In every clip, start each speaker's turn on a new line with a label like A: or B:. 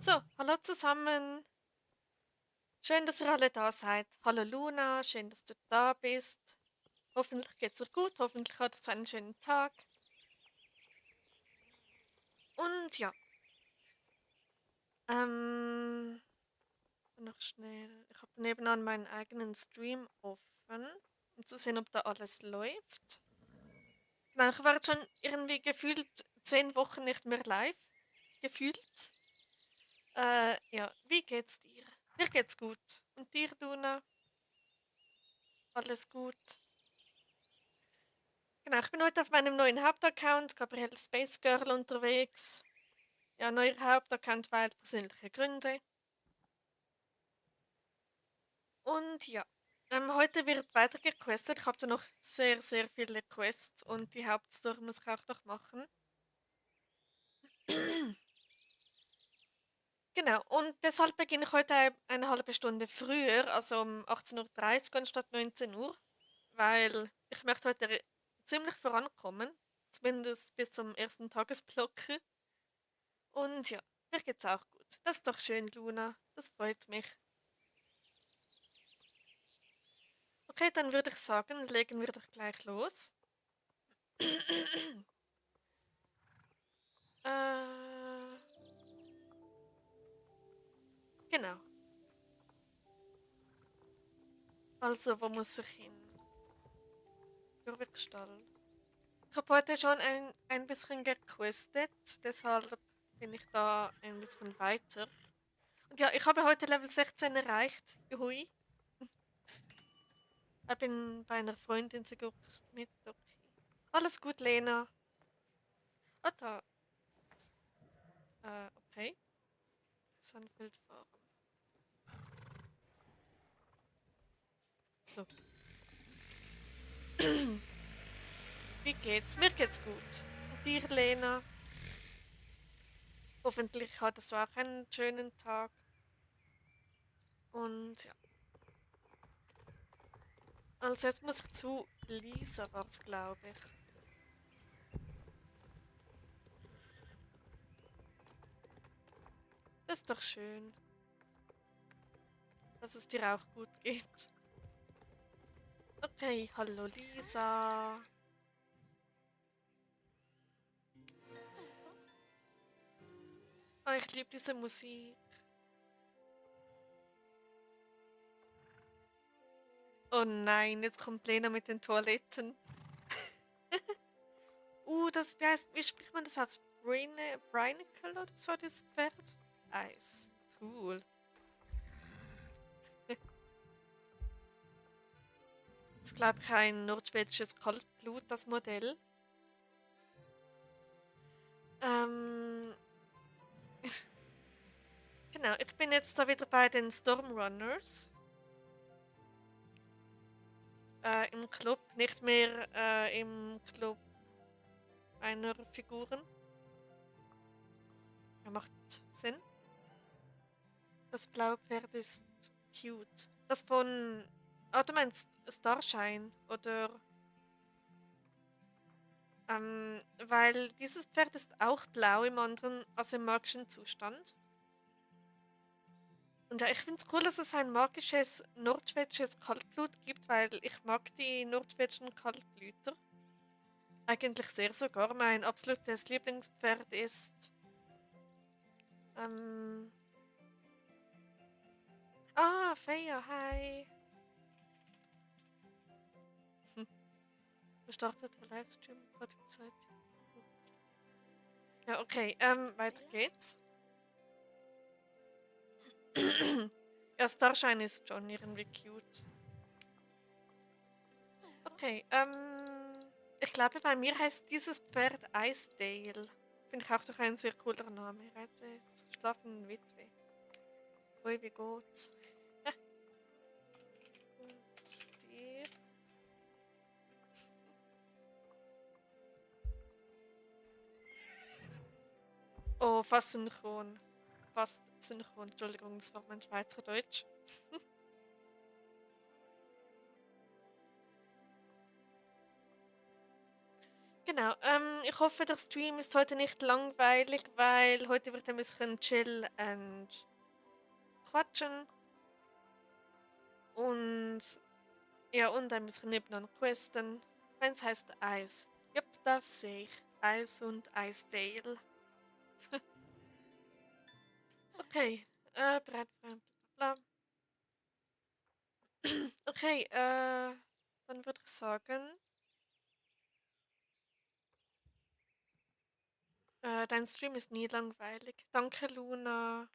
A: So, hallo zusammen. Schön, dass ihr alle da seid. Hallo Luna, schön, dass du da bist. Hoffentlich geht's dir gut, hoffentlich hattest du einen schönen Tag. Und ja, ähm, noch schnell. Ich habe nebenan meinen eigenen Stream offen, um zu sehen, ob da alles läuft. Genau, ich war jetzt schon irgendwie gefühlt 10 Wochen nicht mehr live. Gefühlt. Ja, wie geht's dir? Mir geht's gut. Und dir, Luna? Alles gut? Genau, ich bin heute auf meinem neuen Hauptaccount, Gabrielle Space Girl, unterwegs. Ja, neuer Hauptaccount, weil persönliche Gründe. Und ja, heute wird weiter gequestet. Ich habe da noch sehr, sehr viele Quests und die Hauptstory muss ich auch noch machen. Genau, und deshalb beginne ich heute eine halbe Stunde früher, also um 18:30 Uhr anstatt 19 Uhr, weil ich möchte heute ziemlich vorankommen, zumindest bis zum ersten Tagesblock. Und ja, mir geht's auch gut. Das ist doch schön, Luna. Das freut mich. Okay, dann würde ich sagen, legen wir doch gleich los. äh, genau. Also, wo muss ich hin? Feuerwerkstall. Ich habe heute schon ein bisschen gequestet, deshalb bin ich da ein bisschen weiter. Und ja, ich habe heute Level 16 erreicht. Hui. Ich bin bei einer Freundin sogar mit. Okay. Alles gut, Lena. Ah, da. Okay. Sunfield Farm. So. Wie geht's? Mir geht's gut. Und dir, Lena? Hoffentlich hattest du auch einen schönen Tag. Und ja. Also jetzt muss ich zu Lisa, war's, glaube ich. Das ist doch schön, dass es dir auch gut geht. Okay, hallo Lisa. Oh, ich liebe diese Musik. Oh nein, jetzt kommt Lena mit den Toiletten. Wie spricht man das aus? Brinicle oder so, das Pferd? Eis. Cool. Das ist, glaube ich, ein nordschwedisches Kaltblut, das Modell. Ähm, genau, ich bin jetzt da wieder bei den Stormrunners im Club, nicht mehr im Club einer Figuren. Ja, macht Sinn. Das blaue Pferd ist cute. Das von. Ah, du meinst Starshine oder. Weil dieses Pferd ist auch blau im anderen, also im magischen Zustand. Und ja, ich finde es cool, dass es ein magisches nordschwedisches Kaltblut gibt, weil ich mag die nordschwedischen Kaltblüter. Eigentlich sehr sogar. Mein absolutes Lieblingspferd ist. Ähm, Feia, hi. Hm. Gestartet der Livestream gerade Zeit. Ja, okay. Weiter geht's. Ja, Starshine ist schon irgendwie cute. Okay, ich glaube, bei mir heißt dieses Pferd Icedale. Finde ich auch doch ein sehr cooler Name. Rette zur schlafenden Witwe. Ui, wie geht's? Geht's dir? Oh, fast synchron. Fast synchron. Entschuldigung, das war mein Schweizerdeutsch. genau. Ich hoffe, der Stream ist heute nicht langweilig, weil heute wird ein bisschen chill und quatschen und ja, und ein bisschen nebenan questen. Meins heißt Eis. Jupp, das sehe ich. Eis und Eisdale. Okay, bereit, bla bla. Okay, dann würde ich sagen, dein Stream ist nie langweilig. Danke, Luna.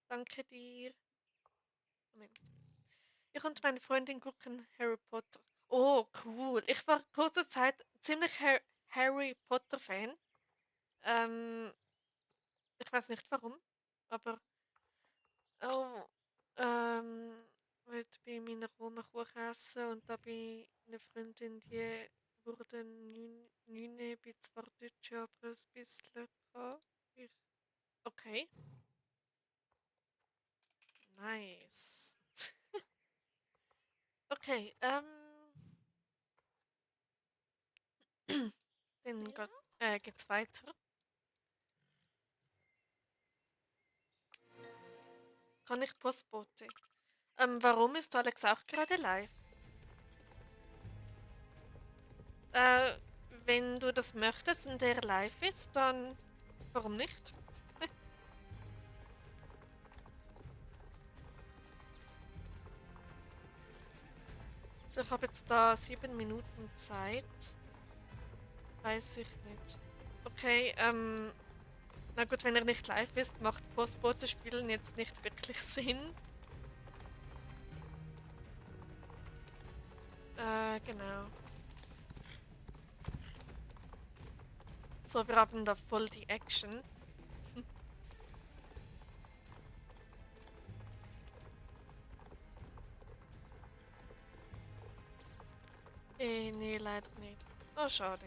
A: Danke dir. Moment. Ich und meine Freundin gucken Harry Potter. Oh, cool. Ich war kurze Zeit ziemlich Harry Potter-Fan. Ähm, ich weiß nicht warum, aber oh, wollte bei meiner Oma Kuchen essen und da bei einer Freundin, die wurde Nüne, bin zwar Deutsch, aber ein bisschen kann ich. Okay, nice. Okay, dann geht's weiter. Kann ich Postbote? Warum ist Alex auch gerade live? Äh, wenn du das möchtest und er live ist, dann warum nicht? Also ich habe jetzt da 7 Minuten Zeit. Weiß ich nicht. Okay, na gut, wenn er nicht live ist, macht Postbote spielen jetzt nicht wirklich Sinn. Genau. So, wir haben da voll die Action. Nee, leider nicht. Oh, schade.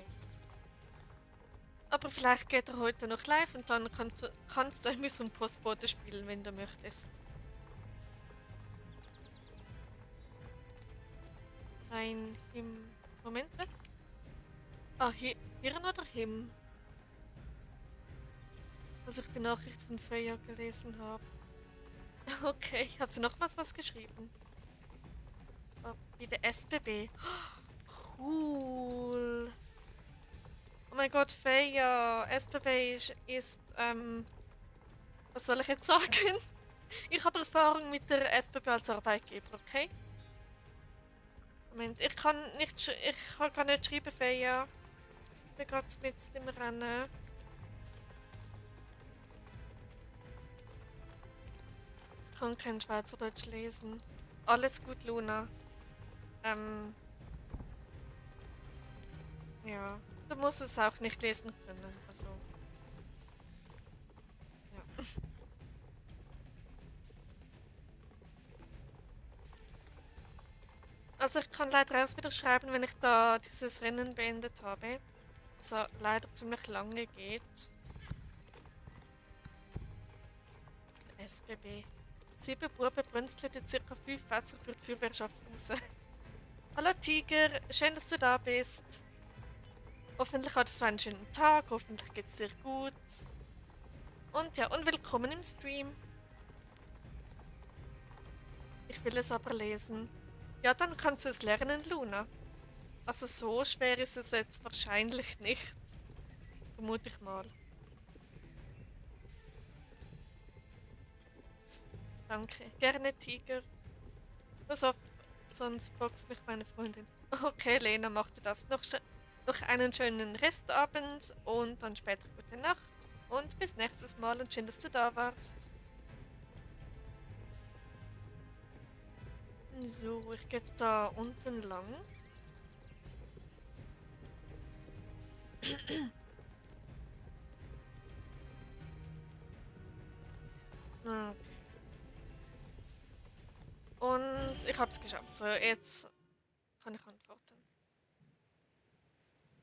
A: Aber vielleicht geht er heute noch live und dann kannst du irgendwie so ein Postbote spielen, wenn du möchtest. Rein im Moment. Ah, Hirn oder Him? Als ich die Nachricht von Freya gelesen habe. Okay, hat sie nochmals was geschrieben? Bei der SBB. Cool. Oh mein Gott, Freya. SBB was soll ich jetzt sagen? Ich habe Erfahrung mit der SBB als Arbeitgeber, okay? Moment, ich kann gar nicht schreiben, Freya. Ich bin gerade mit dem Rennen. Ich kann kein Schweizerdeutsch lesen. Alles gut, Luna. Ähm, ja. Du musst es auch nicht lesen können. Also, ja. Also ich kann leider erst wieder schreiben, wenn ich da dieses Rennen beendet habe. Also leider ziemlich lange geht. SBB. 7 Buben brünzeln in ca. 5 Fässer für die Feuerwehrschaft raus. Hallo Tiger, schön, dass du da bist. Hoffentlich hattest du einen schönen Tag, hoffentlich geht es dir gut. Und ja, und willkommen im Stream. Ich will es aber lesen. Ja, dann kannst du es lernen, Luna. Also so schwer ist es jetzt wahrscheinlich nicht. Vermute ich mal. Danke. Gerne, Tiger. Pass auf, sonst boxt mich meine Freundin. Okay, Lena, mach du das. Noch einen schönen Restabend und dann später gute Nacht. Und bis nächstes Mal und schön, dass du da warst. So, ich gehe jetzt da unten lang. Okay. Und ich habe es geschafft. So, jetzt kann ich antworten.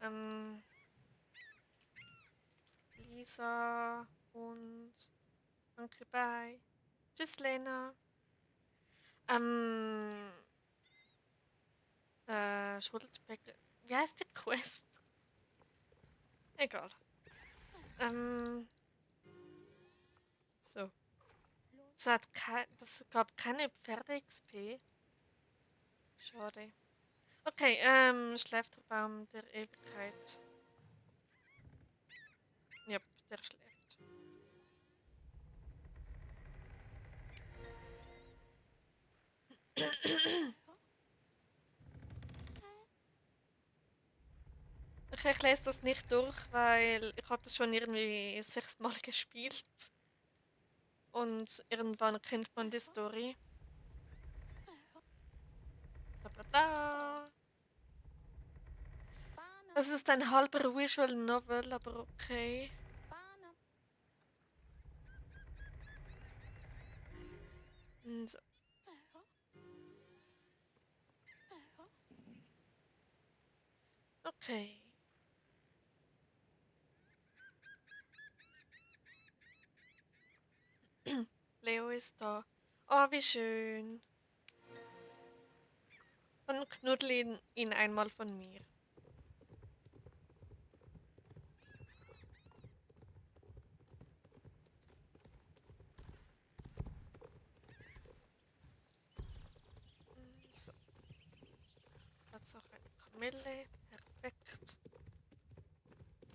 A: Ähm, Lisa und danke, bye. Tschüss, Lena. Ähm, Schuldbeck. Wie heißt die Quest? Egal. Ähm, so. Das gab keine Pferde-XP. Schade. Okay, Schläfterbaum der Ewigkeit. Yep, der schläft. Okay, ich lese das nicht durch, weil ich habe das schon irgendwie 6-mal gespielt. Und irgendwann kennt man die Story. Bla bla bla. Das ist ein halber Visual Novel, aber okay. So. Okay. Leo ist da. Oh, wie schön. Dann knuddel ihn einmal von mir. So. Jetzt auch eine Kamelle. Perfekt.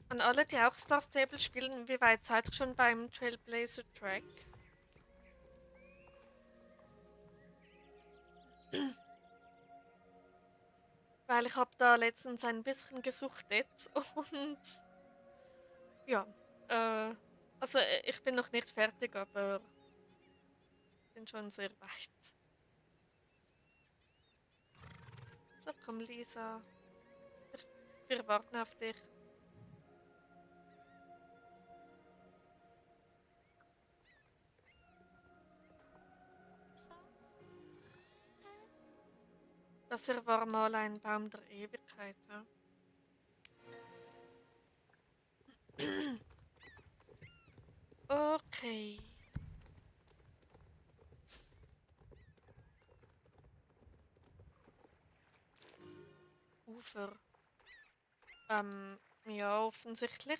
A: An alle, die auch Star Stable spielen, wie weit seid ihr schon beim Trailblazer Track? Weil ich habe da letztens ein bisschen gesuchtet und ja, also ich bin noch nicht fertig, aber bin schon sehr weit. So, komm Lisa, ich, wir warten auf dich. Das hier war mal ein Baum der Ewigkeit, ja. Okay. Ufer. Ja, offensichtlich.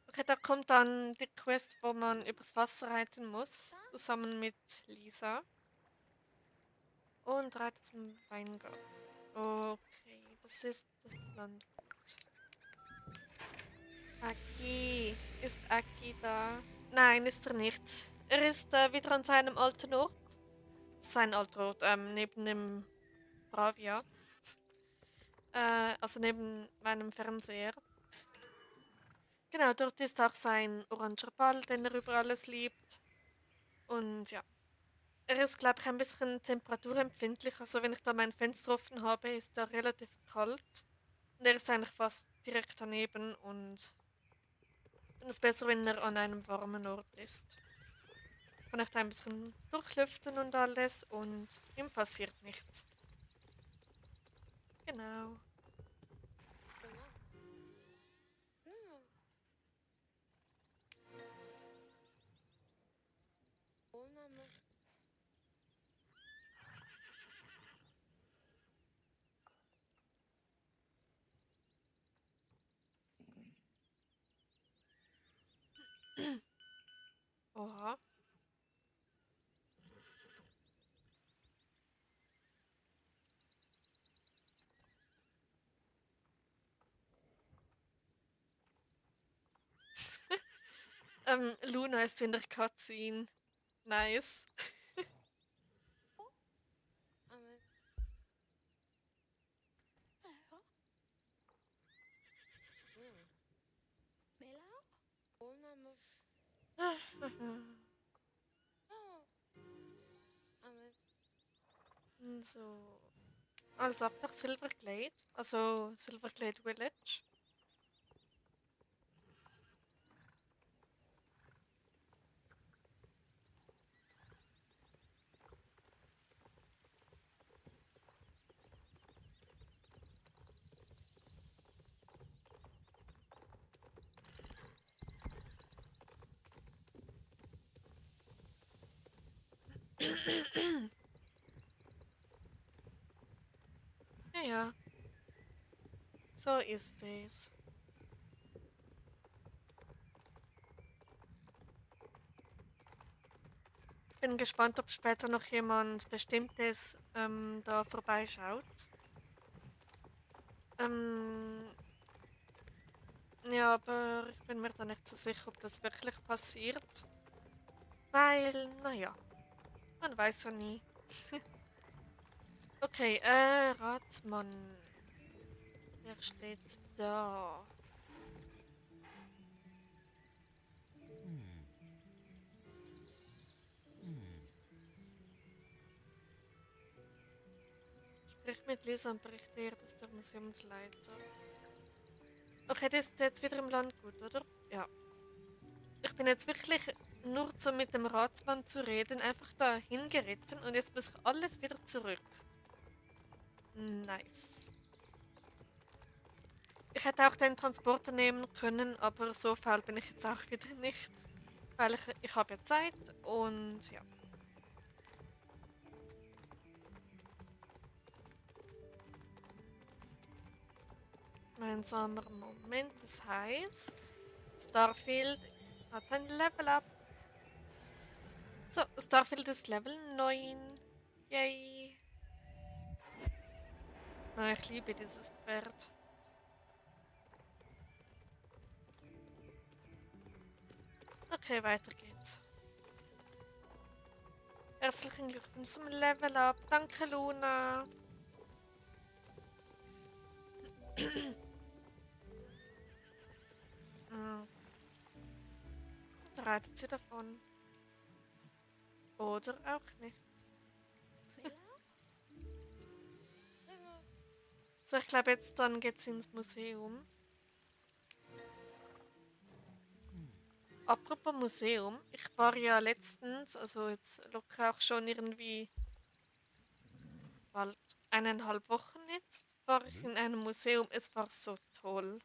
A: Okay, da kommt dann die Quest, wo man übers Wasser reiten muss, zusammen mit Lisa. Und reitet zum Weingarten. Okay, das ist Landgut. Aki. Ist Aki da? Nein, ist er nicht. Er ist wieder an seinem alten Ort. Sein alter Ort, neben dem Bravia. Also neben meinem Fernseher. Genau, dort ist auch sein oranger Ball, den er über alles liebt. Und ja, er ist, glaube ich, ein bisschen temperaturempfindlich. Also wenn ich da mein Fenster offen habe, ist er relativ kalt. Und er ist eigentlich fast direkt daneben und dann ist es besser, wenn er an einem warmen Ort ist. Kann ich da ein bisschen durchlüften und alles und ihm passiert nichts. Genau. Oha. Luna ist in der Cutscene. Nice. So. Also ab nach Silverglade. Also Silverglade Village. Ja, ja, so ist es. Ich bin gespannt, ob später noch jemand Bestimmtes da vorbeischaut. Ähm, ja, aber ich bin mir da nicht so sicher, ob das wirklich passiert. Weil, naja, man weiß ja nie. Okay, Ratsmann. Der steht da. Sprich mit Lisa und berichte ihr, dass der Museumsleiter. Okay, das ist jetzt wieder im Landgut, oder? Ja. Ich bin jetzt wirklich nur so mit dem Ratsmann zu reden, einfach da hingeritten und jetzt muss ich alles wieder zurück. Nice. Ich hätte auch den Transporter nehmen können, aber so faul bin ich jetzt auch wieder nicht. Weil ich habe ja Zeit und ja. Gemeinsamer Moment, das heißt, Starfield hat ein Level Up. So, Starfield ist Level 9. Yay. Oh, ich liebe dieses Pferd. Okay, weiter geht's. Herzlichen Glückwunsch zum Level Up. Danke, Luna. Hm, da reitet sie davon. Oder auch nicht. So, ich glaube, jetzt dann geht's ins Museum. Apropos Museum, ich war ja letztens, also jetzt locker auch schon irgendwie bald 1,5 Wochen jetzt, war ich in einem Museum. Es war so toll.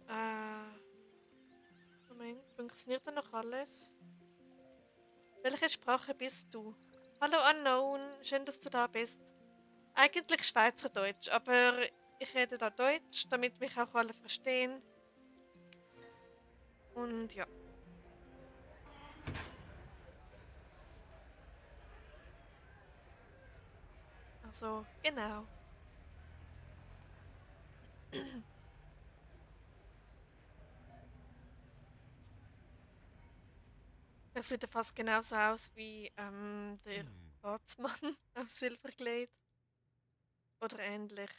A: Äh, Moment, funktioniert da noch alles? Welche Sprache bist du? Hallo Unknown, schön, dass du da bist. Eigentlich Schweizerdeutsch, aber ich rede da Deutsch, damit mich auch alle verstehen. Und ja, also genau. Er sieht ja fast genauso aus wie der Ratsmann auf Silverglade. Oder ähnlich.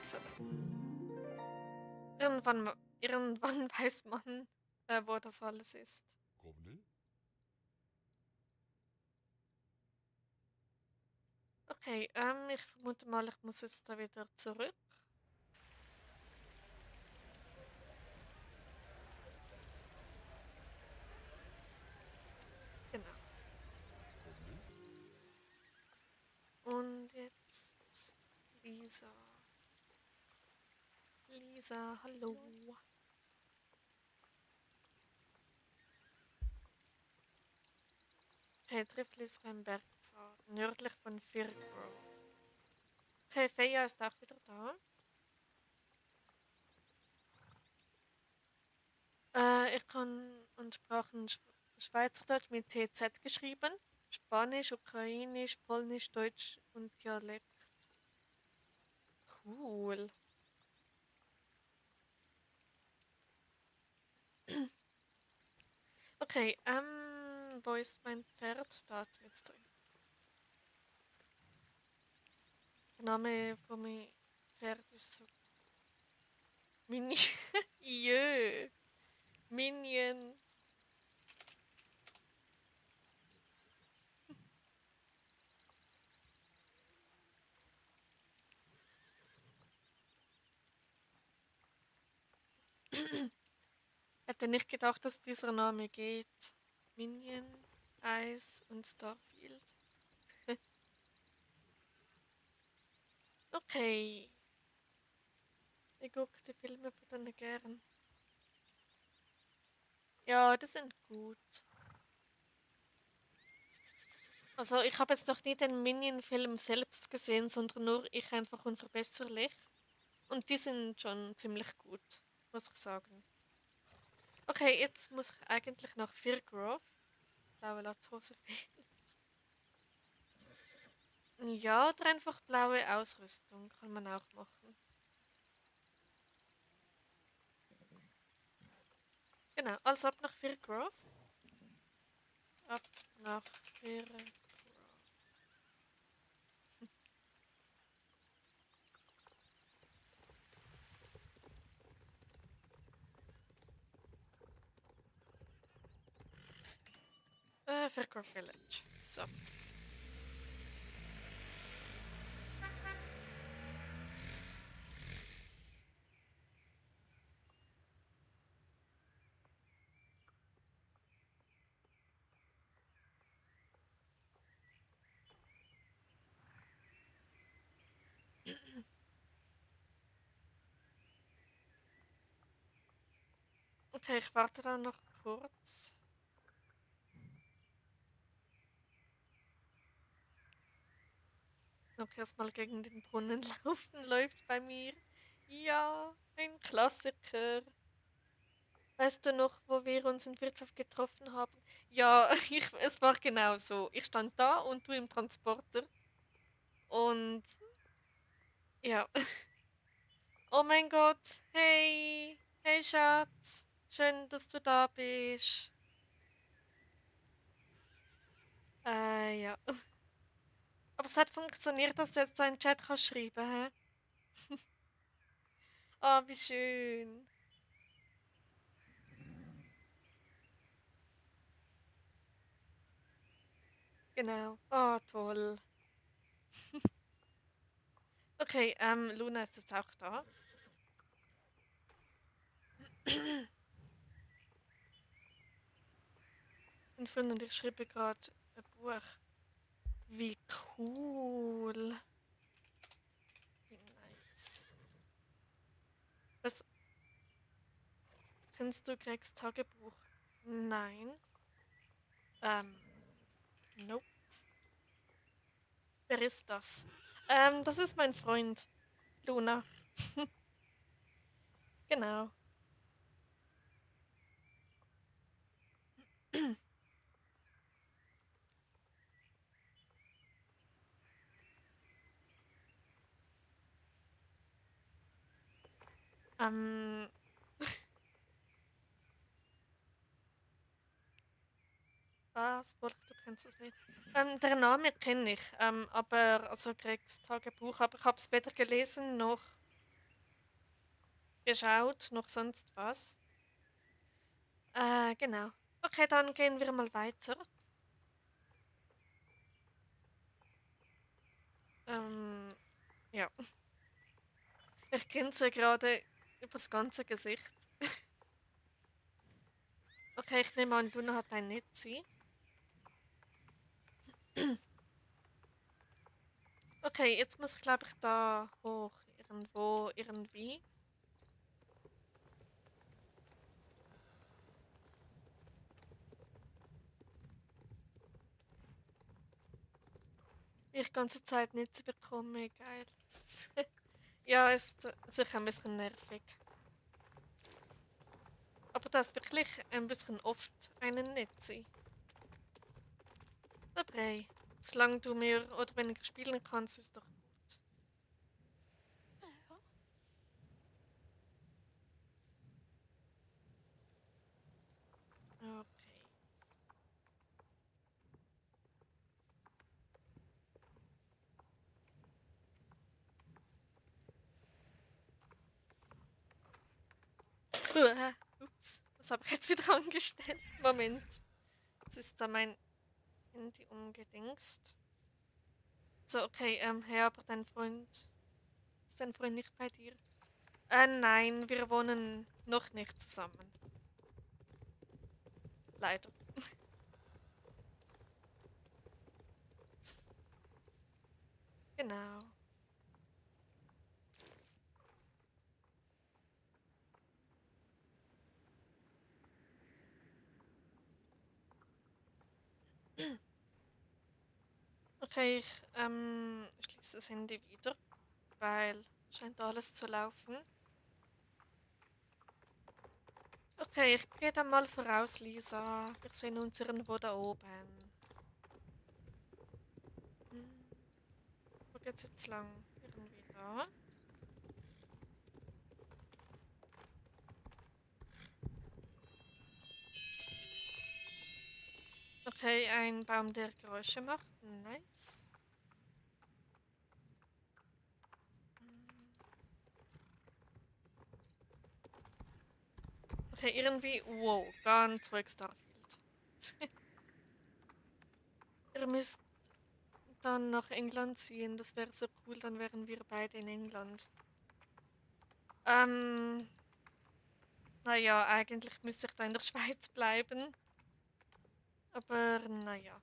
A: So. Irgendwann weiß man, wo das alles ist. Okay, ich vermute mal, ich muss jetzt da wieder zurück. Genau. Und jetzt Lisa. Lisa, hallo. Okay, Trifft ist beim Bergpfad, nördlich von Firgrove. Okay, Feja ist auch wieder da. Ich kann und Sprachen Schweizerdeutsch mit TZ geschrieben, Spanisch, Ukrainisch, Polnisch, Deutsch und Dialekt. Cool. Okay, wo ist mein Pferd? Da jetzt drin. Der Name von meinem Pferd ist so Mini. Jö. Minion. Hätte nicht gedacht, dass dieser Name geht. Minion, Ice und Starfield. Okay, ich gucke die Filme von denen gern. Ja, die sind gut. Also ich habe jetzt noch nie den Minion-Film selbst gesehen, sondern nur Ich einfach unverbesserlich. Und die sind schon ziemlich gut, muss ich sagen. Okay, jetzt muss ich eigentlich nach Firgrove. Blaue Latzhose fehlt. Ja, oder einfach blaue Ausrüstung kann man auch machen. Genau, also ab nach Firgrove. Ab nach Firgrove. Firgrove Village. So. Okay, ich warte dann noch kurz. Noch erstmal gegen den Brunnen laufen läuft bei mir. Ja, ein Klassiker. Weißt du noch, wo wir uns in Wirtschaft getroffen haben? Ja, es war genau so. Ich stand da und du im Transporter. Und ja. Oh mein Gott. Hey. Hey Schatz. Schön, dass du da bist. Ja. Aber es hat funktioniert, dass du jetzt so einen Chat kannst schreiben, hä? Oh, wie schön. Genau. Oh, toll. Okay, Luna ist jetzt auch da. Ein Freund und ich schreibe gerade ein Buch. Wie cool. Wie nice. Was kennst du Gregs Tagebuch? Nein. Ähm, nope. Wer ist das? Das ist mein Freund, Luna. Genau. Ähm, was? Wolf, du kennst es nicht. Der Name kenne ich, aber also Gregs Tagebuch, aber ich habe es weder gelesen noch geschaut noch sonst was. Genau. Okay, dann gehen wir mal weiter. Ähm, ja. Ich grinse gerade übers ganze Gesicht. Okay, ich nehme an, Duna hat ein Netzi. Okay, jetzt muss ich, glaube ich, da hoch. Irgendwo, irgendwie. Ich die ganze Zeit Netze bekomme, geil. Ja, ist sicher ein bisschen nervig. Aber das ist wirklich ein bisschen oft einen Netzi. Aber hey, solange du mir oder weniger spielen kannst, ist doch gut. Okay. Ups, was habe ich jetzt wieder angestellt? Moment. Jetzt ist da mein Handy umgedingst. So, okay, hey, aber dein Freund. Ist dein Freund nicht bei dir? Nein, wir wohnen noch nicht zusammen. Leider. Genau. Okay, ich schließe das Handy wieder, weil scheint alles zu laufen. Okay, ich gehe dann mal voraus, Lisa. Wir sehen uns irgendwo da oben. Hm, wo geht's jetzt lang? Irgendwie da. Okay, ein Baum, der Geräusche macht. Nice. Hm, okay, irgendwie. Wow, ganz ruhig Starfield. Ihr müsst dann nach England ziehen. Das wäre so cool, dann wären wir beide in England. Ähm, naja, eigentlich müsste ich da in der Schweiz bleiben. Aber naja.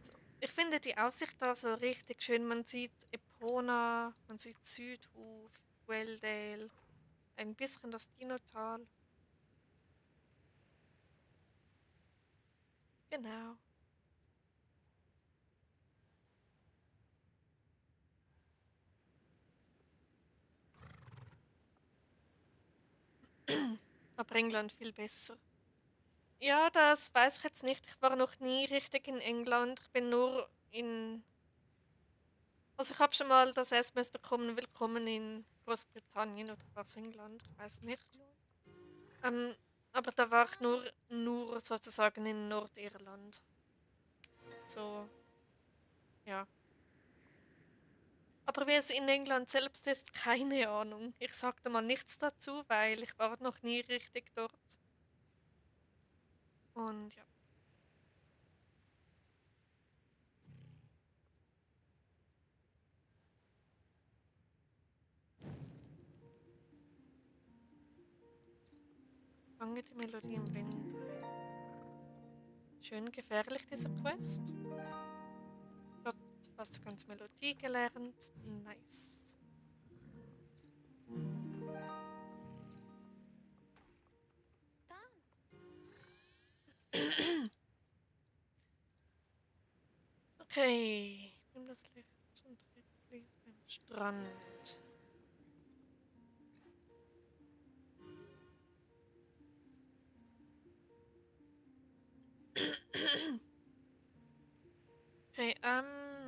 A: So. Ich finde die Aussicht da so richtig schön. Man sieht Epona, man sieht Südhof, Welldale, ein bisschen das Dinotal. Genau. Aber England viel besser. Ja, das weiß ich jetzt nicht. Ich war noch nie richtig in England. Ich bin nur in. Also ich habe schon mal das SMS bekommen, willkommen in Großbritannien oder war es England, ich weiß nicht. Ähm, aber da war ich nur sozusagen in Nordirland. So, ja. Aber wie es in England selbst ist, keine Ahnung. Ich sagte mal nichts dazu, weil ich war noch nie richtig dort. Und ja, fange die Melodie im Wind ein. Schön gefährlich, dieser Quest. Ich habe fast die ganze Melodie gelernt. Nice. Okay, nimm das Licht und Reflex beim Strand. Okay,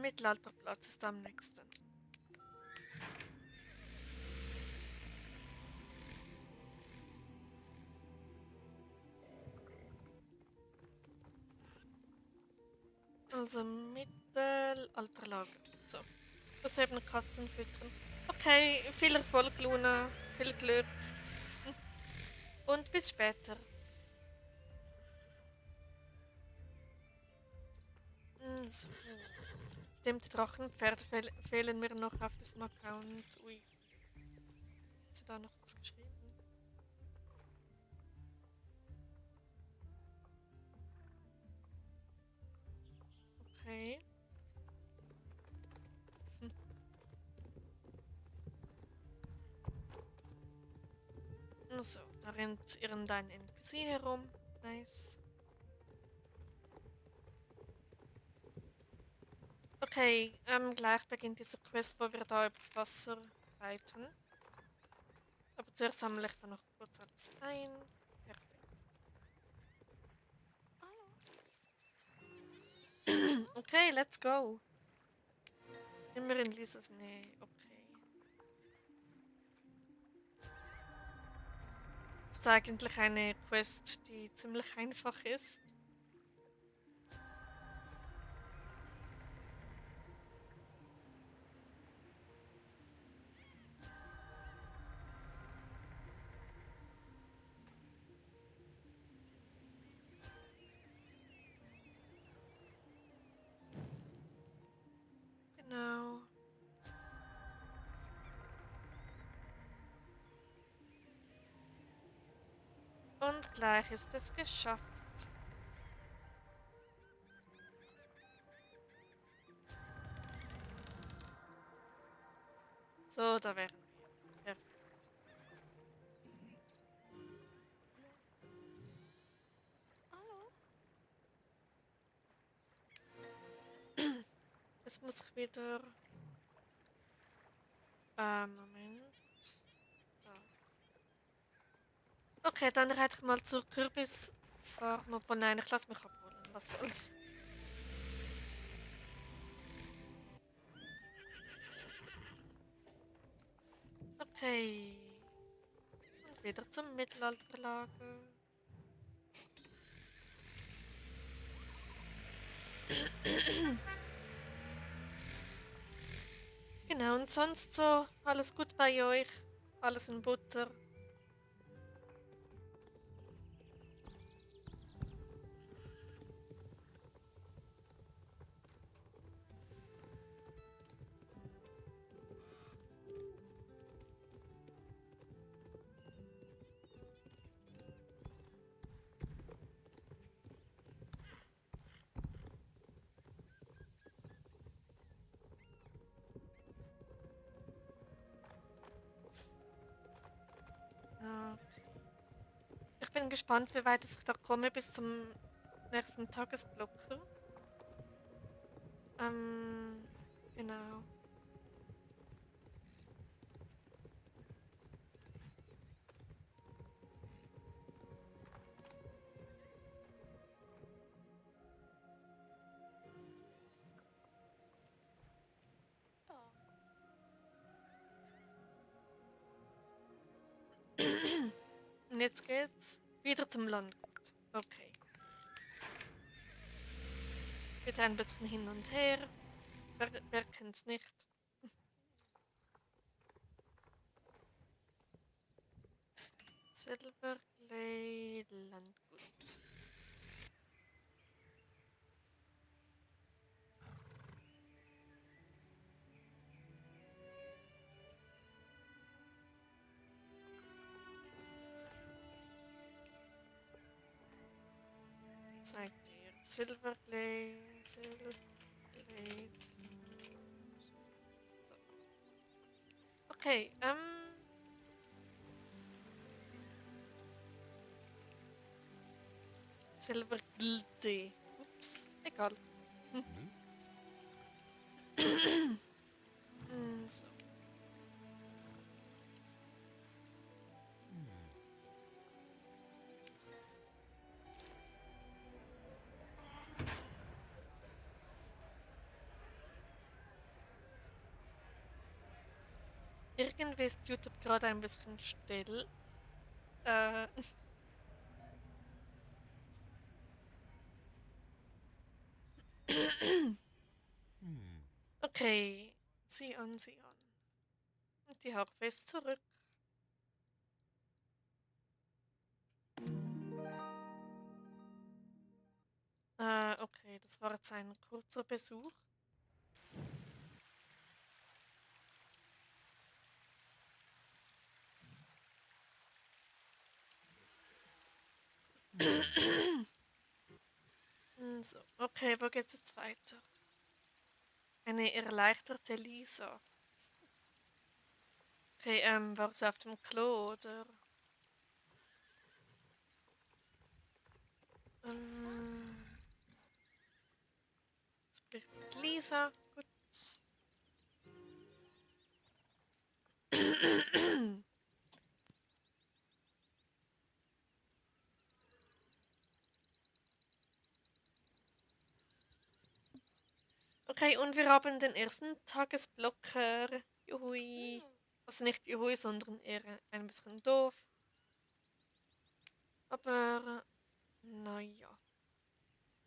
A: Mittelalterplatz ist am nächsten. Also Mittelalterlager. So, das eben Katzen füttern. Okay, viel Erfolg, Luna. Viel Glück. Und bis später. So. Stimmt, Drachenpferde fehlen mir noch auf diesem Account. Ui, hat sie da noch was geschrieben? Okay. Hm. So, da rennt irgendein NPC herum. Nice. Okay, gleich beginnt diese Quest, wo wir da übers Wasser reiten. Aber zuerst sammle ich dann noch kurz alles ein. Perfekt. Okay, let's go. Immer in Lisas Nähe. Okay. Ist eigentlich eine Quest, die ziemlich einfach ist. Genau. Und gleich ist es geschafft. So, da wären wir. Perfekt. es muss ich wieder. Moment. Da. Okay, dann reite ich mal zur Kürbisfarm. Obwohl, nein, ich lasse mich abholen. Was soll's? Okay. Und wieder zum Mittelalterlager. Genau, und sonst so alles gut bei euch? Alles in Butter? Ja. Ich bin gespannt, wie weit ich da komme bis zum nächsten Tagesblocker. Genau. Und jetzt geht's wieder zum Landgut. Okay. Wieder ein bisschen hin und her. Wer kennt's nicht? Silverglade Landgut. Zeig dir. Silverglade. So. Okay, Silverglade. Ups, egal. So. Irgendwie ist YouTube gerade ein bisschen still. Äh, okay. Sieh an, sieh an. Und die Harfe ist zurück. Okay, das war jetzt ein kurzer Besuch. So, okay, wo geht's jetzt weiter? Eine erleichterte Lisa. Okay, war sie auf dem Klo, oder? Ähm, sprich mit Lisa. Gut. Okay, und wir haben den ersten Tagesblocker. Juhui. Also nicht juhui, sondern eher ein bisschen doof. Aber, naja.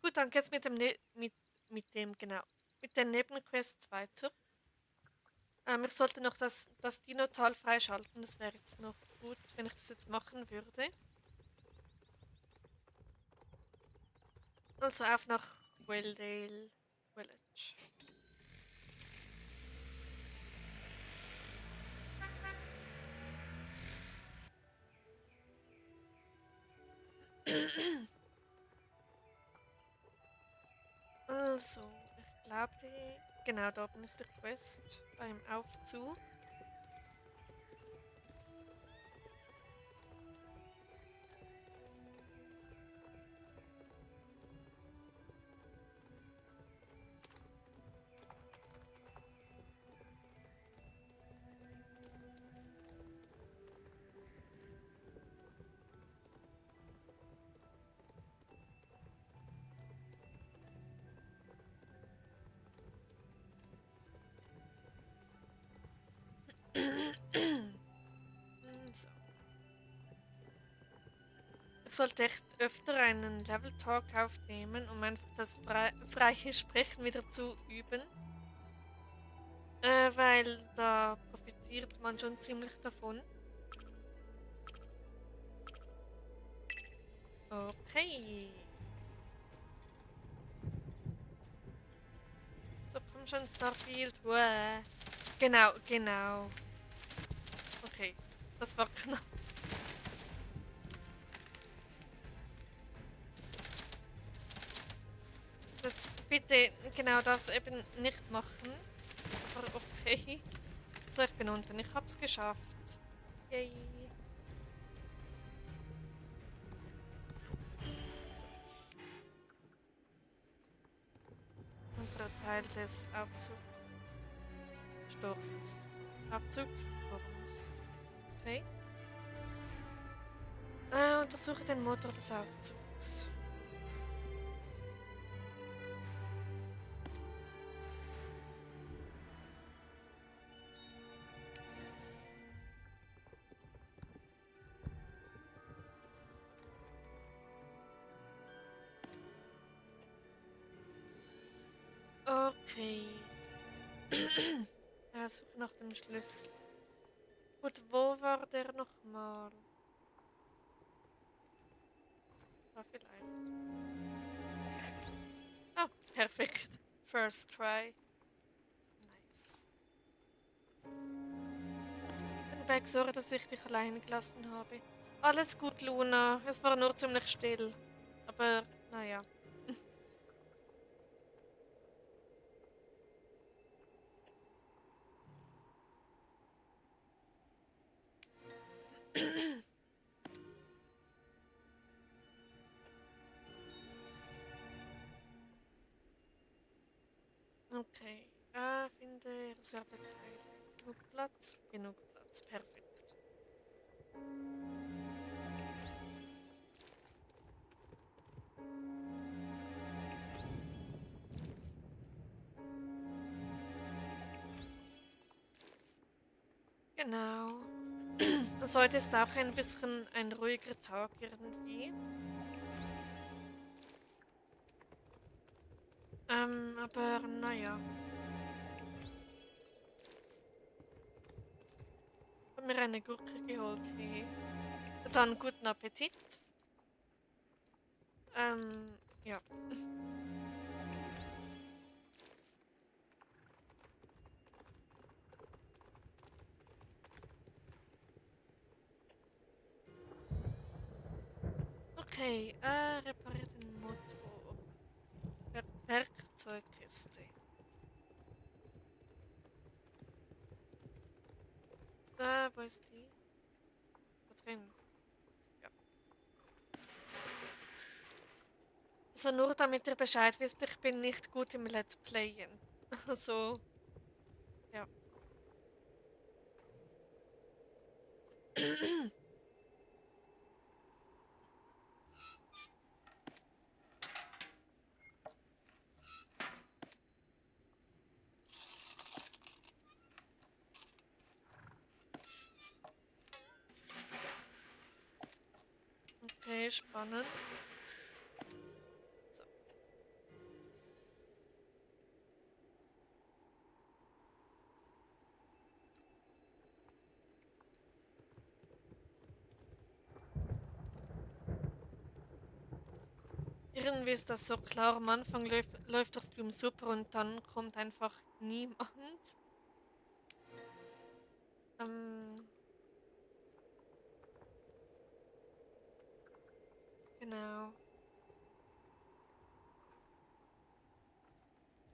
A: Gut, dann geht's mit dem, genau, mit den Nebenquests weiter. Ich sollte noch das Dino-Tal freischalten. Das wäre jetzt noch gut, wenn ich das jetzt machen würde. Also auf nach Welldale Village. Also, ich glaube, genau da oben ist der Quest beim Aufzug. sollte echt öfter einen Level Talk aufnehmen, um einfach das freie Sprechen wieder zu üben. Weil da profitiert man schon ziemlich davon. Okay. So, komm schon, Starfield. Uah. Genau, genau. Okay, das war knapp. Jetzt bitte genau das eben nicht machen. Aber okay. So, ich bin unten. Ich hab's geschafft. Yay. Unterer Teil des Aufzugssturms. Okay. Untersuche den Motor des Aufzugs. Okay. Suche nach dem Schlüssel. Gut, wo war der nochmal? Da vielleicht. Oh, perfekt. First try. Nice. Bin bei sorry, dass ich dich allein gelassen habe. Alles gut, Luna. Es war nur ziemlich still. Aber, naja. Okay. Finde Reserveteile. Genug Platz? Genug Platz. Perfekt. Genau. Also heute ist auch ein bisschen ein ruhiger Tag irgendwie. Aber naja. Ich habe mir eine Gurke geholt. Hey. Dann guten Appetit. Ja. Okay, repariert den Motor. Werkzeugkiste. Wo ist die? Da drin. Ja. Also nur damit ihr Bescheid wisst, ich bin nicht gut im Let's Playen. Also, ja. Okay, spannend. So. Irgendwie ist das so klar. Am Anfang läuft der Stream super und dann kommt einfach niemand. Ähm, genau.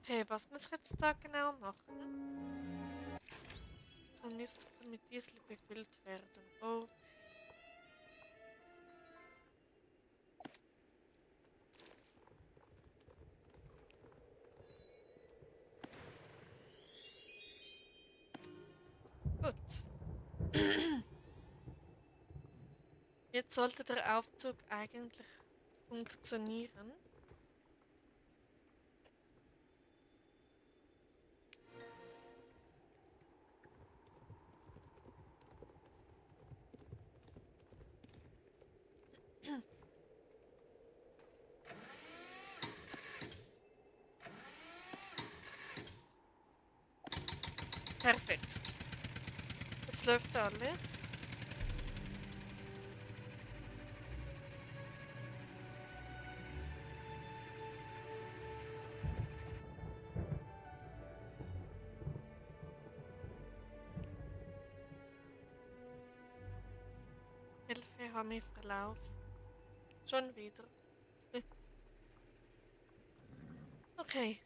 A: Okay, was muss ich jetzt da genau machen? Kanister mit Diesel befüllt werden. Oh, gut. Jetzt sollte der Aufzug eigentlich funktionieren. Perfekt. Jetzt läuft alles. Hilfe, habe mich verlaufen. Schon wieder. Okay.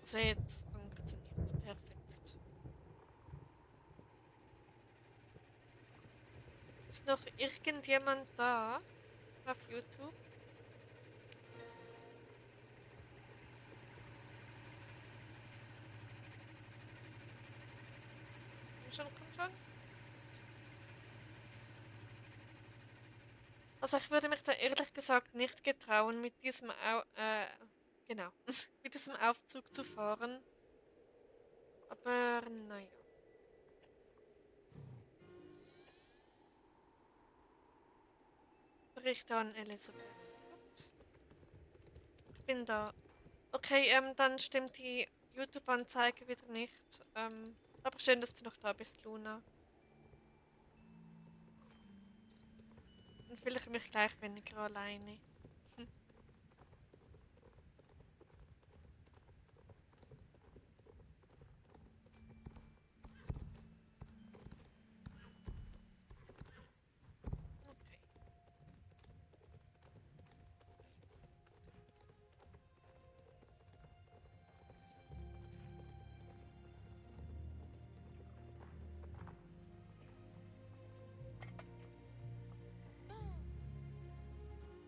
A: So, jetzt funktioniert es perfekt. Ist noch irgendjemand da auf YouTube? Komm schon. Also ich würde mich da ehrlich gesagt nicht getrauen, mit diesem genau, mit diesem Aufzug zu fahren. Aber naja. Berichte an Elisabeth. Ups. Ich bin da. Okay, dann stimmt die YouTube-Anzeige wieder nicht. Aber schön, dass du noch da bist, Luna. Dann fühle ich mich gleich weniger alleine. Okay.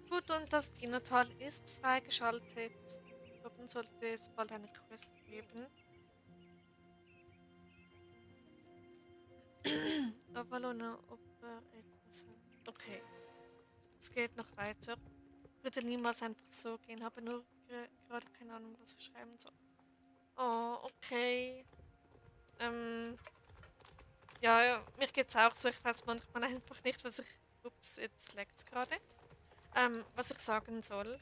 A: Gut, und das Dinotal ist freigeschaltet. Oben sollte es bald eine Quest geben. Avalona, ob er etwas hat. Okay, es geht noch weiter. Würde niemals einfach so gehen, habe nur gerade keine Ahnung, was ich schreiben soll. Oh, okay. Ähm, ja, mir geht's auch so. Ich weiß manchmal einfach nicht, was ich. Ups, jetzt leckt's gerade. Was ich sagen soll.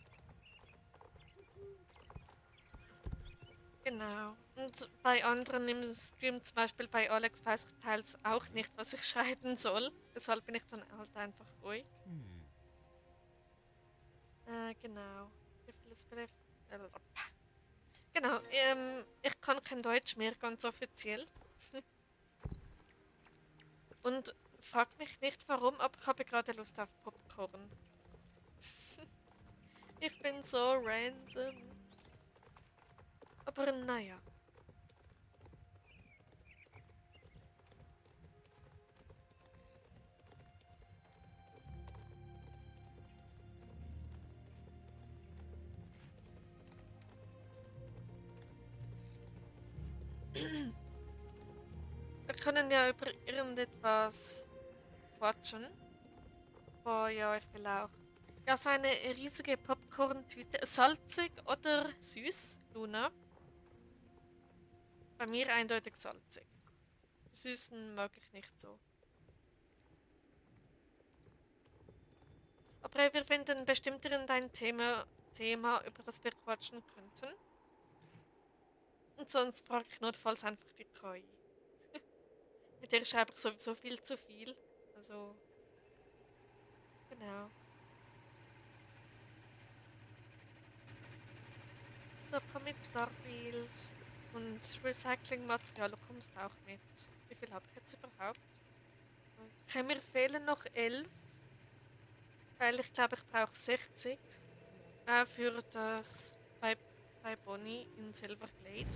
A: Genau. Und bei anderen im Stream, zum Beispiel bei Alex, weiß ich teils auch nicht, was ich schreiben soll. Deshalb bin ich dann halt einfach ruhig. Genau. Wie viel ist Genau, ich kann kein Deutsch mehr, ganz offiziell. Und frag mich nicht warum, aber ich habe gerade Lust auf Popcorn. Ich bin so random. Aber naja. Wir können ja über irgendetwas quatschen. Oh ja, ich will auch. Ja, so eine riesige Popcorn-Tüte. Salzig oder süß, Luna? Bei mir eindeutig salzig. Die süßen mag ich nicht so. Aber wir finden bestimmt irgendein Thema, über das wir quatschen könnten. Und sonst frage ich notfalls einfach die KI. Mit der schreibe ich sowieso viel zu viel. Also, genau. So, komm mit Starfield. Und Recyclingmaterial, du kommst auch mit. Wie viel habe ich jetzt überhaupt? Okay, mir fehlen noch 11. Weil ich glaube, ich brauche 60 für das bei Bonnie in Silverglade.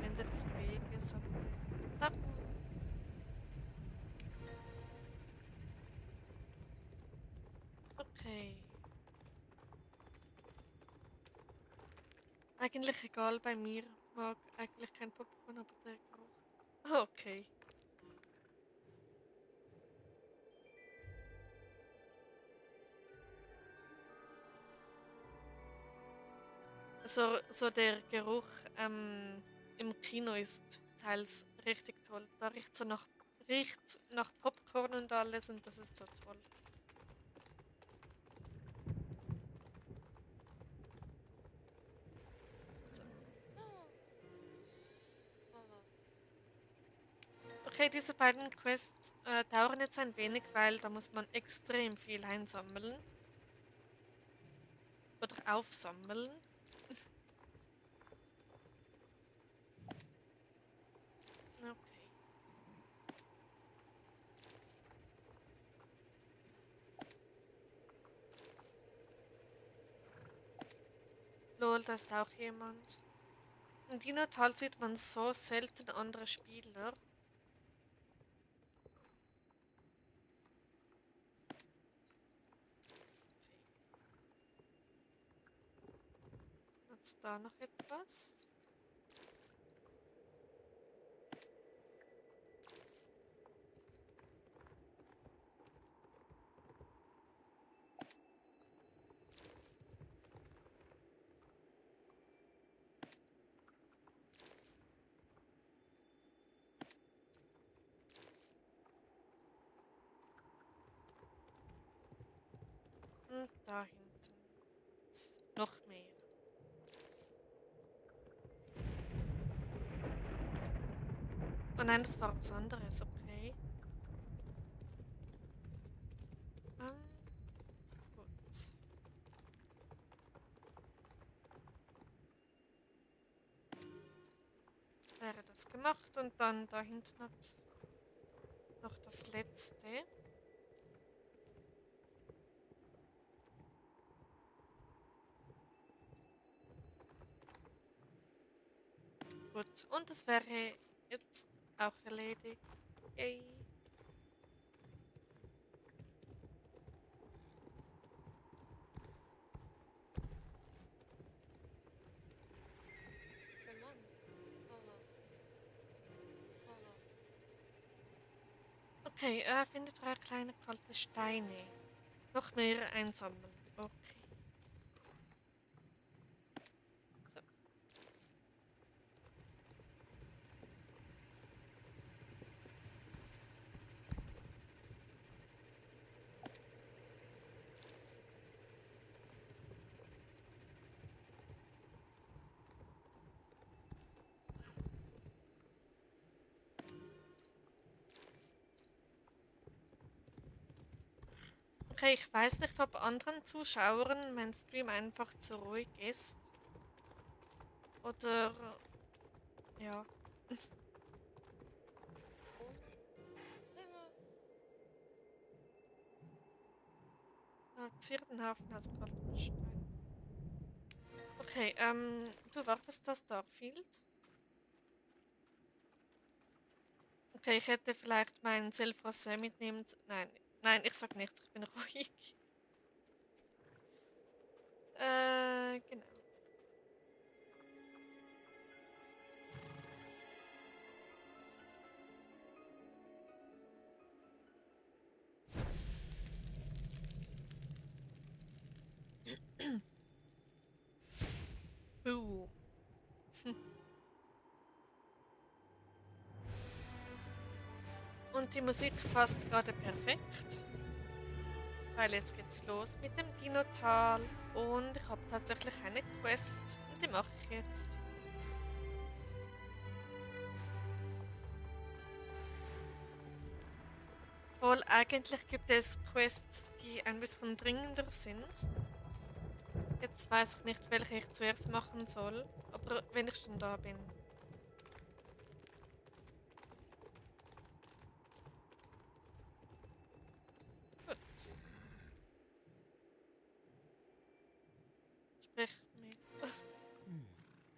A: Ende des Weges. Ah, okay. Eigentlich egal bei mir. Mag eigentlich kein Popcorn, aber der Geruch. Ah, okay. So der Geruch im Kino ist teils richtig toll. Da riecht nach Popcorn und alles und das ist so toll. Okay, diese beiden Quests dauern jetzt ein wenig, weil da muss man extrem viel einsammeln. Oder aufsammeln. Okay. Lol, da ist auch jemand. In Dinatal sieht man so selten andere Spieler. Okay. Jetzt da noch etwas. Und da hinten. Noch mehr. Oh nein, das war was anderes, okay. Gut. Wäre das gemacht und dann da hinten hat's noch das letzte. Gut, und das wäre jetzt auch erledigt. Yay. Oh Mann. Oh. Okay, finde 3 kleine kalte Steine. Noch mehr einsammeln. Okay. So. Okay, ich weiß nicht, ob anderen Zuschauern mein Stream einfach zu ruhig ist. Oder ja. Zirbenhafen, also Kaltenstein. Okay, du wartest das Starfield? Okay, ich hätte vielleicht meinen Silfrosé mitnehmen. Nein, nein, ich sag nichts, ich bin ruhig. Genau. Buh. Und die Musik passt gerade perfekt, weil jetzt geht's los mit dem Dinotal und ich habe tatsächlich eine Quest und die mache ich jetzt. Obwohl eigentlich gibt es Quests, die ein bisschen dringender sind. Jetzt weiß ich nicht, welche ich zuerst machen soll, aber wenn ich schon da bin. Gut. Sprich mit.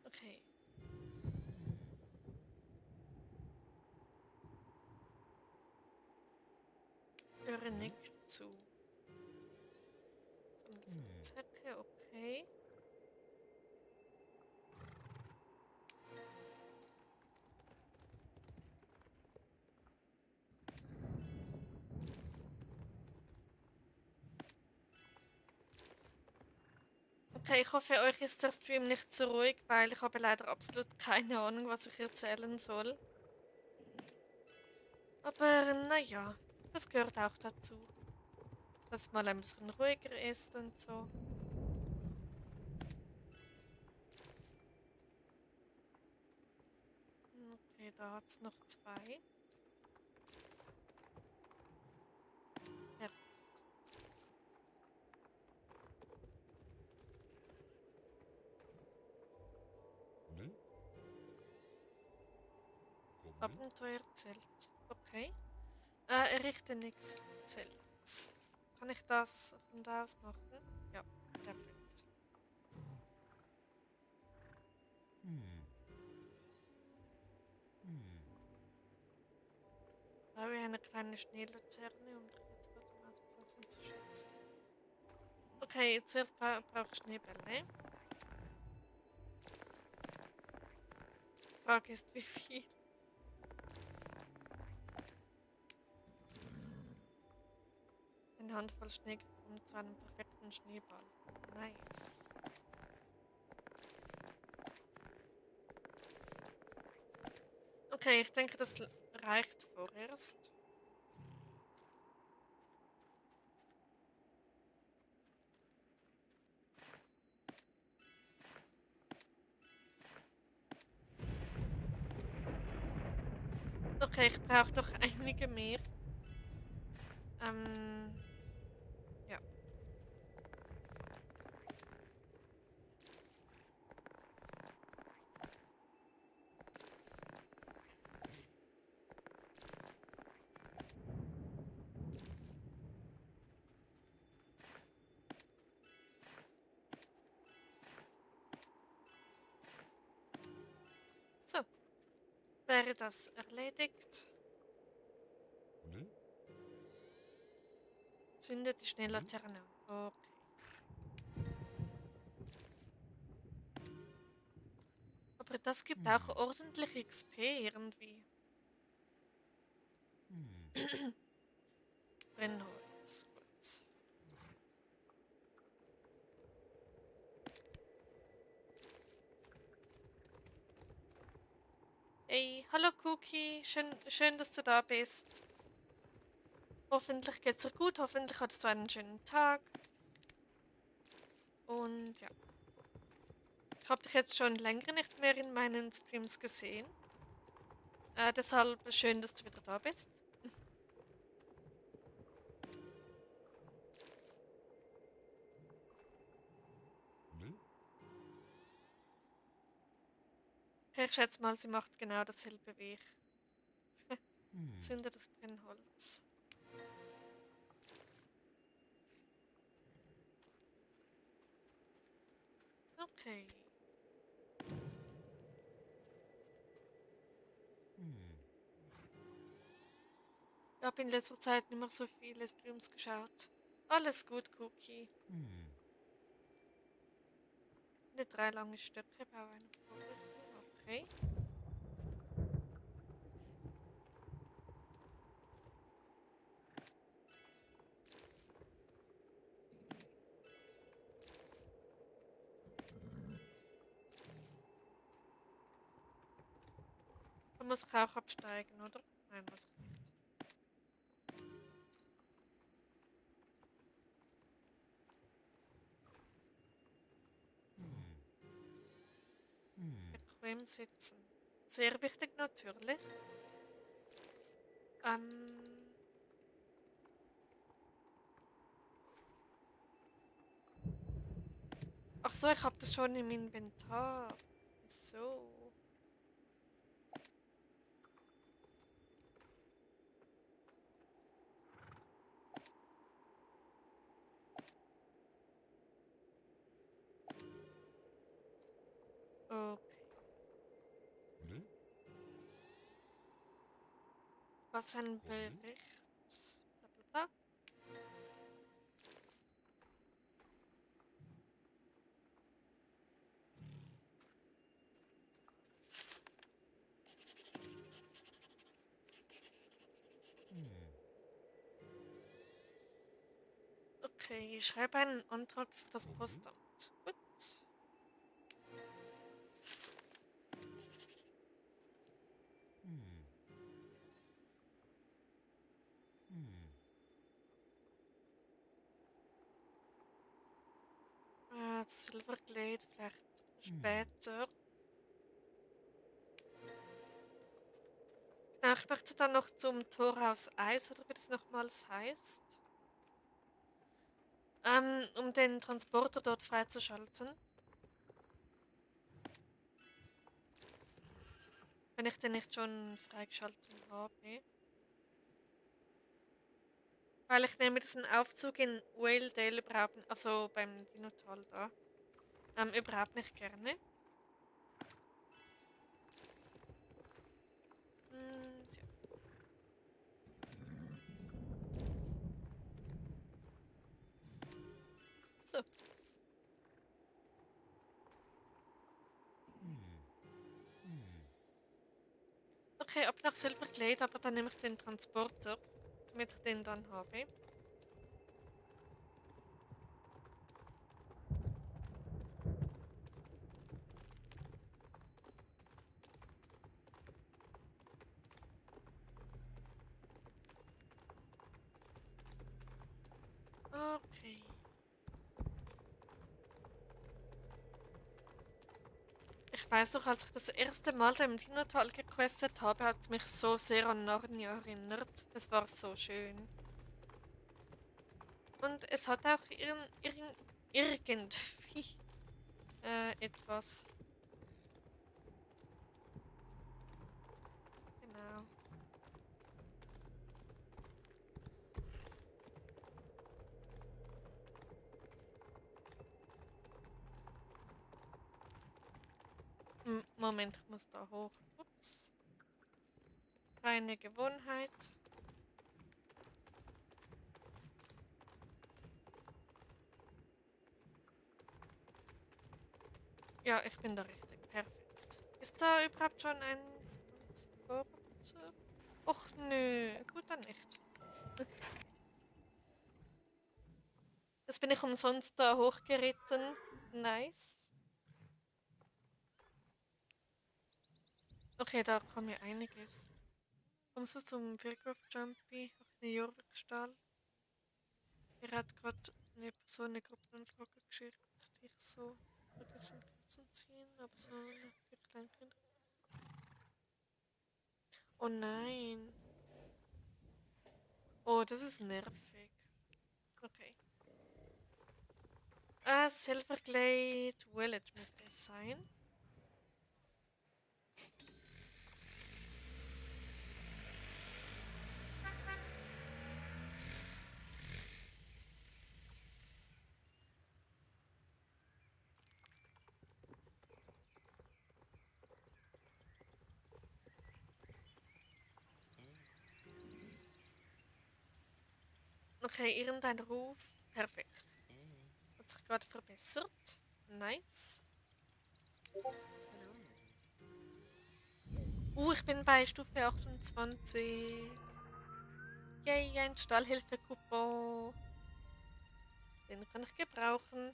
A: Okay. Höre nicht zu. Zecke, okay. Okay, ich hoffe, euch ist der Stream nicht zu ruhig, weil ich habe leider absolut keine Ahnung, was ich erzählen soll. Aber naja, das gehört auch dazu, dass mal ein bisschen ruhiger ist und so. Okay, da hat es noch 2. Abenteuerzelt. Okay. Errichte nächstes Zelt. Kann ich das von da aus machen? Ja, perfekt. Da habe ich eine kleine Schneelaterne, um die Netzwerkmaus passend zu schützen. Okay, zuerst brauche ich Schneebälle. Die Frage ist, wie viel? Eine Handvoll Schnee geformt zu einem perfekten Schneeball. Nice. Okay, ich denke, das reicht vorerst. Okay, ich brauche doch einige mehr. Ja. So, wäre das erledigt. Zündet die Schneelaterne an. Okay. Aber das gibt auch ordentlich XP irgendwie. Brennholz. Gut. Hey, hallo Cookie. Schön, dass du da bist. Hoffentlich geht's dir gut. Hoffentlich hattest du einen schönen Tag. Und ja. Ich habe dich jetzt schon länger nicht mehr in meinen Streams gesehen. Deshalb schön, dass du wieder da bist. Okay, ich schätze mal, sie macht genau dasselbe wie ich. Zünde das Brennholz. Okay. Ich habe in letzter Zeit nicht mehr so viele Streams geschaut. Alles gut, Cookie. Eine 3 lange Stöcke baue eine Vorrichtung. Okay. Da muss ich auch absteigen, oder? Nein, muss ich nicht. Bequem sitzen. Sehr wichtig natürlich. Ach so, ich habe das schon im Inventar. So. Okay. Was ein Bericht. Bla bla bla. Okay, ich schreibe einen Antrag für das Postamt. Gut. Silverglade vielleicht später. Genau, ich möchte dann noch zum Tor aus Eis, oder wie das nochmals heißt. Um den Transporter dort freizuschalten. wenn ich den nicht schon freigeschaltet habe. Weil ich nehme diesen Aufzug in Whaledale überhaupt, also beim Dinotal da, überhaupt nicht gerne. Ja. So. Okay, ab nach Silverglade, aber dann nehme ich den Transporter, damit ich den dann habe. Okay. Ich weiß noch, als ich das erste Mal da im Dinotal gequestet habe, hat es mich so sehr an Narnia erinnert. Es war so schön. Und es hat auch irgendwie etwas. Genau. Moment, ich muss da hoch. Ups. Reine Gewohnheit. Ja, ich bin da richtig. Perfekt. Ist da überhaupt schon ein Transporter? Och nö, gut dann nicht. Jetzt bin ich umsonst da hochgeritten. Nice. Okay, da kam mir einiges. Kommst du zum Faircraft Jumpy auf New York Stall? Er hat gerade eine Person eine Gruppenanfrage geschickt. Ich so vergessen Grenzen ziehen, aber so eine für Kleinkinder. Oh nein. Oh, das ist nervig. Okay. Silverglade Village müsste es sein. Okay, irgendein Ruf. Perfekt. Hat sich gerade verbessert. Nice. Ich bin bei Stufe 28. Yay, ein Stallhilfe-Coupon. Den kann ich gebrauchen.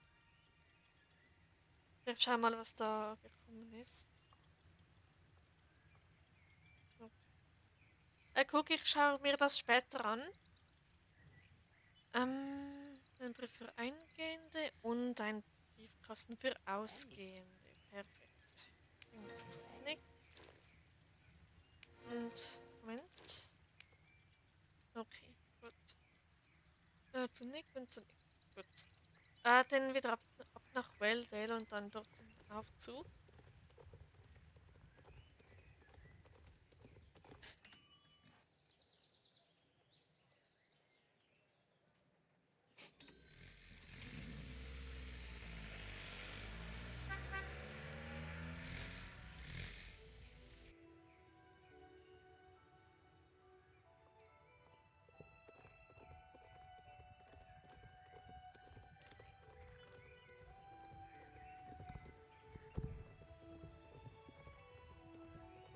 A: Ich schau mal, was da gekommen ist. Guck, ich schaue mir das später an. Ein Brief für Eingehende und ein Briefkasten für Ausgehende. Perfekt. Irgendwas zu Nick. Und, Moment. Okay, gut. Zu Nick und zu Nick. Gut. Dann wieder ab nach Welldale und dann dort den Aufzug.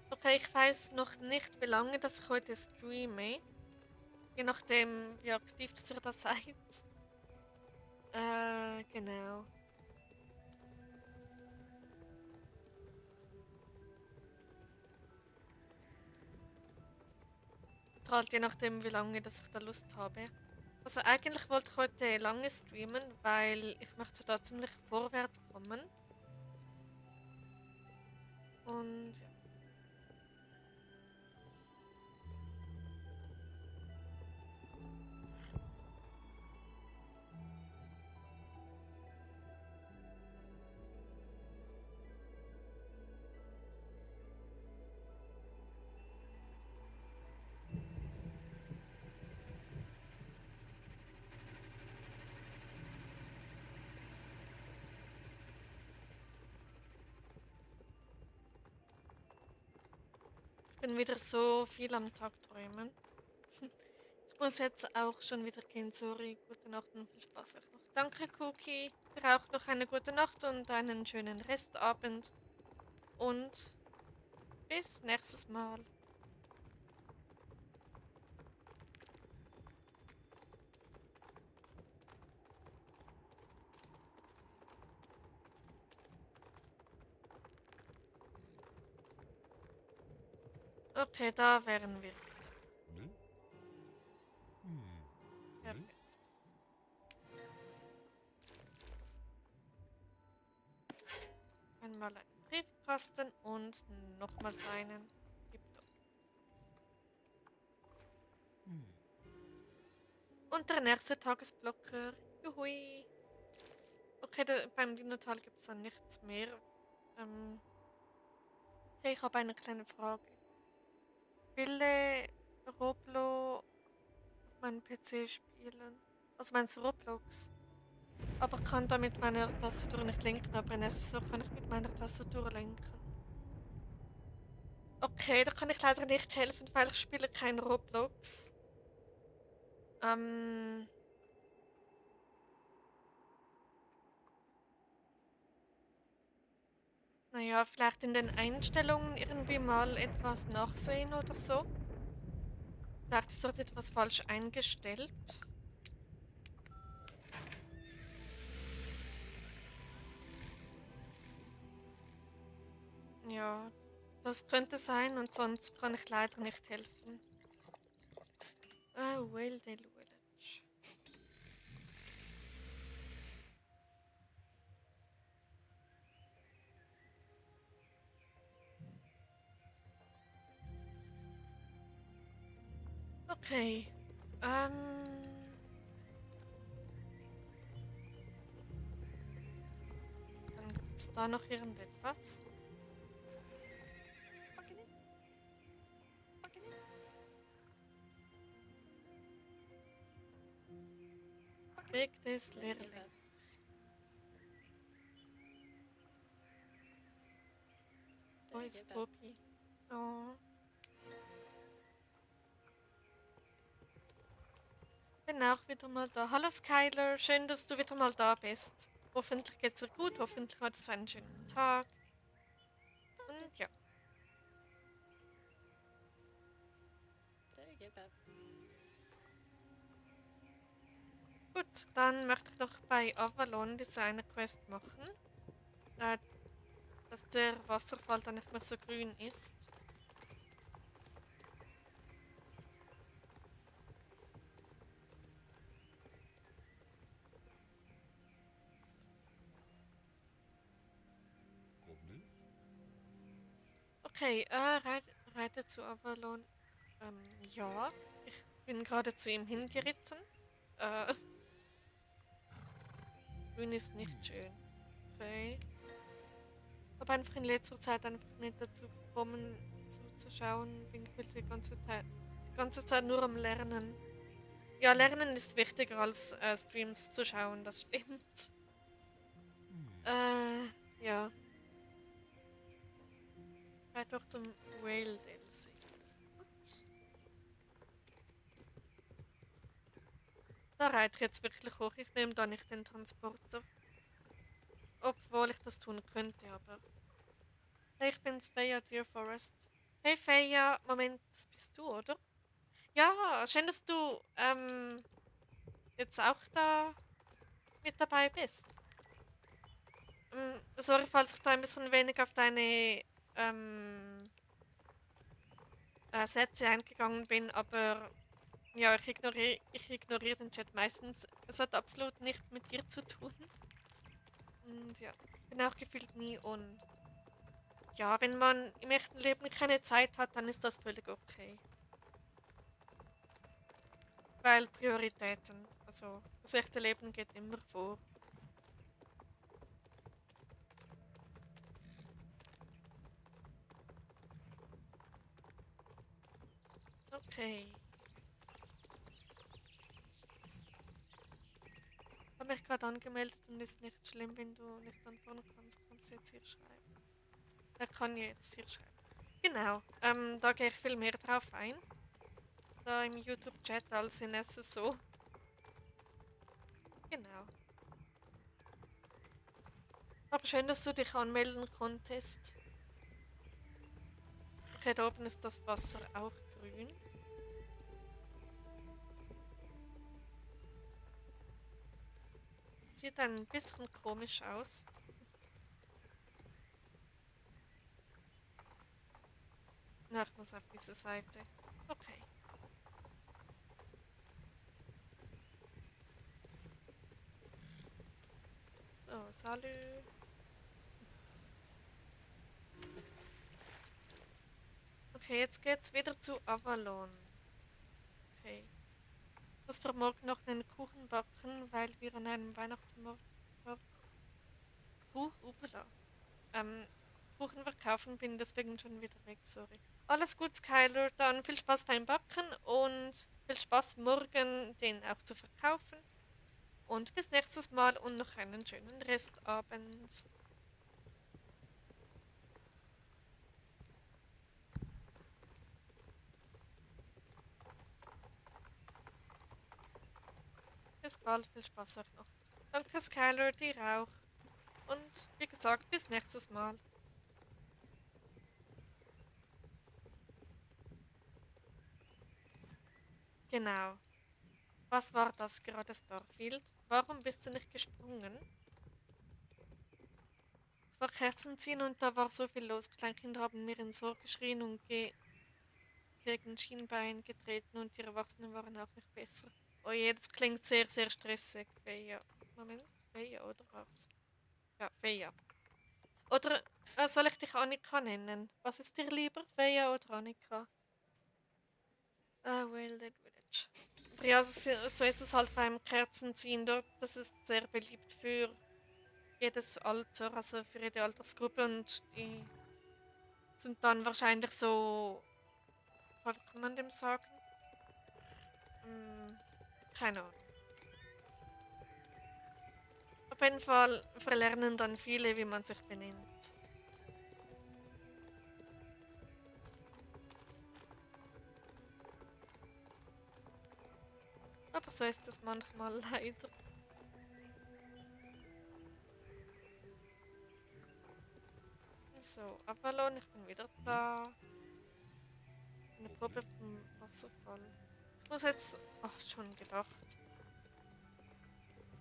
A: Okay, ich weiß noch nicht, wie lange das ich heute streame. Je nachdem, wie aktiv das ihr da seid. Genau. Und halt je nachdem, wie lange dass ich da Lust habe. Also eigentlich wollte ich heute lange streamen, weil ich möchte da ziemlich vorwärts kommen. Und ja. bin wieder so viel am Tag träumen. Ich muss jetzt auch schon wieder gehen, sorry. Gute Nacht und viel Spaß euch noch. Danke, Cookie. Dir auch noch eine gute Nacht und einen schönen Restabend. Und bis nächstes Mal. Okay, da wären wir wieder.
B: Ne? Ne?
A: Perfekt. Einmal einen Briefkasten und nochmals einen. Tipptopp. Und der nächste Tagesblocker. Juhui. Okay, beim Dinotal gibt es dann nichts mehr. Ähm, hey, ich habe eine kleine Frage. Will Roblo auf meinem PC spielen? Also meinst du Roblox? Aber kann da mit meiner Tastatur nicht lenken, aber in SSO kann ich mit meiner Tastatur lenken. Okay, da kann ich leider nicht helfen, weil ich spiele kein Roblox. Ähm, naja, vielleicht in den Einstellungen irgendwie mal etwas nachsehen oder so. Vielleicht ist dort etwas falsch eingestellt. Ja, das könnte sein und sonst kann ich leider nicht helfen. Whaledale Village. Okay. Dann gibt es da noch irgendetwas. Weg des Lehrlings. Wo ist Tobi? Oh. Bin auch wieder mal da. Hallo Skyler, schön, dass du wieder mal da bist. Hoffentlich geht's dir gut, hoffentlich hattest du einen schönen Tag. Und ja, gut, dann möchte ich noch bei Avalon diese eine Quest machen. Äh, dass der Wasserfall dann nicht mehr so grün ist.
B: Komm, ne?
A: Okay, reite zu Avalon. Ja, ich bin gerade zu ihm hingeritten. Äh, grün ist nicht schön. Okay. Habe einfach in letzter Zeit einfach nicht dazu gekommen, zuzuschauen. Bin gefühlt die ganze Zeit nur am Lernen. Ja, Lernen ist wichtiger als Streams zu schauen, das stimmt. Ja. Vielleicht doch zum Whale DLC. Gut. Da reite ich jetzt wirklich hoch. Ich nehme da nicht den Transporter. Obwohl ich das tun könnte, aber. Hey, ich bin's, Feja Deer Forest. Hey Feja, Moment, das bist du, oder? Ja, schön, dass du jetzt auch da mit dabei bist. Sorry, falls ich da ein bisschen wenig auf deine ähm, Sätze eingegangen bin, aber ja, ich ignoriere den Chat meistens. Es hat absolut nichts mit dir zu tun. Und ja, bin auch gefühlt nie on. Ja, wenn man im echten Leben keine Zeit hat, dann ist das völlig okay. Weil Prioritäten, also das echte Leben geht immer vor. Okay. Ich habe mich gerade angemeldet und ist nicht schlimm, wenn du nicht anfangen kannst, kannst du jetzt hier schreiben. Er kann jetzt hier schreiben. Genau. Da gehe ich viel mehr drauf ein. Da im YouTube-Chat als in SSO. Genau. Aber schön, dass du dich anmelden konntest. Okay, da oben ist das Wasser auch grün. Sieht ein bisschen komisch aus. Na, ich muss auf diese Seite. Okay. So, salü. Okay, jetzt geht's wieder zu Avalon. Okay. Muss für morgen noch einen Kuchen backen, weil wir an einem Weihnachtsmarkt Upala. Ähm, Kuchen verkaufen, bin deswegen schon wieder weg, sorry. Alles gut, Skyler, dann viel Spaß beim Backen und viel Spaß morgen, den auch zu verkaufen. Und bis nächstes Mal und noch einen schönen Restabend. Bis bald, viel Spaß euch noch. Danke, Skyler, dir auch. Und wie gesagt, bis nächstes Mal. Genau. Was war das gerade, Starfield? Warum bist du nicht gesprungen? Ich war Kerzen ziehen und da war so viel los. Kleinkinder haben mir ins Ohr geschrien und gegen Schienbein getreten und die Erwachsenen waren auch nicht besser. Oh je, das klingt sehr, sehr stressig. Feja. Moment, Feja oder was? Ja, Feja. Oder soll ich dich Annika nennen? Was ist dir lieber, Feja oder Annika? Wilded Village. Aber ja, so ist es halt beim Kerzenziehen dort. Das ist sehr beliebt für jedes Alter, also für jede Altersgruppe und die sind dann wahrscheinlich so, was kann man dem sagen? Hm, keine Ahnung. Auf jeden Fall verlernen dann viele, wie man sich benimmt. Aber so ist es manchmal leider. So, Avalon, ich bin wieder da. Eine Probe vom Wasserfall. Ich muss jetzt, ach, schon gedacht,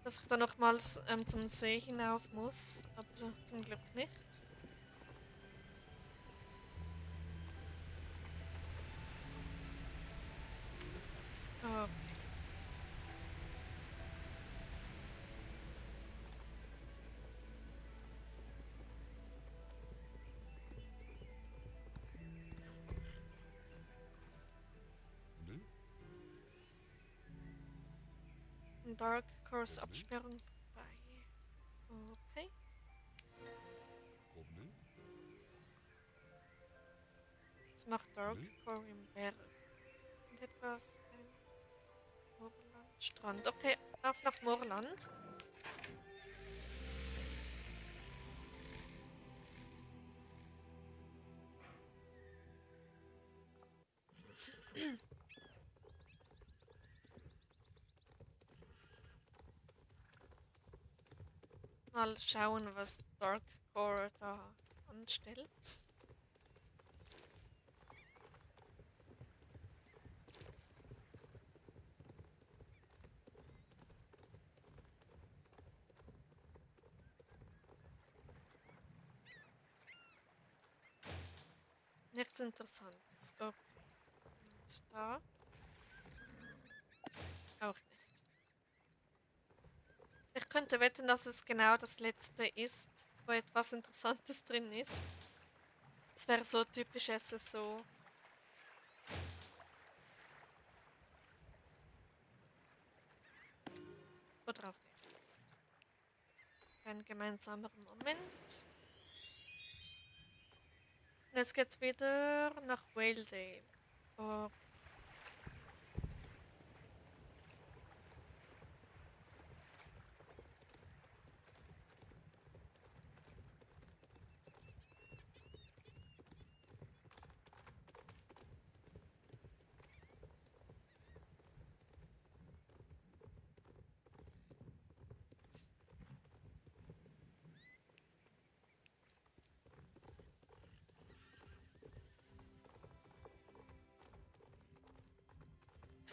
A: dass ich da nochmals zum See hinauf muss, aber zum Glück nicht. Okay. Dark Course Absperrung vorbei. Okay. Was macht Dark Core im Berg? Und etwas ein Moorland. Strand. Okay, auf nach Moorland. Mal schauen, was Dark Core da anstellt. Nichts Interessantes. Okay. Und da auch nicht. Ich könnte wetten, dass es genau das letzte ist, wo etwas Interessantes drin ist. Es wäre so typisch SSO. Oder auch nicht. Ein gemeinsamer Moment. Und jetzt geht's wieder nach Whaledale. Okay.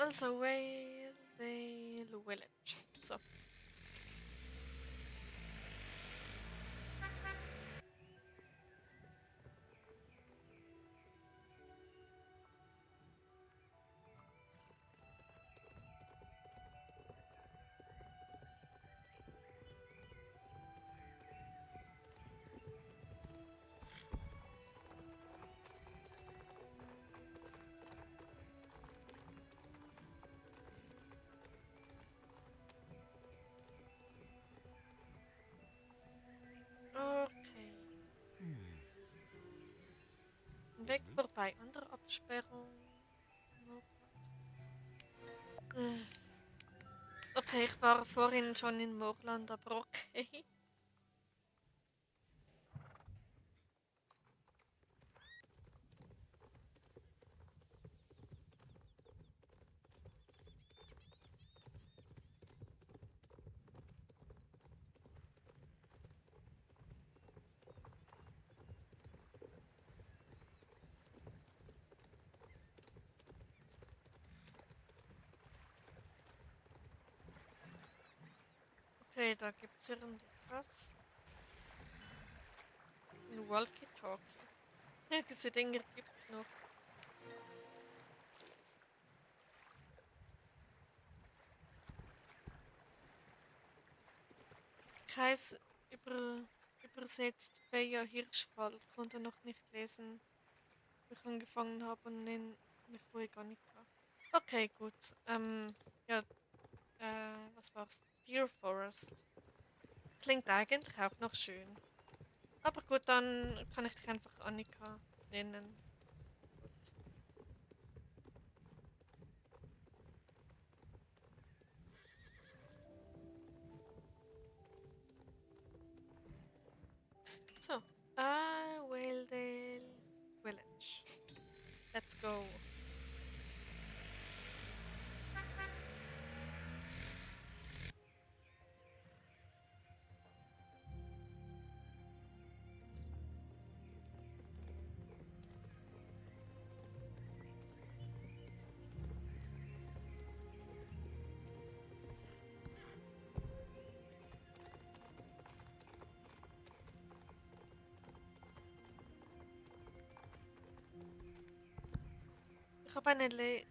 A: Also Waledale Village. So. Okay. Weg vorbei. Andere Absperrung. Äh, Okay, ich war vorhin schon in Morland, aber okay. Okay, da gibt's irgendetwas. Ein Walkie-Talkie. Diese Dinger gibt's noch. Kreis übersetzt Feja Hirschwald. Konnte noch nicht lesen, wo ich angefangen habe und mich ruhig ankam. Okay, gut. Ja, was war's? Deer Forest. Klingt eigentlich auch noch schön. Aber gut, dann kann ich dich einfach Annika nennen. Gut. So, Wildale Village. Let's go. Ich habe ein Le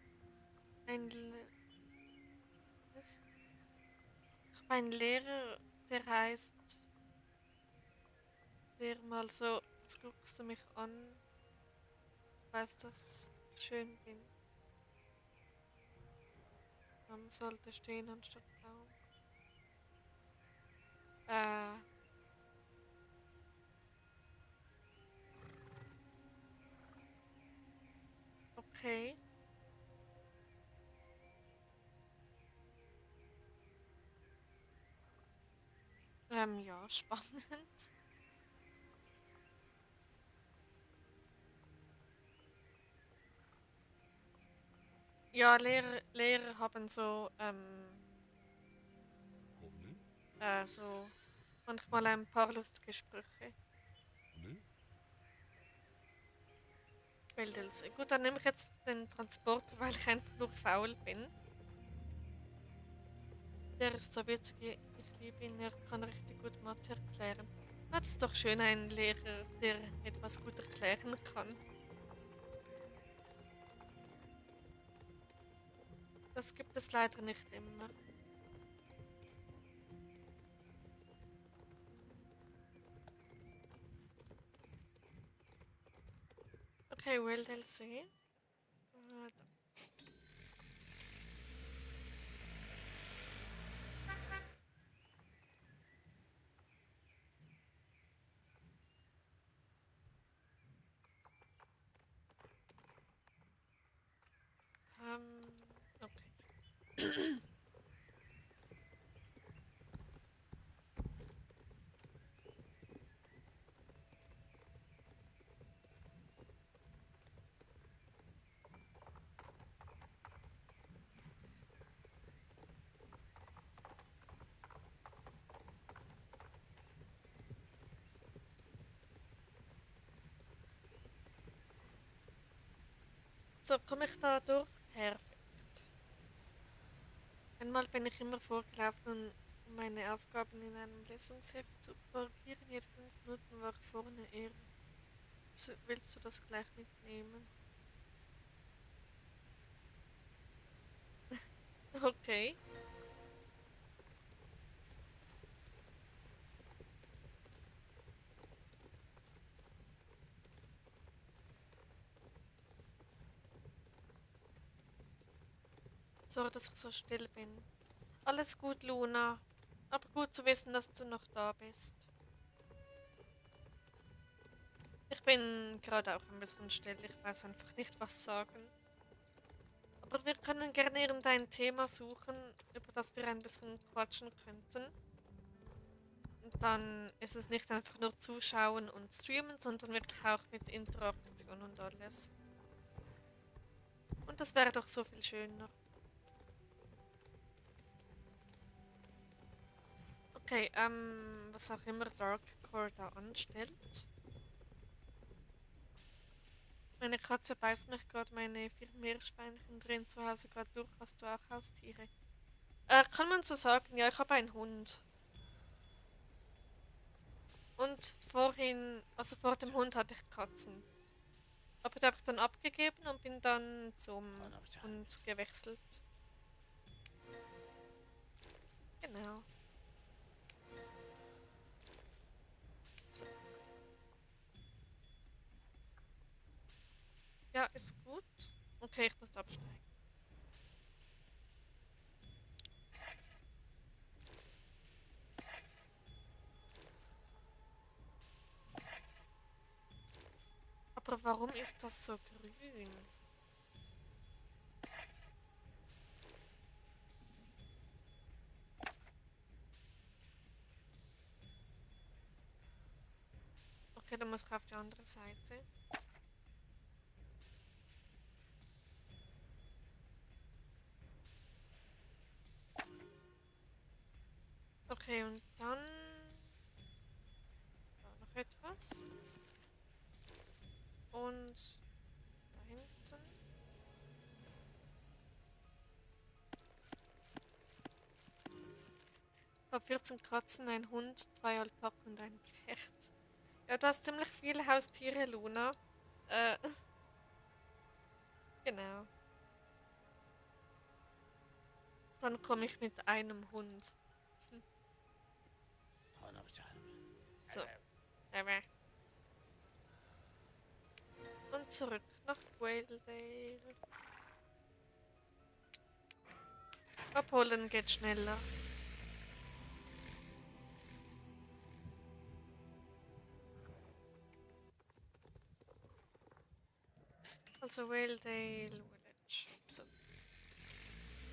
A: was? Ich habe einen Lehrer, der heißt, der mal so, jetzt guckst du mich an. Ich weiß, dass ich schön bin. Sollte stehen anstatt Baum. Äh, okay. Ja, spannend. Ja, Lehrer haben so, so manchmal ein paar lustige Sprüche. Bildelse. Gut, dann nehme ich jetzt den Transporter, weil ich einfach nur faul bin. Der ist so witzig, ich liebe ihn, er kann richtig gut Mathe erklären. Ah, das ist doch schön, ein Lehrer, der etwas gut erklären kann. Das gibt es leider nicht immer. Okay, Wildelse. Da. Okay. So, komme ich da durch? Perfekt. Einmal bin ich immer vorgelaufen, um meine Aufgaben in einem Lesungsheft zu korrigieren. Jede 5 Minuten war ich vorne eher. Willst du das gleich mitnehmen? Okay. Sorry, dass ich so still bin. Alles gut, Luna. Aber gut zu wissen, dass du noch da bist. Ich bin gerade auch ein bisschen still. Ich weiß einfach nicht, was sagen. Aber wir können gerne irgendein Thema suchen, über das wir ein bisschen quatschen könnten. Und dann ist es nicht einfach nur zuschauen und streamen, sondern wirklich auch mit Interaktion und alles. Und das wäre doch so viel schöner. Okay, was auch immer Darkcore da anstellt. Meine Katze beißt mich gerade meine 4 Meerschweinchen drin zu Hause gerade durch. Hast du auch Haustiere? Kann man so sagen, ja, ich habe einen Hund. Und vorhin, also vor dem Hund hatte ich Katzen. Aber die habe ich dann abgegeben und bin dann zum Hund gewechselt. Genau. So. Ja, ist gut. Okay, ich muss absteigen. Aber warum ist das so grün? Okay, dann muss ich auf die andere Seite. Okay, und dann da noch etwas. Und da hinten. Ich habe 14 Katzen, ein Hund, 2 Alpaken und ein Pferd. Ja, du hast ziemlich viele Haustiere, Luna. Äh, genau. Dann komme ich mit einem Hund. So. Und zurück nach Whale. Abholen geht schneller. Also Whaledale Village. So.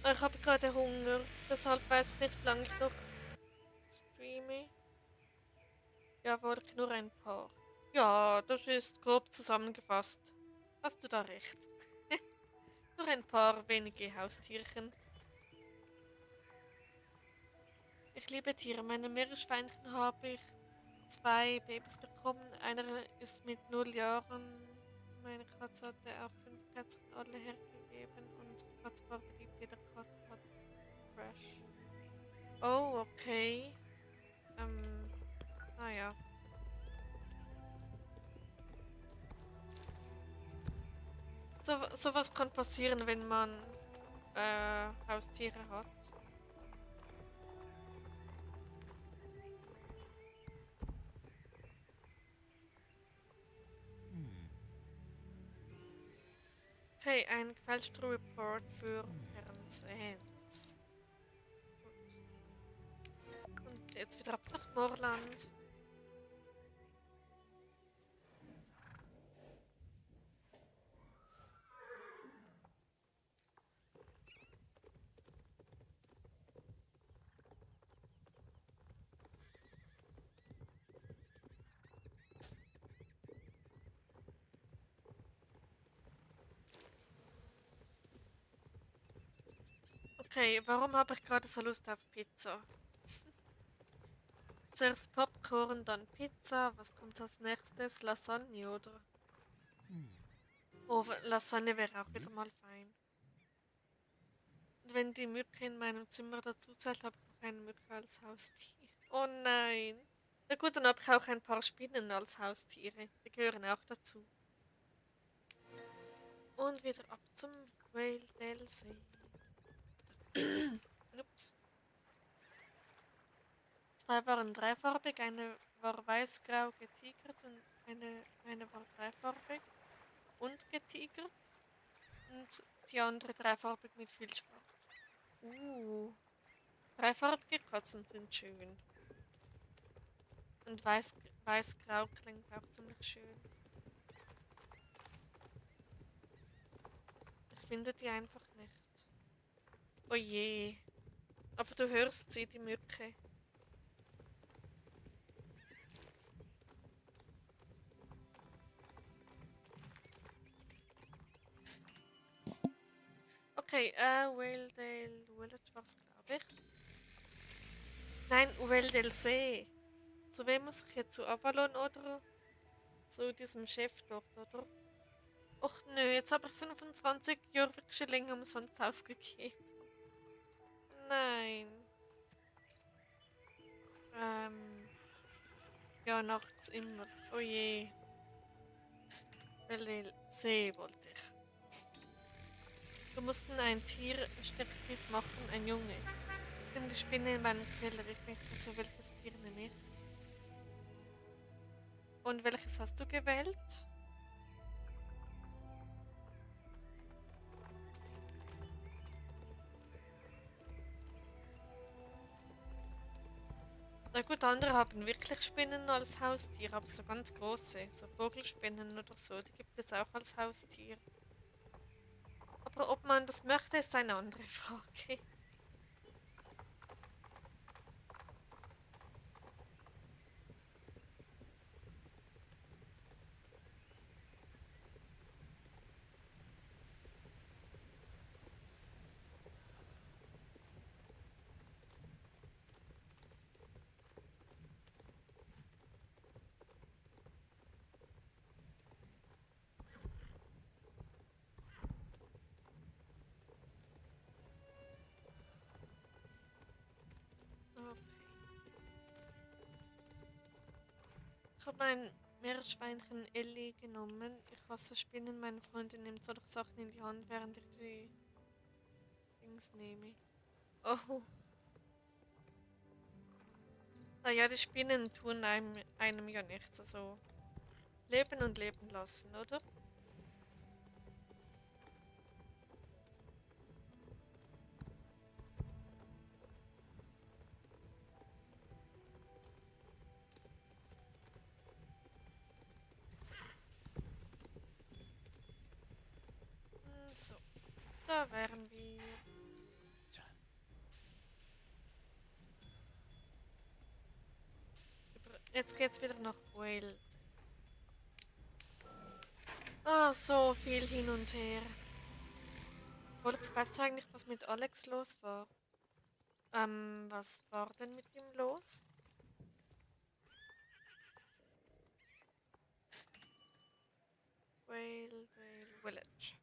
A: Ich habe gerade Hunger, deshalb weiß ich nicht, wie lange ich noch streame. Ja, wirklich nur ein paar. Ja, das ist grob zusammengefasst. Hast du da recht. Nur ein paar wenige Haustierchen. Ich liebe Tiere. Meine Meerschweinchen habe ich 2 Babys bekommen. Einer ist mit 0 Jahren. Meine Katze hatte auch 5 Katzen, alle hergegeben. Unsere Katze war beliebt. Jeder Katze hat Crash. Oh, okay. Naja. Sowas kann passieren, wenn man Haustiere hat. Okay, ein gefälschter Report für Herrn Sands. Gut. Und jetzt wieder ab nach Moorland. Okay, warum habe ich gerade so Lust auf Pizza? Zuerst Popcorn, dann Pizza. Was kommt als nächstes? Lasagne, oder? Oh, Lasagne wäre auch wieder mal fein. Und wenn die Mücke in meinem Zimmer dazu zählt, habe ich noch eine Mücke als Haustier. Oh nein. Na gut, dann habe ich auch ein paar Spinnen als Haustiere. Die gehören auch dazu. Und wieder ab zum Whale-See. Ups. Zwei waren dreifarbig, eine war weiß-grau getigert und eine war dreifarbig und getigert. Und die andere dreifarbig mit viel Schwarz. Dreifarbige Katzen sind schön. Und weiß-grau klingt auch ziemlich schön. Ich finde die einfach nicht. Oh je. Aber du hörst sie, die Mücke. Okay, Wildale Village war's, glaube ich. Nein, Wildale See. Zu wem muss ich jetzt? Zu Avalon oder zu diesem Chef dort, oder? Och nö, jetzt habe ich 25 Schilling umsonst ausgegeben. Nein. Ja, nachts immer. Oh je. Wildale See wollte ich. Wir mussten ein Tier-Steckbrief machen, ein Junge. Nimm die Spinne in meinem Keller. Ich denke mir so, welches Tier nehme ich? Und welches hast du gewählt? Na gut, andere haben wirklich Spinnen als Haustier, aber so ganz große, so Vogelspinnen oder so, die gibt es auch als Haustier. Aber ob man das möchte, ist eine andere Frage. Okay. Ich habe mein Meerschweinchen Ellie genommen. Ich hasse Spinnen. Meine Freundin nimmt solche Sachen in die Hand, während ich die Dings nehme. Oh. Naja, die Spinnen tun einem ja nichts. Also leben und leben lassen, oder? So, da wären wir. Jetzt geht's wieder nach Wild. Ah, so viel hin und her. Volk, weißt du eigentlich, was mit Alex los war? Was war denn mit ihm los? Wildale Village.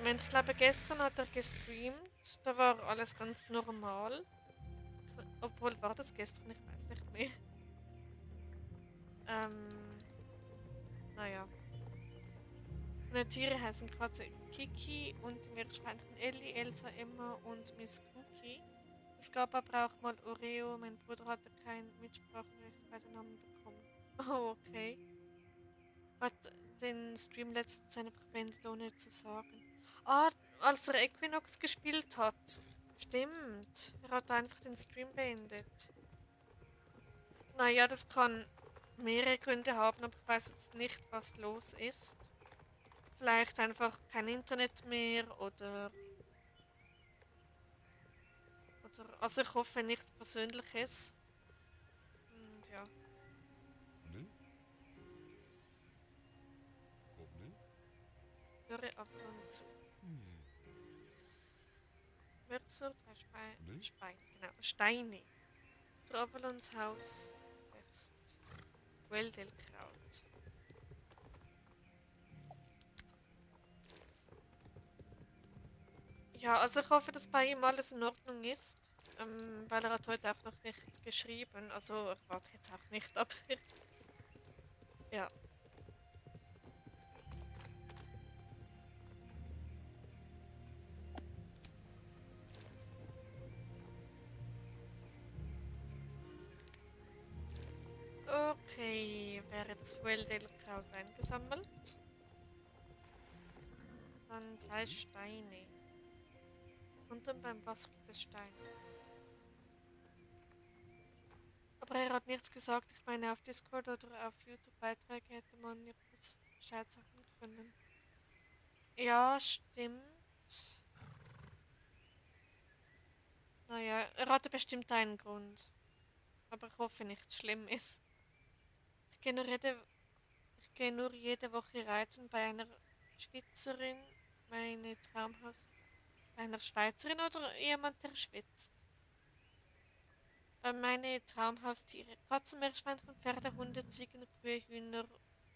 A: Moment, ich glaube, gestern hat er gestreamt. Da war alles ganz normal. Obwohl, war das gestern? Ich weiß nicht mehr. Ähm, naja. Meine Tiere heißen Katze Kiki und die Meerschweinchen Ellie, Elsa, Emma und Miss Cookie. Es gab aber auch mal Oreo. Mein Bruder hatte kein Mitspracherecht bei den Namen bekommen. Oh, okay. Hat den Stream letztens einfach beendet, ohne zu sagen. Ah, als er Equinox gespielt hat. Stimmt. Er hat einfach den Stream beendet. Naja, das kann mehrere Gründe haben, aber ich weiß jetzt nicht, was los ist. Vielleicht einfach kein Internet mehr oder also ich hoffe nichts Persönliches. Und ja.
B: Ne? Warum ne?
A: Höre Avalon zu. Mörser, drei
B: Ne?
A: Genau, Steine. Zu Avalons Haus wächst Weldelkraut. Ja, also ich hoffe, dass bei ihm alles in Ordnung ist. Weil er hat heute auch noch nicht geschrieben. Also ich warte jetzt auch nicht, aber ja. Okay, wäre das Welldale-Kraut eingesammelt? Dann 3 Steine. Und dann beim Wasser gibt es Steine. Aber er hat nichts gesagt. Ich meine, auf Discord oder auf YouTube-Beiträge hätte man ja Bescheid sagen können. Ja, stimmt. Naja, er hatte bestimmt einen Grund. Aber ich hoffe, nichts schlimm ist. Ich gehe nur jede, ich gehe nur jede Woche reiten bei einer Schweizerin. Meine Traumhaus. Bei einer Schweizerin oder jemand, der schwitzt. Meine Traumhaustiere. Katzen, Meerschweinchen, Pferde, Hunde, Ziegen, Kühe, Hühner.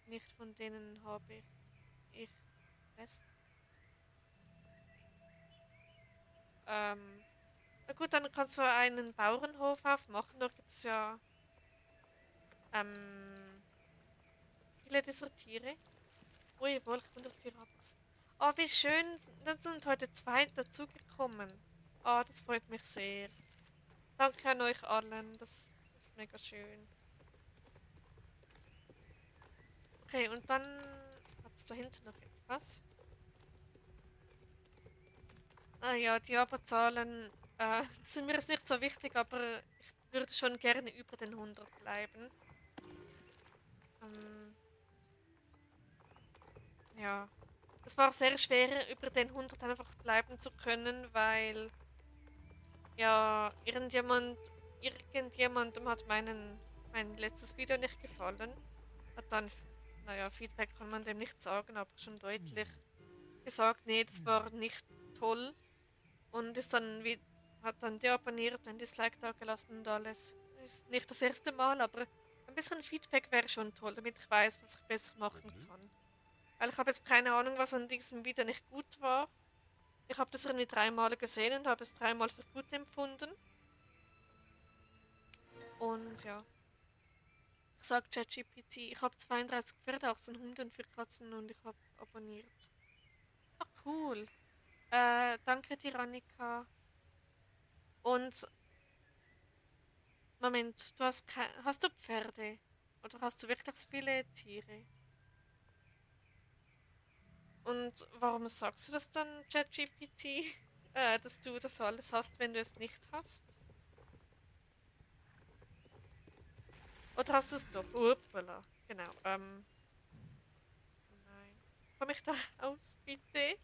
A: Nicht von denen habe ich. Was? Ähm, na gut, dann kannst du einen Bauernhof aufmachen. Da gibt es ja ähm, viele dieser Tiere. Ui, Wolke 104 Abos. Oh, wie schön. Dann sind heute 2 dazugekommen. Oh, das freut mich sehr. Danke an euch allen. Das ist mega schön. Okay, und dann hat es da hinten noch etwas. Ah ja, die Abozahlen sind mir jetzt nicht so wichtig, aber ich würde schon gerne über den 100 bleiben. Ähm, ja. Es war sehr schwer, über den 100 einfach bleiben zu können, weil ja, irgendjemandem hat mein letztes Video nicht gefallen. Hat dann, naja, Feedback kann man dem nicht sagen, aber schon deutlich gesagt, nee, das war nicht toll. Und hat dann deabonniert, ein Dislike da gelassen und alles. Ist nicht das erste Mal, aber ein bisschen Feedback wäre schon toll, damit ich weiß, was ich besser machen
B: Mhm.
A: kann. Weil ich habe jetzt keine Ahnung, was an diesem Video nicht gut war. Ich habe das irgendwie 3 Mal gesehen und habe es 3 Mal für gut empfunden. Und ja, ich sage ChatGPT, ich habe 32 Pferde, 18 Hunde und 4 Katzen und ich habe abonniert. Ah, cool. Danke dir, Annika. Und Moment, hast du Pferde? Oder hast du wirklich so viele Tiere? Und warum sagst du das dann, ChatGPT? Dass du das alles hast, wenn du es nicht hast? Oder hast du es doch? Uppala. Genau. Nein. Komm ich da aus, bitte?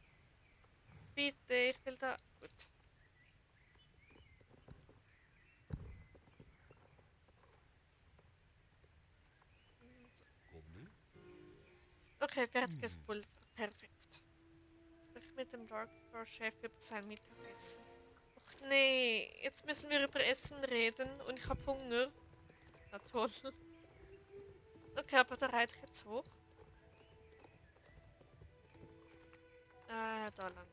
A: Bitte, ich will da. Gut. So.
B: Goblin?
A: Okay, fertiges Pulver. Perfekt. Sprich mit dem Darkcore-Chef über sein Mittagessen. Och nee, jetzt müssen wir über Essen reden und ich habe Hunger. Na toll. Okay, aber da reite ich jetzt hoch. Da lang.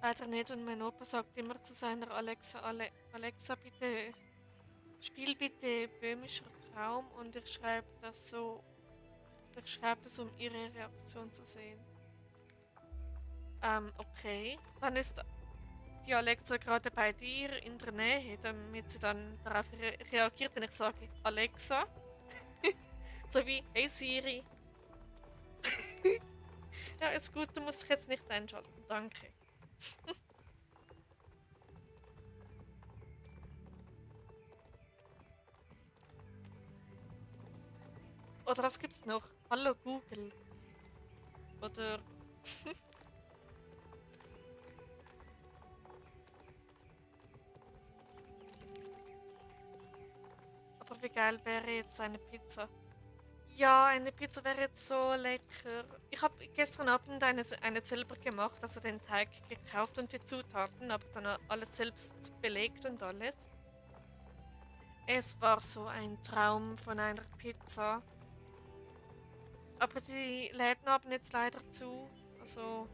A: Leider nicht und mein Opa sagt immer zu seiner Alexa, Alexa, bitte, spiel bitte böhmischer Traum und ich schreibe das, um ihre Reaktion zu sehen. Okay. Dann ist die Alexa gerade bei dir in der Nähe, damit sie dann darauf reagiert, wenn ich sage, Alexa. So wie, hey Siri. Ja, ist gut, du musst dich jetzt nicht einschalten. Danke. Oder was gibt's noch? Hallo Google. Oder. Aber wie geil wäre jetzt eine Pizza? Ja, eine Pizza wäre jetzt so lecker. Ich habe gestern Abend eine selber gemacht, also den Teig gekauft und die Zutaten, aber dann alles selbst belegt und alles. Es war so ein Traum von einer Pizza. Aber die Läden haben jetzt leider zu. Also,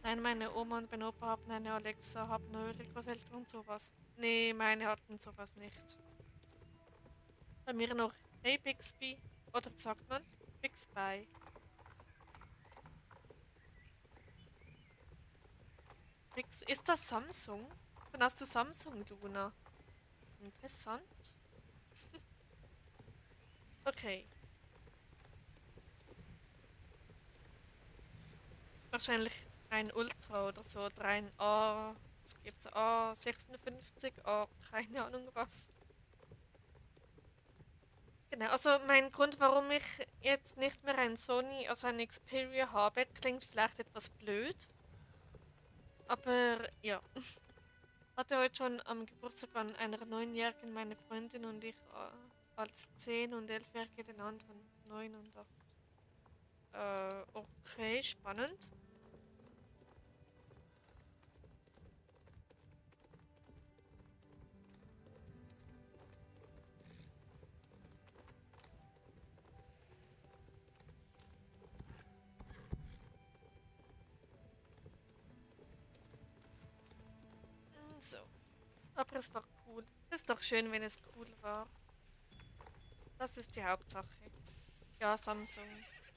A: nein, meine Oma und mein Opa haben eine Alexa, haben eure Großeltern und sowas. Nee, meine hatten sowas nicht. Bei mir noch Hey Bixby. Oder wie sagt man? Bixby. Ist das Samsung? Dann hast du Samsung, Luna. Interessant. Okay. Wahrscheinlich ein Ultra oder so. Oder ein A. Was gibt's? A56, A, keine Ahnung was. Genau, also mein Grund, warum ich jetzt nicht mehr ein Sony, also ein Xperia habe, klingt vielleicht etwas blöd. Aber ja, hatte heute schon am Geburtstag von einer 9-Jährigen meine Freundin und ich als 10- und 11-Jährige den anderen 9 und 8. Okay, spannend. So, aber es war cool. Ist doch schön, wenn es cool war. Das ist die Hauptsache. Ja, Samsung.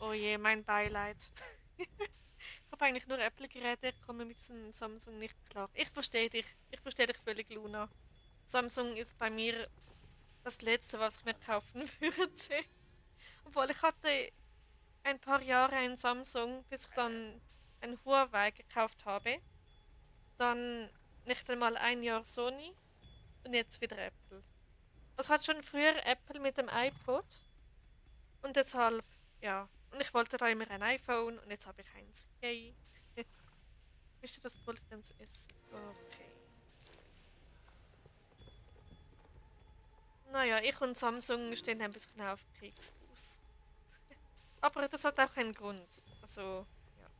A: Oh je, mein Beileid. Ich habe eigentlich nur Apple-Geräte, ich komme mit diesem Samsung nicht klar. Ich verstehe dich. Ich verstehe dich völlig, Luna. Samsung ist bei mir das Letzte, was ich mir kaufen würde. Obwohl ich hatte ein paar Jahre ein Samsung, bis ich dann ein Huawei gekauft habe. Dann nicht einmal ein Jahr Sony und jetzt wieder Apple. Es hat schon früher Apple mit dem iPod und deshalb, ja. Und ich wollte da immer ein iPhone und jetzt habe ich eins. Yay. Wisst ihr, das Pulverens ist? Okay. Naja, ich und Samsung stehen ein bisschen auf Kriegsfuß. Aber das hat auch einen Grund. Also, ja.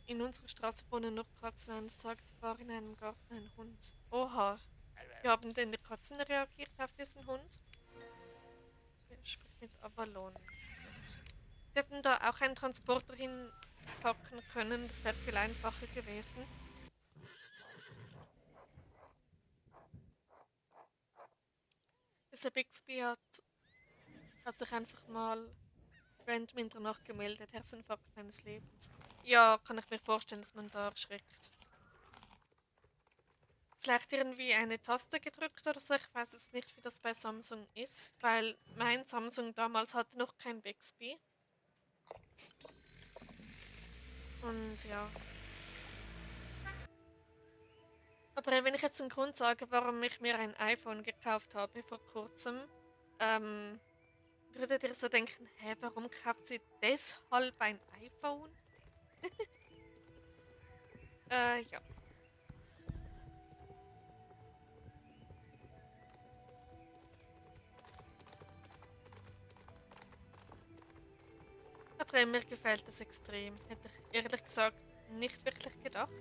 A: In unserer Straße wohnen noch Katzen. Eines Tages war in einem Garten ein Hund. Oha. Wie haben denn die Katzen reagiert auf diesen Hund? Er spricht mit Avalon. Gut. Sie hätten da auch einen Transporter hinpacken können. Das wäre viel einfacher gewesen. Dieser Bixby hat sich einfach mal random in der Nacht gemeldet. Herzinfarkt meines Lebens. Ja, kann ich mir vorstellen, dass man da erschreckt. Vielleicht irgendwie eine Taste gedrückt oder so. Ich weiß jetzt nicht, wie das bei Samsung ist, weil mein Samsung damals hatte noch kein Bixby. Und ja. Aber wenn ich jetzt einen Grund sage, warum ich mir ein iPhone gekauft habe vor kurzem, ähm, würdet ihr so denken, hä, warum kauft sie deshalb ein iPhone? Ja. Aber mir gefällt das extrem. Hätte ich ehrlich gesagt nicht wirklich gedacht.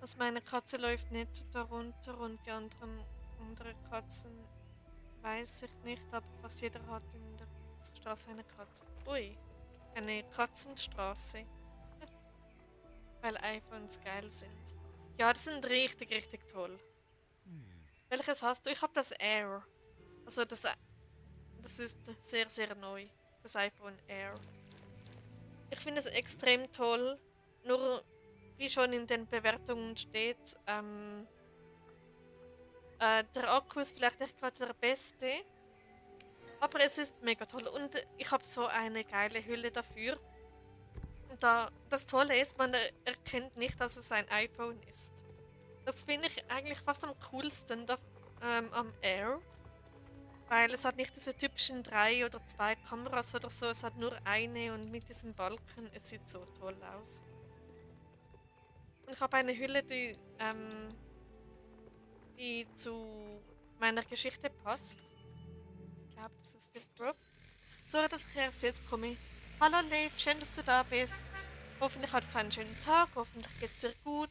A: Also meine Katze läuft nicht darunter und die andere Katzen weiß ich nicht, aber fast jeder hat in der Straße eine Katze. Ui, eine Katzenstraße, weil iPhones geil sind. Ja, die sind richtig, richtig toll. Welches hast du? Ich habe das Air. Also das ist sehr, sehr neu. Das iPhone Air. Ich finde es extrem toll. Nur, wie schon in den Bewertungen steht, der Akku ist vielleicht nicht gerade der beste, aber es ist mega toll. Und ich habe so eine geile Hülle dafür. Und das Tolle ist, man erkennt nicht, dass es ein iPhone ist. Das finde ich eigentlich fast am coolsten am Air. Weil es hat nicht diese typischen 3 oder 2 Kameras oder so, es hat nur eine und mit diesem Balken, es sieht so toll aus. Und ich habe eine Hülle, die zu meiner Geschichte passt. Ich glaube, das ist Phil Roth. Sorry, dass ich erst jetzt komme. Hallo Leif, schön, dass du da bist. Hoffentlich hattest du einen schönen Tag, hoffentlich geht's dir gut.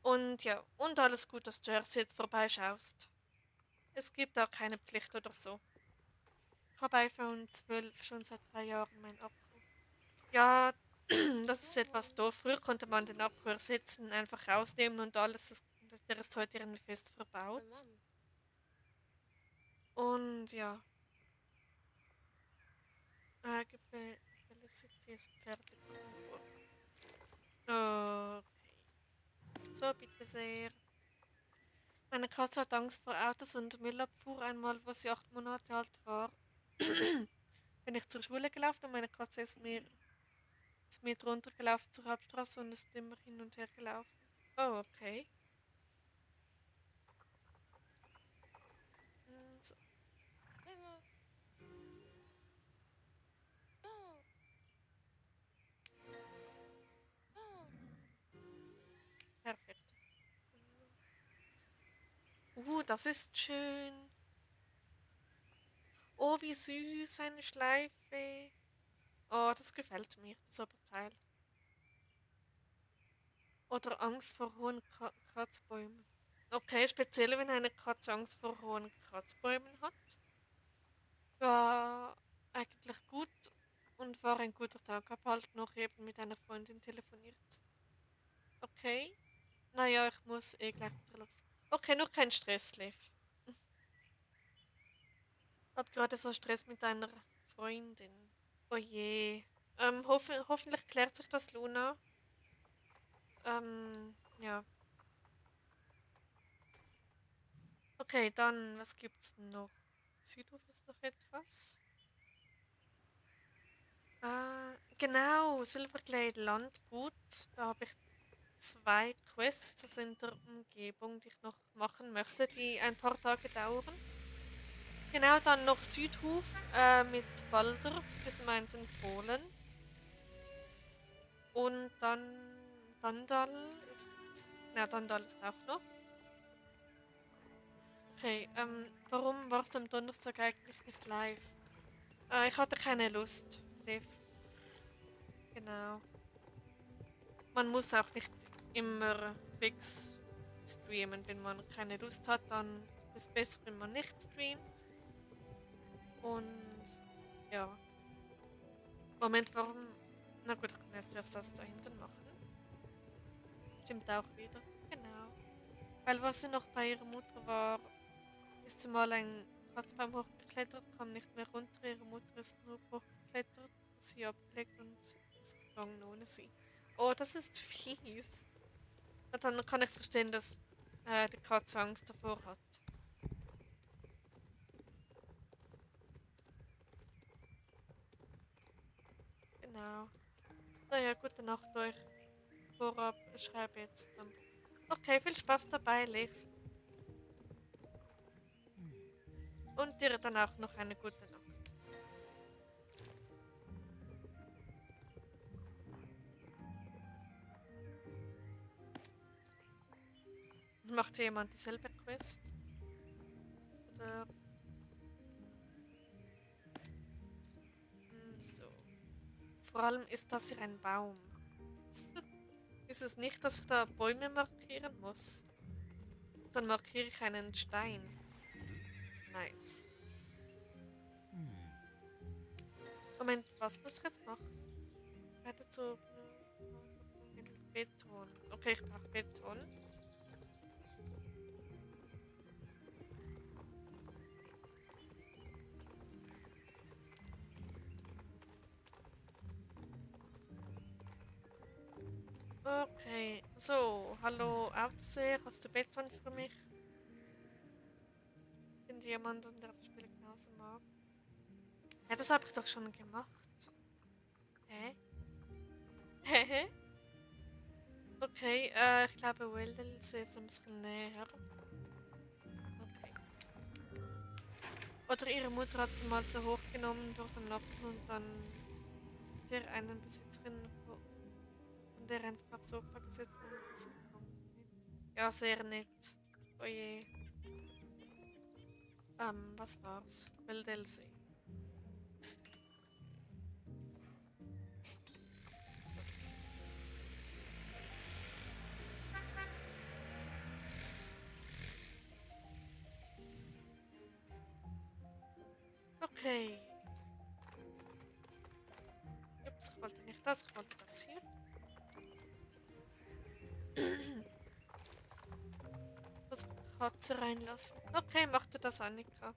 A: Und ja, und alles gut, dass du erst jetzt vorbeischaust. Es gibt da keine Pflicht oder so. Ich habe iPhone 12 schon seit 3 Jahren mein Akku. Ja, das ist etwas doof. Früher konnte man den Akku ersetzen, einfach rausnehmen und alles. Der ist heute irgendwie fest verbaut. Und ja, Felicity's Pferdekonvoi. Okay. So, bitte sehr. Meine Katze hat Angst vor Autos und Müllabfuhr. Einmal, wo sie 8 Monate alt war, bin ich zur Schule gelaufen und meine Katze ist mir drunter gelaufen zur Hauptstraße und ist immer hin und her gelaufen. Oh, okay. So, perfekt. Das ist schön. Oh, wie süß, eine Schleife. Oh, das gefällt mir, das Oberteil. Oder Angst vor hohen Kratzbäumen. Okay, speziell wenn eine Katze Angst vor hohen Kratzbäumen hat. War eigentlich gut und war ein guter Tag. Hab halt noch eben mit einer Freundin telefoniert. Okay. Naja, ich muss eh gleich wieder los. Okay, noch kein Stress, Liv. Hab gerade so Stress mit einer Freundin. Oh je. Hoffentlich klärt sich das, Luna. Ja. Okay, dann, was gibt's denn noch? Südhof ist noch etwas. Genau, Silverglade Landgut. Da habe ich 2 Quests, also in der Umgebung, die ich noch machen möchte, die ein paar Tage dauern. Genau, dann noch Südhof mit Balder, bis meinten Fohlen. Und dann Dandal ist. Na, Dandal ist auch noch. Okay, warum warst du am Donnerstag eigentlich nicht live? Ich hatte keine Lust, Liv. Genau. Man muss auch nicht immer fix streamen. Wenn man keine Lust hat, dann ist es besser, wenn man nicht streamt. Und ja. Moment, warum? Na gut, ich kann jetzt zuerst das da hinten machen. Stimmt auch wieder. Genau. Weil was sie noch bei ihrer Mutter war, ist sie mal ein Kratzbaum hochgeklettert, kam nicht mehr runter. Ihre Mutter ist nur hochgeklettert, sie abgelegt und ist gegangen ohne sie. Oh, das ist fies. Na, dann kann ich verstehen, dass die Katze Angst davor hat. Genau. Naja, gute Nacht euch. Vorab, ich schreibe jetzt. Okay, viel Spaß dabei, Liv. Und dir dann auch noch eine gute Nacht. Macht hier jemand dieselbe Quest? Oder so. Vor allem ist das hier ein Baum. Ist es nicht, dass ich da Bäume markieren muss? Dann markiere ich einen Stein. Nice. Moment, was muss ich jetzt machen? Werde zu Beton. Okay, ich brauche Beton. Okay, so, hallo Aufseher, hast du Beton für mich? Sind jemanden, der das Spiel genauso mag? Ja, das habe ich doch schon gemacht. Hä? Hä? Okay, ich glaube, Wildelse ist ein bisschen näher. Okay. Oder ihre Mutter hat sie mal so hochgenommen durch den Nacken und dann der einen Besitzerin von der einfach aufs Sofa gesetzt und ist gegangen. Ja, sehr nett. Oje. Was war's? Wildelse. Okay. Ups, ich wollte nicht das, ich wollte das hier. Das Katze reinlassen. Okay, mach du das, Annika. Okay.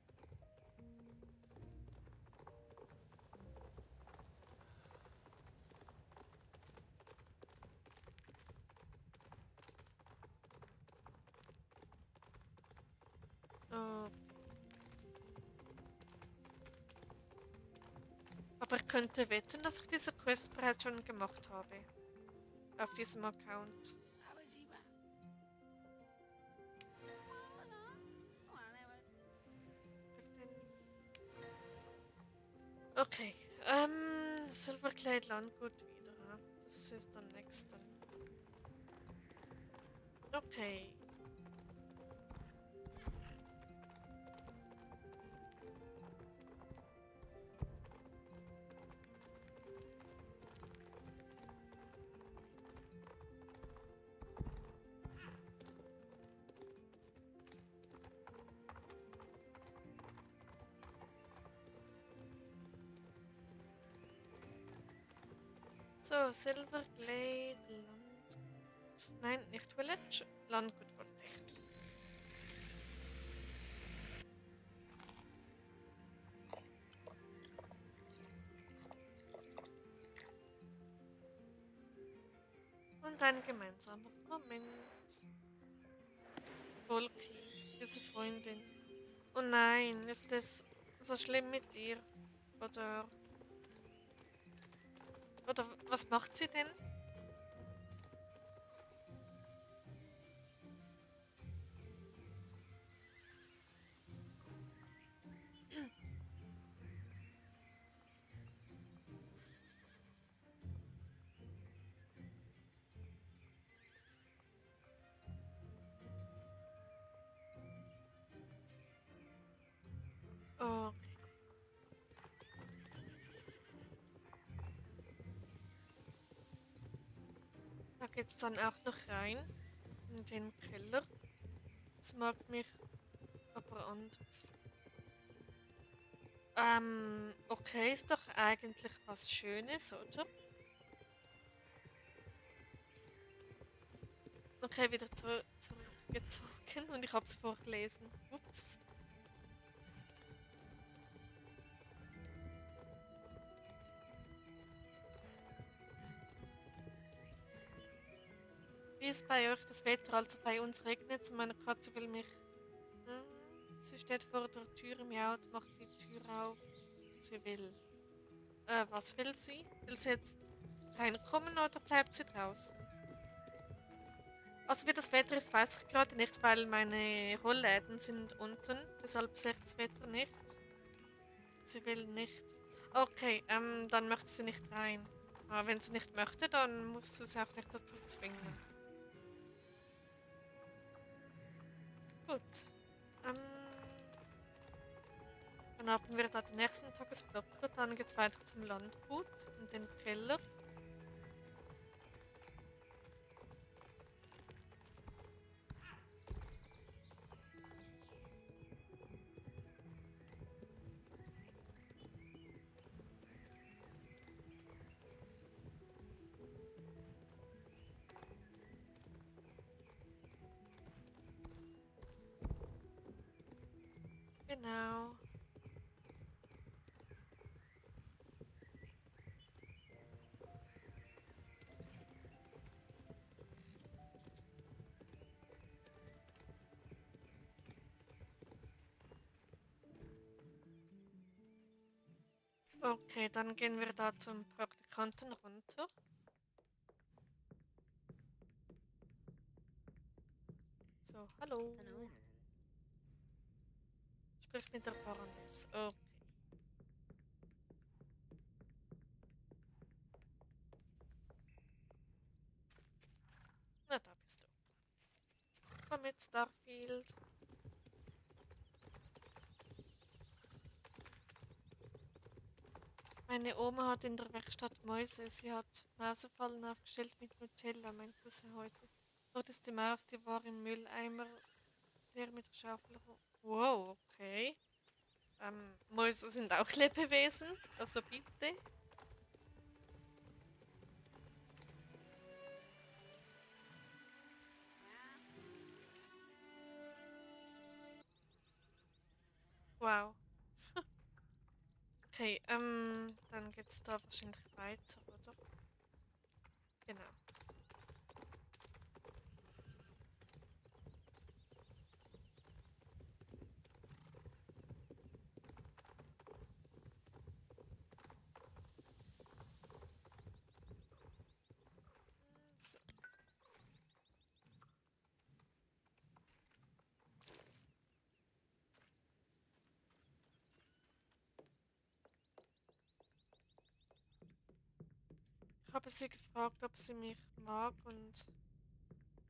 A: Aber ich könnte wetten, dass ich diese Quest bereits schon gemacht habe. Auf diesem Account. 15. Okay. Silverglade Landgut wieder. Das ist am nächsten. Okay. So, Silverglade Landgut. Nein, nicht Village. Landgut wollte ich. Und ein gemeinsamer Moment. Volki, diese Freundin. Oh nein, ist das so schlimm mit ihr? Oder, oder was macht sie denn? Oh, da geht's dann auch noch rein. In den Keller. Das mag mich aber anders. Okay, ist doch eigentlich was Schönes, oder? Okay, wieder zurückgezogen und ich hab's vorgelesen. Ups. Wie ist bei euch das Wetter? Also bei uns regnet es und meine Katze will mich. Hm, sie steht vor der Tür, miaut, macht die Tür auf. Sie will. Was will sie? Will sie jetzt reinkommen oder bleibt sie draußen? Also wie das Wetter ist, weiß ich gerade nicht, weil meine Rollläden sind unten. Deshalb sehe ich das Wetter nicht. Sie will nicht. Okay, dann möchte sie nicht rein. Aber wenn sie nicht möchte, dann muss sie es auch nicht dazu zwingen. Gut. Ähm, dann haben wir da den nächsten Tagesblock. Dann geht es weiter zum Landgut und den Keller. Genau. Okay, dann gehen wir da zum Praktikanten runter. So, hallo. Sprich mit der Baroness. Okay. Na, da bist du. Komm mit, Starfield. Meine Oma hat in der Werkstatt Mäuse. Sie hat Mausefallen aufgestellt mit Nutella, mein Cousin heute. Dort ist die Maus, die war im Mülleimer, der mit der Schaufel. Wow, okay. Mäuse sind auch Lebewesen, also bitte. Wow. Okay, dann geht's da wahrscheinlich weiter, oder? Genau. So. Ich habe sie gefragt, ob sie mich mag und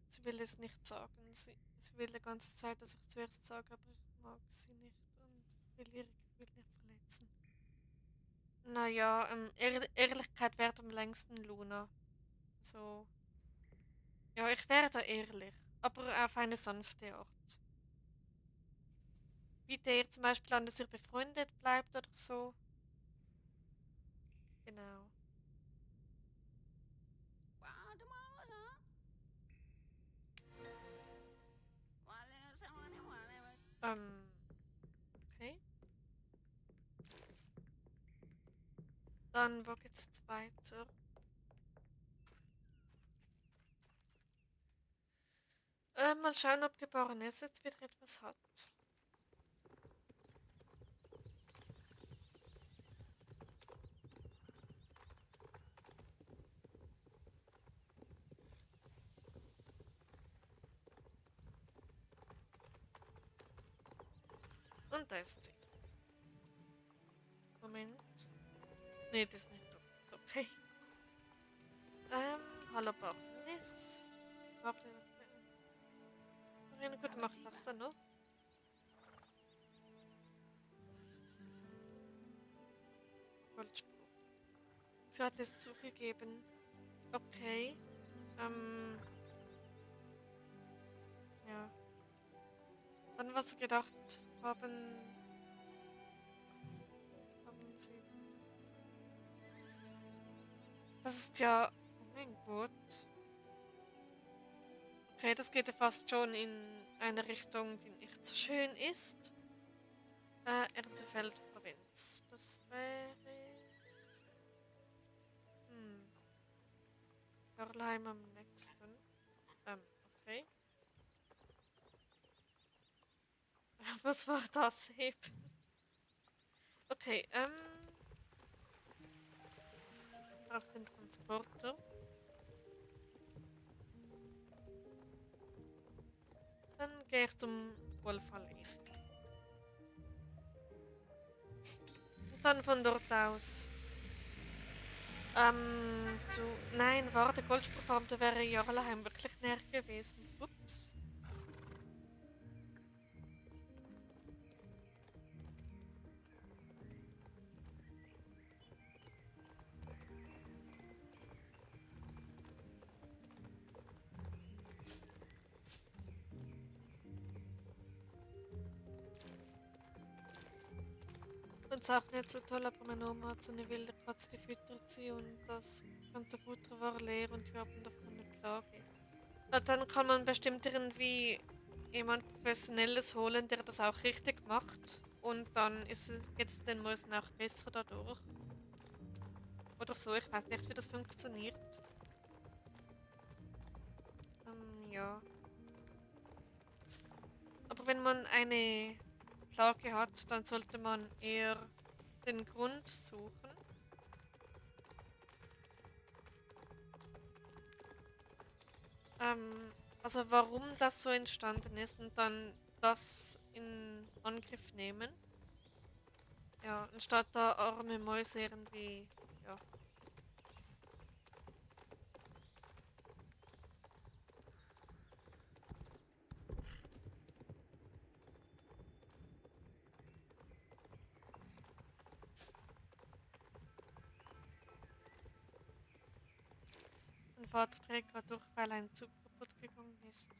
A: sie will es nicht sagen. Sie will die ganze Zeit, dass ich zuerst sage, aber ich mag sie nicht und ich will ihre Gefühle nicht verletzen. Naja, Ehrlichkeit währt am längsten, Luna. So, ja, ich wäre da ehrlich, aber auf eine sanfte Art. Biete ihr zum Beispiel an, dass ihr befreundet bleibt oder so. Genau. Okay. Dann, wo geht's jetzt weiter? Mal schauen, ob die Baroness jetzt wieder etwas hat. Und da ist sie. Moment. Nee, das ist nicht okay. Hallo Baroness. Warte, eine gute Macht hast du noch. Goldspruch. Sie hat es zugegeben. Okay. Ja. Dann was sie gedacht haben sie. Das ist ja. Oh mein Gott. Okay, das geht ja fast schon in eine Richtung, die nicht so schön ist. Erntefeld-Provinz. Das wäre. Hm. Görlheim am nächsten. Okay. Was war das eben? Okay, braucht den Transporter. Dann gehe ich zum Wolfallee. Und dann von dort aus. Zu. Nein, warte, Goldspurfarm, da wäre Jarlheim wirklich näher gewesen. Ups. Und es auch nicht so toll, aber meine Oma hat so eine wilde Katze, die füttert sie und das ganze Futter war leer und wir haben davon eine Plage. Na, dann kann man bestimmt irgendwie jemand Professionelles holen, der das auch richtig macht. Und dann geht es den Mäusen auch besser dadurch. Oder so, ich weiß nicht, wie das funktioniert. Ja. Aber wenn man eine Plage hat, dann sollte man eher den Grund suchen. Also warum das so entstanden ist und dann das in Angriff nehmen. Ja, anstatt da arme Mäuse irgendwie, ja. Mein Vater trägt gerade durch, weil ein Zug kaputt gegangen ist.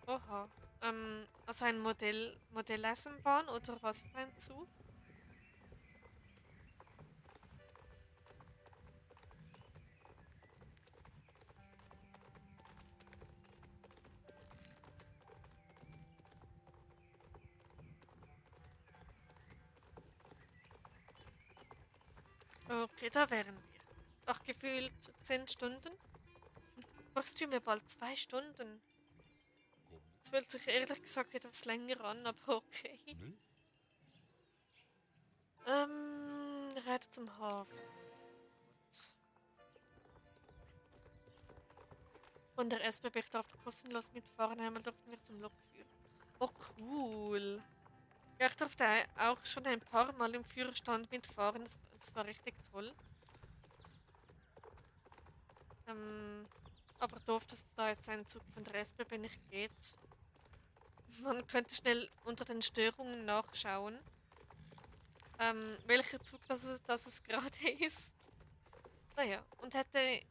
A: Oha. Also ein Modelleisenbahn oder was für ein Zug? Okay, da wären wir. Nach gefühlt 10 Stunden. Machst du mir bald 2 Stunden?
B: Goblin?
A: Es fühlt sich ehrlich gesagt etwas länger an, aber okay.
B: Nö?
A: Reite zum Hafen. Gut. Von der SBB, ich darf kostenlos mitfahren, einmal durften wir zum Lokführer. Oh, cool. Ja, ich durfte auch schon ein paar Mal im Führerstand mitfahren. Das war richtig toll. Ähm, aber doof, dass da jetzt ein Zug von der SBB nicht geht. Man könnte schnell unter den Störungen nachschauen, welcher Zug das es gerade ist. Naja, und hätte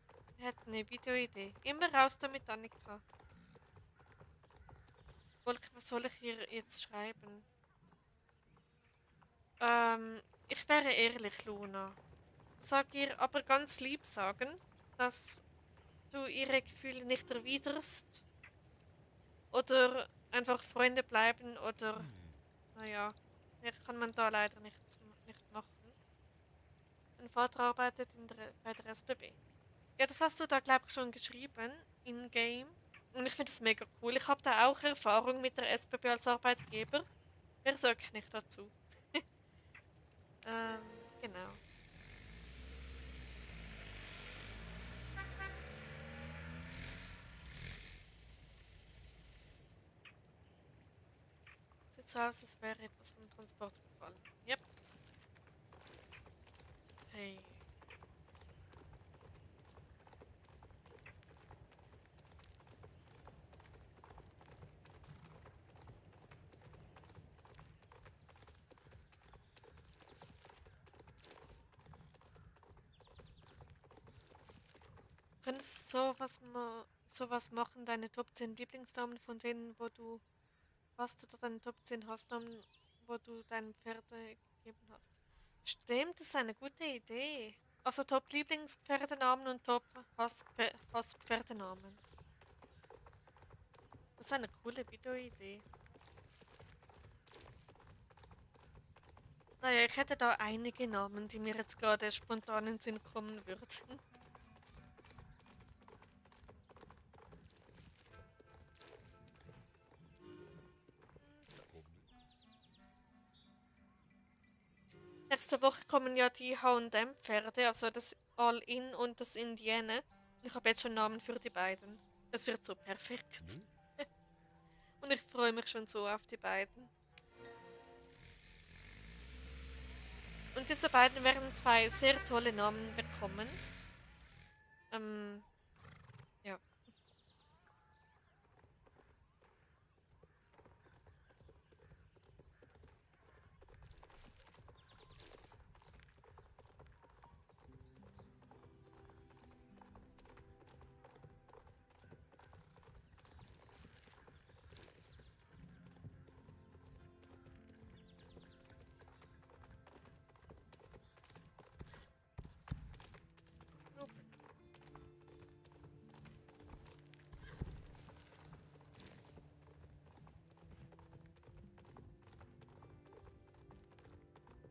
A: eine Videoidee. Immer raus damit, Annika. Was soll ich hier jetzt schreiben? Ich wäre ehrlich, Luna. Sag ihr aber ganz lieb sagen, dass du ihre Gefühle nicht erwiderst oder einfach Freunde bleiben oder, naja, mehr kann man da leider nicht machen. Mein Vater arbeitet bei der SBB. Ja, das hast du da, glaube ich, schon geschrieben, in-game. Und ich finde es mega cool. Ich habe da auch Erfahrung mit der SBB als Arbeitgeber. Mehr sage ich nicht dazu. Genau. Sieht so aus, als wäre etwas vom Transport gefallen. Yep. Hey. Könntest du sowas machen, deine Top 10 Lieblingsnamen von denen, was du da deine Top 10 Hassnamen, wo du deinem Pferde gegeben hast? Stimmt, das ist eine gute Idee. Also Top Lieblingspferdenamen und Top Hasspferdenamen. Das ist eine coole Videoidee. Naja, ich hätte da einige Namen, die mir jetzt gerade spontan in den Sinn kommen würden. So.
B: Goblin?
A: Nächste Woche kommen ja die H&M-Pferde, also das All-In und das Indienne. Ich habe jetzt schon Namen für die beiden. Es wird so perfekt.
B: Nö?
A: Und ich freue mich schon so auf die beiden. Und diese beiden werden zwei sehr tolle Namen bekommen. Ähm, ja.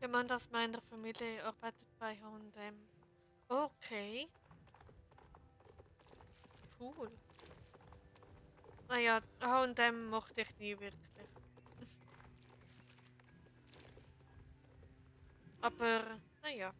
A: Jemand aus meiner Familie arbeitet bei H&M. Okay, cool. Naja, H&M mochte ich nie wirklich. Aber, naja.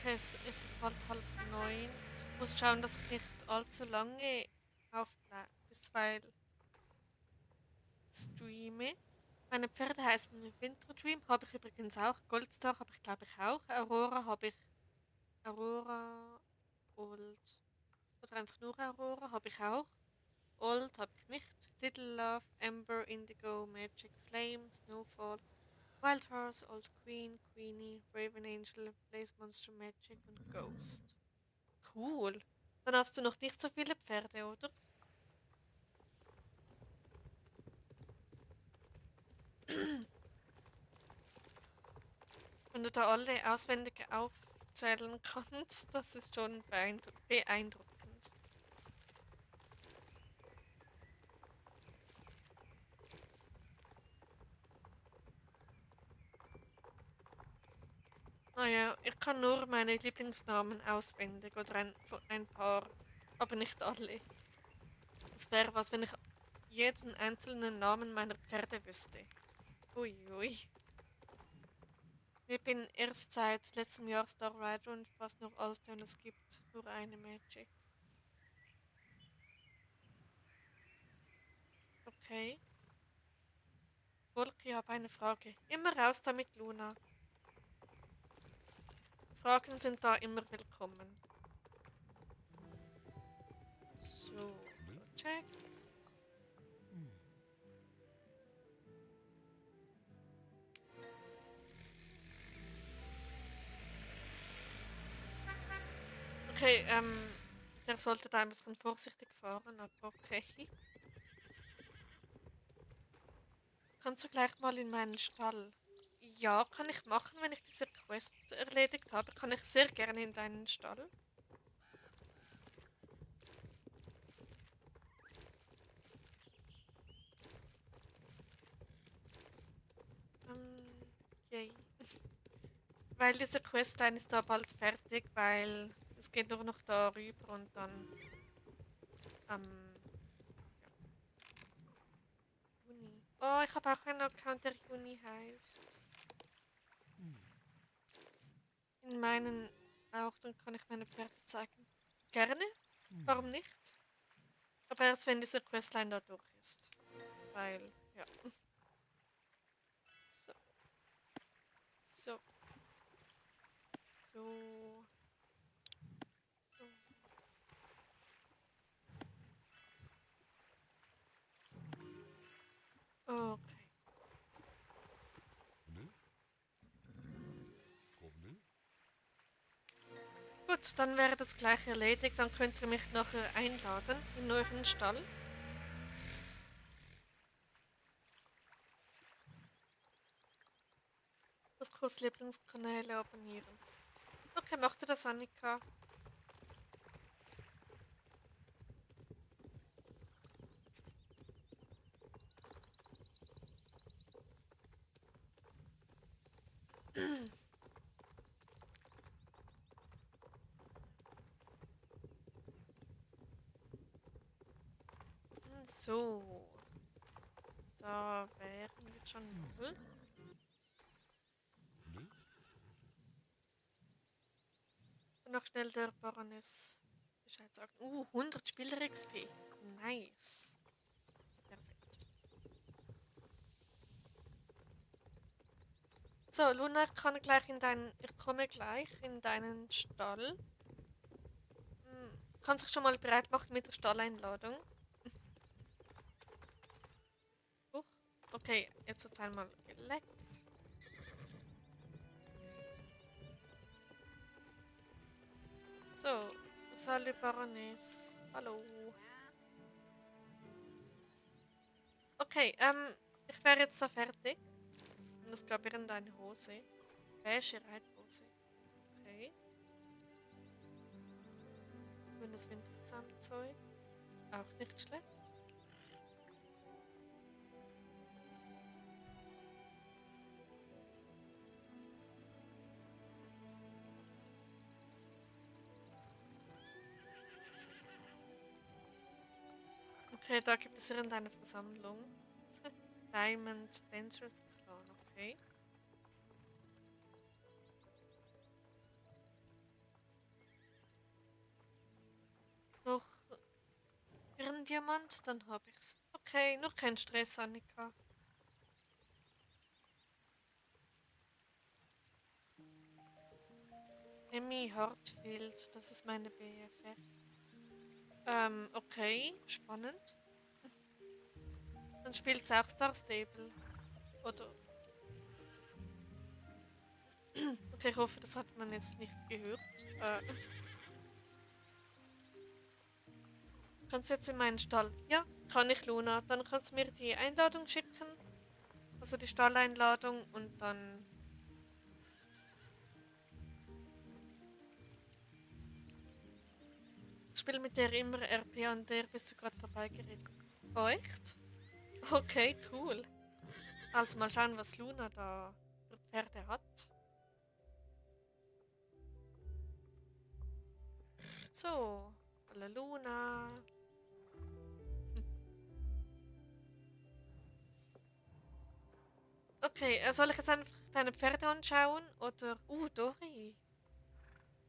A: Okay, es ist bald 8:30. Ich muss schauen, dass ich nicht allzu lange aufbleibe, bisweilen streame. Meine Pferde heißen Winter Dream, habe ich übrigens auch. Goldstar habe ich glaube ich auch. Aurora habe ich. Aurora Old. Oder einfach nur Aurora habe ich auch. Old habe ich nicht. Little Love, Amber, Indigo, Magic, Flame, Snowfall, Wild Horse, Old Queen, Queenie, Raven Angel, Blaze Monster Magic und Ghost. Cool. Dann hast du noch nicht so viele Pferde, oder? Wenn du da alle auswendig aufzählen kannst, das ist schon beeindruckend. Naja, ich kann nur meine Lieblingsnamen auswendig oder ein paar, aber nicht alle. Das wäre was, wenn ich jeden einzelnen Namen meiner Pferde wüsste. Uiui. Ich bin erst seit letztem Jahr Star Rider und fast nur alte und es gibt nur eine Magic. Okay. Volk, ich habe eine Frage. Immer raus damit, Luna. Fragen sind da immer willkommen. So,
B: Ne?
A: check. Okay, der sollte da ein bisschen vorsichtig fahren, aber okay. Kannst du gleich mal in meinen Stall? Ja, kann ich machen, wenn ich diese Quest erledigt habe. Kann ich sehr gerne in deinen Stall. Yay. Weil diese Questline ist da bald fertig, weil es geht nur noch darüber und dann Juni. Oh, ich habe auch einen Account, der Juni heißt. In meinen auch, dann kann ich meine Pferde zeigen. Gerne, warum nicht? Aber erst wenn diese Questline da durch ist. Weil, ja. So, so, so, so. Okay.
B: Ne? Komm, ne?
A: Gut, dann wäre das gleich erledigt. Dann könnt ihr mich nachher einladen in euren Stall. Das Kurs Lieblingskanäle abonnieren. Okay, macht ihr das, Annika? So, da wären wir schon mal.
B: Ne?
A: Noch schnell der Baroness Bescheid sagen. 100 Spieler-XP. Nice. Perfekt. So, Luna, ich komme gleich in deinen Stall. Kannst dich schon mal bereit machen mit der Stalleinladung? Huch. Okay, jetzt hat es einmal geleckt. So, salut Baroness. Hallo. Okay, ich wäre jetzt da fertig. Und es gab irgendeine Hose. Beige Reithose. Okay. Grünes Winterzahnzeug. Auch nicht schlecht. Okay, da gibt es irgendeine Versammlung. Diamond Dancers Clan, okay. Noch irgendjemand? Dann hab ich's. Okay, noch kein Stress, Annika. Emmy Hartfield, das ist meine BFF. Okay, spannend. Dann spielt's auch Star Stable. Oder. Okay, ich hoffe, das hat man jetzt nicht gehört. Kannst du jetzt in meinen Stall? Ja, kann ich, Luna. Dann kannst du mir die Einladung schicken. Also die Stalleinladung und dann. Ich spiele mit der immer RP und der bist du gerade vorbeigeritten. Oh, echt? Okay, cool. Also mal schauen, was Luna da für Pferde hat. So, hallo Luna. Okay, soll ich jetzt einfach deine Pferde anschauen? Oder. Dori.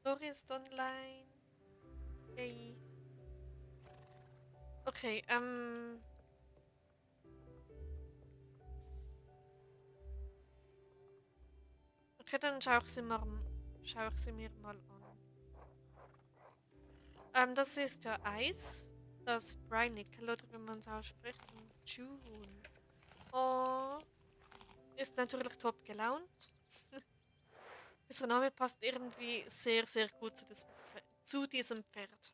A: Dori ist online. Yay. Okay, Okay, dann schau ich sie mir mal an. Das ist ja Eis. Das Breinickel, oder wie man es ausspricht. Und June. Oh, ist natürlich top gelaunt. Dieser Name passt irgendwie sehr, sehr gut zu diesem Pferd.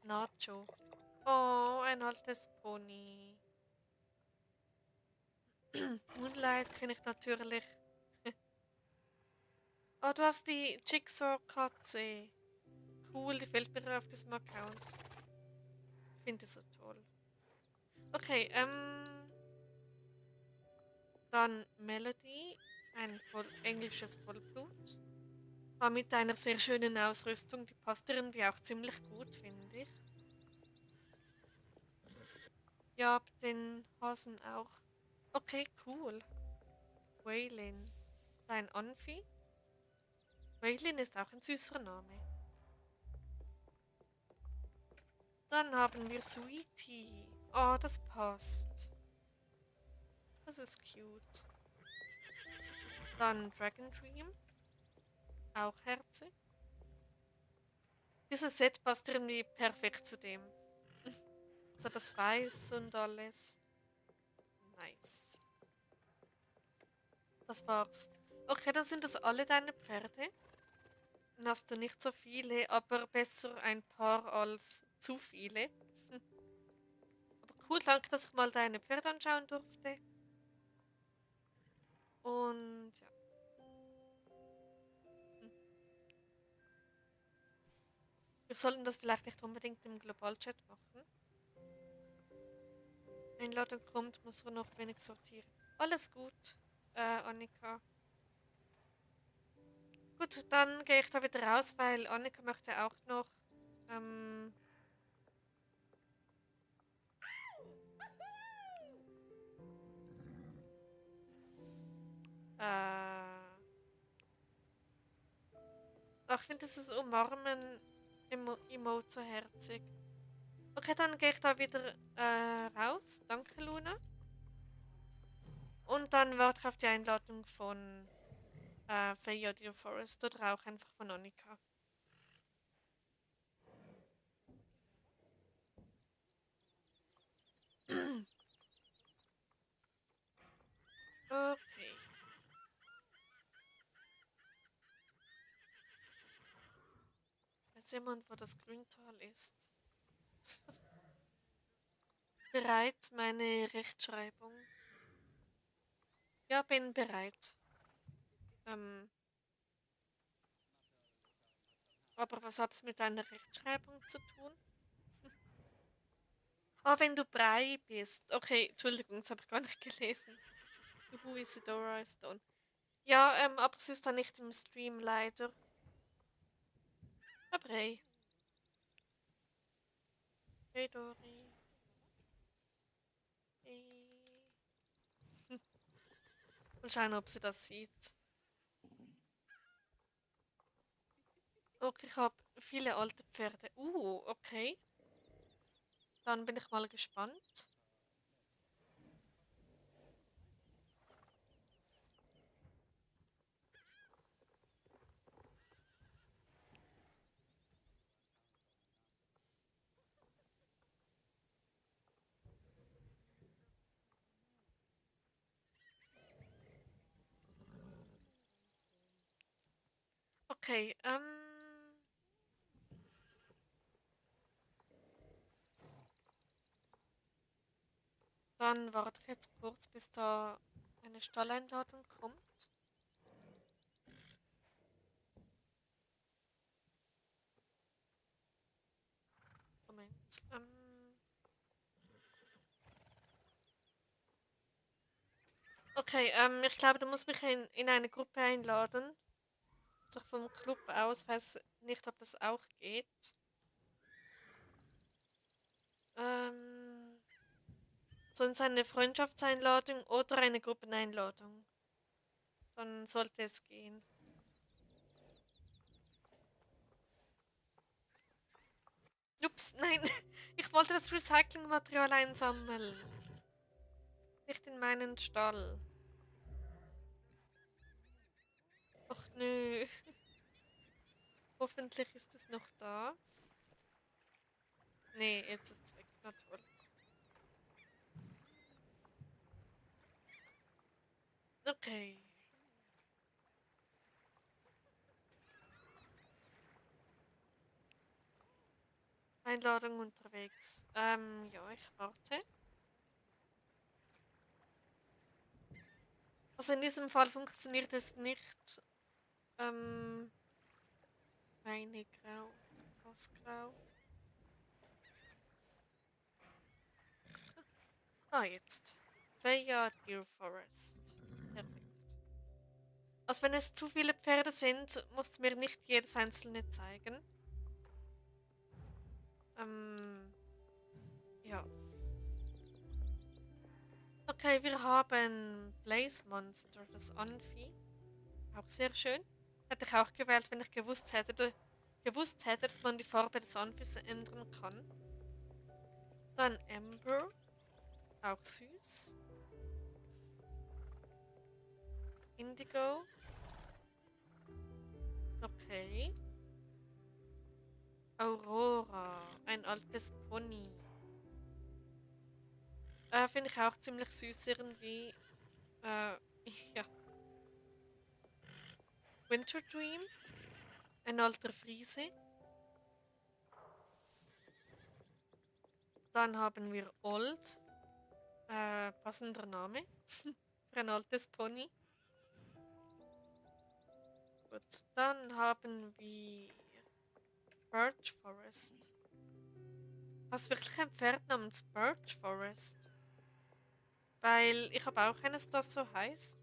A: Nacho. Oh, ein altes Pony. Moonlight kenne ich natürlich. Oh, du hast die Jigsaw-Katze. Cool, die fällt mir auf diesem Account. Ich finde sie so toll. Okay, dann Melody, ein englisches Vollblut. Aber mit einer sehr schönen Ausrüstung, die passt irgendwie auch ziemlich gut, finde ich. Ja, den Hasen auch. Okay, cool. Waylin. Dein Anfi. Waylin ist auch ein süßer Name. Dann haben wir Sweetie. Oh, das passt. Das ist cute. Dann Dragon Dream. Auch herzig. Dieses Set passt irgendwie perfekt zu dem. So das Weiß und alles. Nice. Das war's. Okay, dann sind das alle deine Pferde. Dann hast du nicht so viele, aber besser ein paar als zu viele. Aber cool, danke, dass ich mal deine Pferde anschauen durfte. Und ja. Hm. Wir sollten das vielleicht nicht unbedingt im Globalchat machen. Einladung kommt, muss er noch wenig sortieren. Alles gut, Annika. Gut, dann gehe ich da wieder raus, weil Annika möchte auch noch ähm, äh, ach, ich finde dieses Umarmen-Emote so herzig. Okay, dann gehe ich da wieder raus. Danke, Luna. Und dann warte ich auf die Einladung von Feya Dear Forest oder auch einfach von Annika. Okay. Weiß jemand, wo das Grüntal ist? Bereit, meine Rechtschreibung? Ja, bin bereit. Ähm, aber was hat es mit deiner Rechtschreibung zu tun? Ah, wenn du Brei bist. Okay, Entschuldigung, das habe ich gar nicht gelesen. Who Isidora Stone. Ja, aber sie ist da nicht im Stream leider. Aber hey. Hey Dori. Hey. Mal schauen, ob sie das sieht. Okay, ich habe viele alte Pferde. Okay. Dann bin ich mal gespannt. Okay, dann warte ich jetzt kurz, bis da eine Stalleinladung kommt. Moment. Okay, ich glaube, du musst mich in eine Gruppe einladen. oder vom Club aus. Weiß nicht, ob das auch geht. Ähm, sonst eine Freundschaftseinladung oder eine Gruppeneinladung. Dann sollte es gehen. Ups, nein, ich wollte das Recyclingmaterial einsammeln. Nicht in meinen Stall. Ach nö. Hoffentlich ist es noch da. Nee, jetzt ist es weg. Na toll. Okay. Einladung unterwegs. Ja, ich warte. Also in diesem Fall funktioniert es nicht. Ähm, Meine Grau. Was grau? Ah, jetzt. Feja Deer Forest. Perfekt. Also wenn es zu viele Pferde sind, musst du mir nicht jedes einzelne zeigen. Ja. Okay, wir haben Blaze Monster, das Anvieh. Auch sehr schön. Hätte ich auch gewählt, wenn ich gewusst hätte, dass man die Farbe des Anviehs ändern kann. Dann Ember. Auch süß. Indigo. Okay. Aurora. Ein altes Pony. Finde ich auch ziemlich süß irgendwie. Ja. Winter Dream. Ein alter Friese. Dann haben wir Old. Passender Name. Für ein altes Pony. Gut. Dann haben wir Birch Forest. Hast du wirklich ein Pferd namens Birch Forest? Weil ich habe auch eines, das so heißt.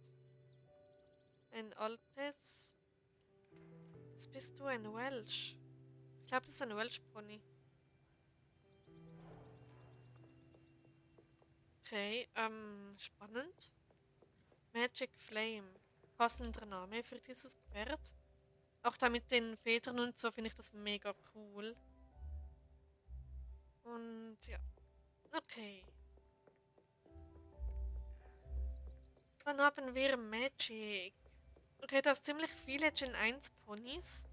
A: Ein altes. Was bist du? Ein Welsh? Ich glaube, das ist ein Welsh Pony. Okay, spannend. Magic Flame. Passender Name für dieses Pferd. Auch da mit den Federn und so finde ich das mega cool. Und ja, okay. Dann haben wir Magic. Okay, du hast ziemlich viele Gen 1 Ponys.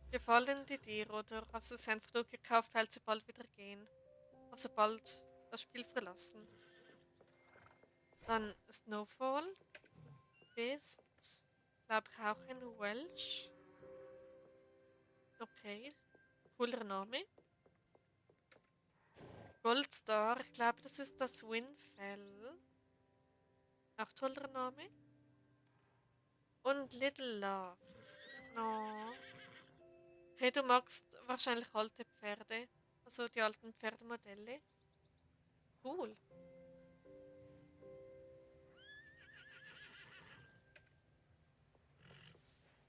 A: Gefallen die dir oder hast du sie einfach nur gekauft, weil sie bald wieder gehen? Also bald das Spiel verlassen. Dann Snowfall. Bist, glaube ich, auch ein Welsh. Okay, cooler Name. Goldstar, ich glaube, das ist das Winfell. Auch toller Name. Und Little Love. Oh. Okay, du magst wahrscheinlich alte Pferde. Also die alten Pferdemodelle. Cool.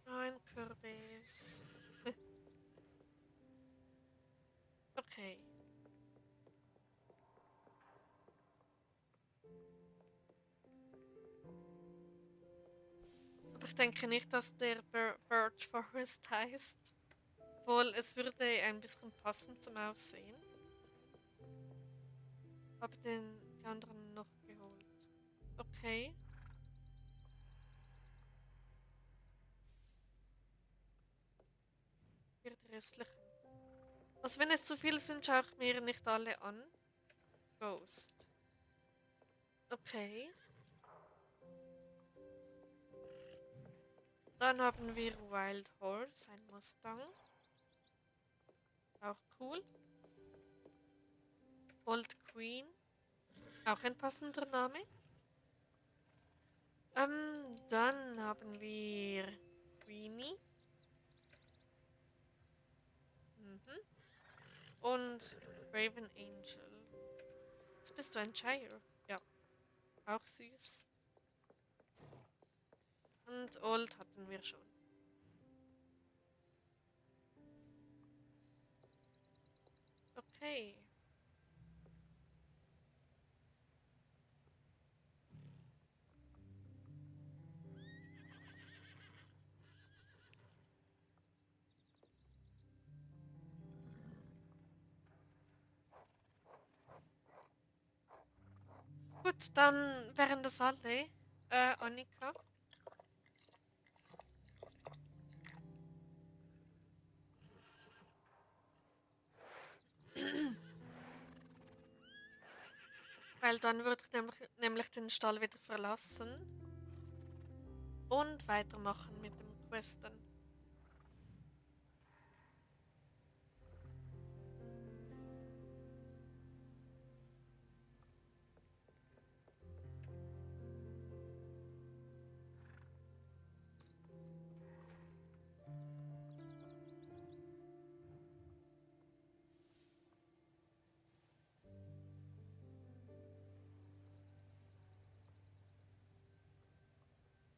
A: Ein Kürbis. Okay. Aber ich denke nicht, dass der Birch Forest heißt. Obwohl, es würde ein bisschen passen zum Aussehen. Habe die anderen noch geholt. Okay. Für die restlichen. Also wenn es zu viele sind, schaue ich mir nicht alle an. Ghost. Okay. Dann haben wir Wild Horse, ein Mustang. Auch cool. Old Queen. Auch ein passender Name. Dann haben wir Queenie. Mhm. Und Raven Angel. Jetzt bist du ein Shire. Ja, auch süß. Und Old hatten wir schon. Okay. Gut, dann wären das alle. Annika. Weil dann würde ich nämlich den Stall wieder verlassen und weitermachen mit dem Questen.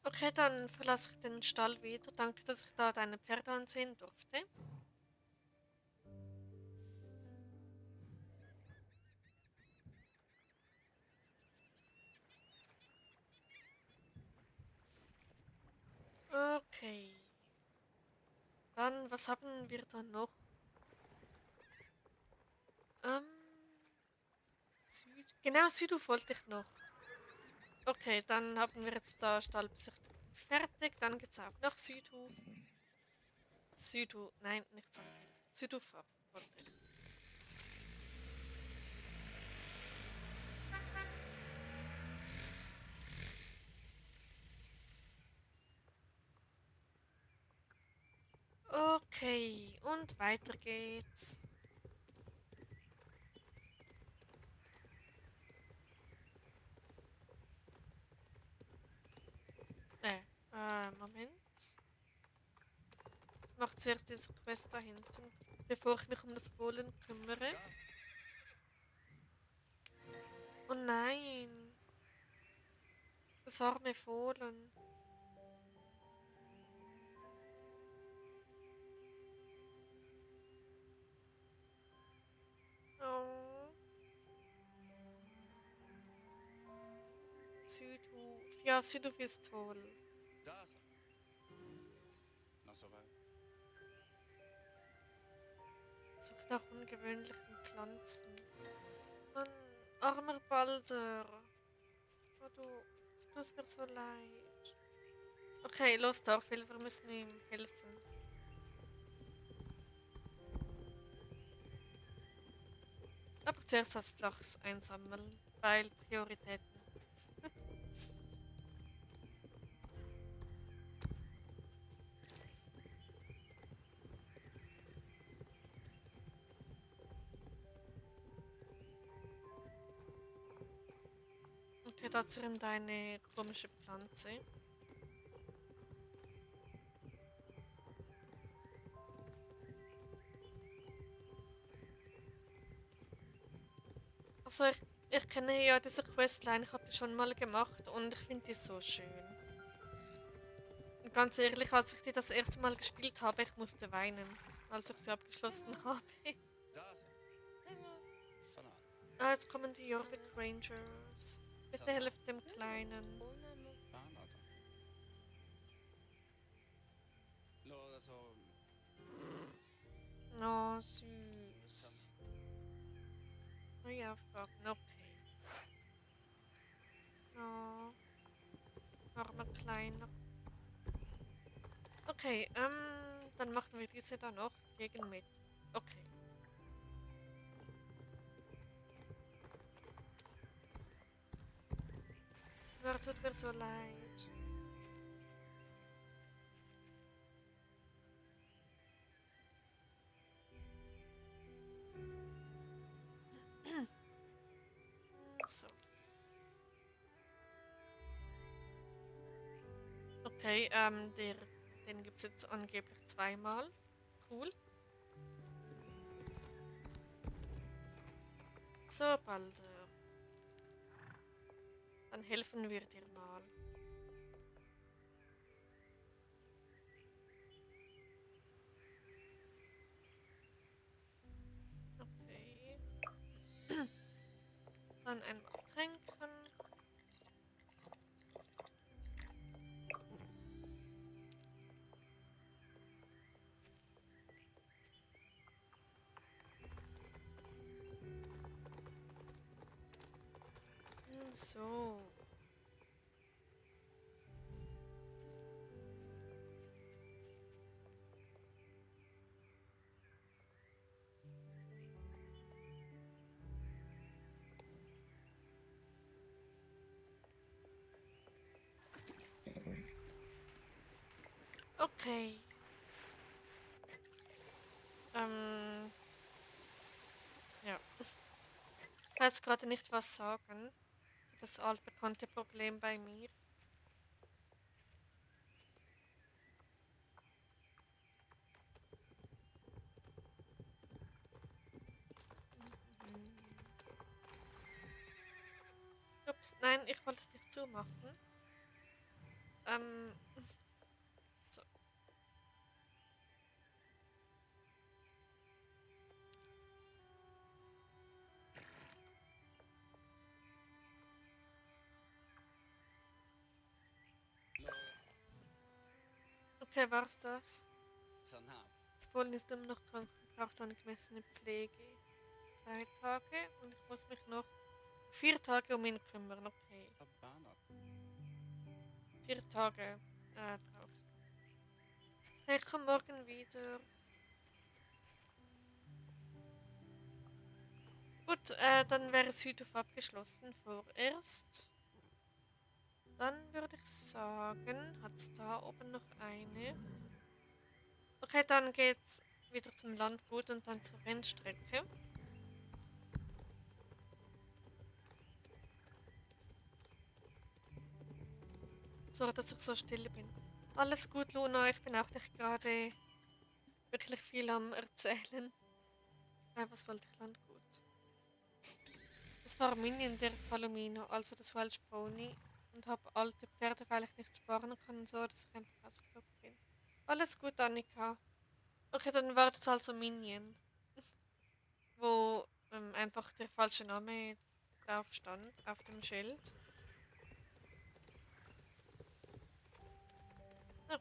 A: Okay, dann verlasse ich den Stall wieder. Danke, dass ich da deine Pferde ansehen durfte. Okay. Dann, was haben wir da noch? Ähm, genau, Südhof wollte ich noch. Okay, dann haben wir jetzt da Stallbesichtigung fertig. Dann geht's auf nach Südhof. Südhof, nein, nicht so. Südhofer wollte ich. Okay, und weiter geht's. Moment. Ich mache zuerst diese Quest da hinten, bevor ich mich um das Fohlen kümmere. Oh nein, das arme Fohlen. Oh, Südhof. Ja, Südhof ist toll.
C: Da ist er. Na soweit.
A: Suche nach ungewöhnlichen Pflanzen. Mann, armer Balder. Oh, du tust mir so leid. Okay, los, Dorfhilfe, wir müssen ihm helfen. Aber zuerst das Flachs einsammeln, weil Prioritäten. Okay, dazu in deine komische Pflanze. Also ich kenne ja diese Questline, ich habe die schon mal gemacht und ich finde die so schön. Und ganz ehrlich, als ich die das erste Mal gespielt habe, ich musste weinen, als ich sie abgeschlossen habe.
C: Da ist er. Immer von an.
A: Ah, jetzt kommen die Jorvik Rangers. Bitte helft dem Kleinen.
C: Banata. Låda så...
A: Oh, süß. Neue Aufgaben, okay. Oh, armer Kleiner. Okay, dann machen wir diese da noch gegen mit. Okay. Ja, tut mir so leid. So. Okay, den gibt es jetzt angeblich zweimal. Cool. So, Balder. Dann helfen wir dir mal. Okay. Dann einmal tränken. So. Okay. Ja. Ich weiß gerade nicht, was sagen. So das altbekannte Problem bei mir. Ups, nein, ich wollte es nicht zumachen. Ähm, so.
C: Los,
A: Okay, war's das?
C: Zanab.
A: Fohlen ist immer noch krank und braucht angemessene Pflege. 3 Tage und ich muss mich noch 4 Tage um ihn kümmern. Okay.
C: Abana.
A: 4 Tage brauche ich. Hey, ich komme morgen wieder. Gut, dann wäre es heute auf abgeschlossen vorerst. Dann würde ich sagen, hat es da oben noch eine. Okay, dann geht's wieder zum Landgut und dann zur Rennstrecke. So, dass ich so still bin. Alles gut, Luna. Ich bin auch nicht gerade wirklich viel am Erzählen. Was wollte ich Landgut? Das war Minion der Palomino, also das Welsh Pony. Und habe alte Pferde, weil ich nicht sparen kann, so dass ich einfach ausgelaugt bin. Alles gut, Annika. Okay, dann war das also Minion, wo einfach der falsche Name drauf stand, auf dem Schild. Okay.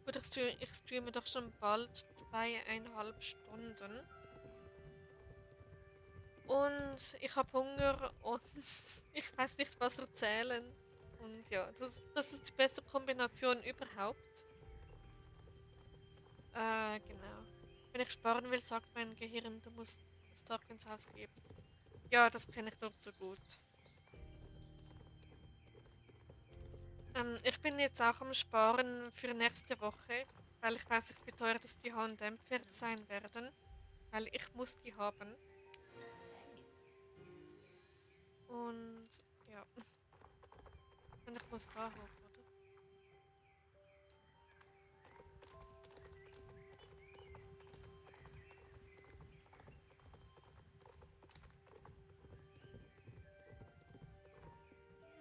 A: Gut, ich streame doch schon bald 2,5 Stunden. Und ich habe Hunger und ich weiß nicht, was erzählen. Und ja, das ist die beste Kombination überhaupt. Genau. Wenn ich sparen will, sagt mein Gehirn, du musst das Tag ins Haus geben. Ja, das kenne ich nur zu gut. Ich bin jetzt auch am Sparen für nächste Woche, weil ich weiß nicht, wie teuer das die H&M-Pferde sein werden. Weil ich muss die haben. Und ja, und ich muss da hoch, oder?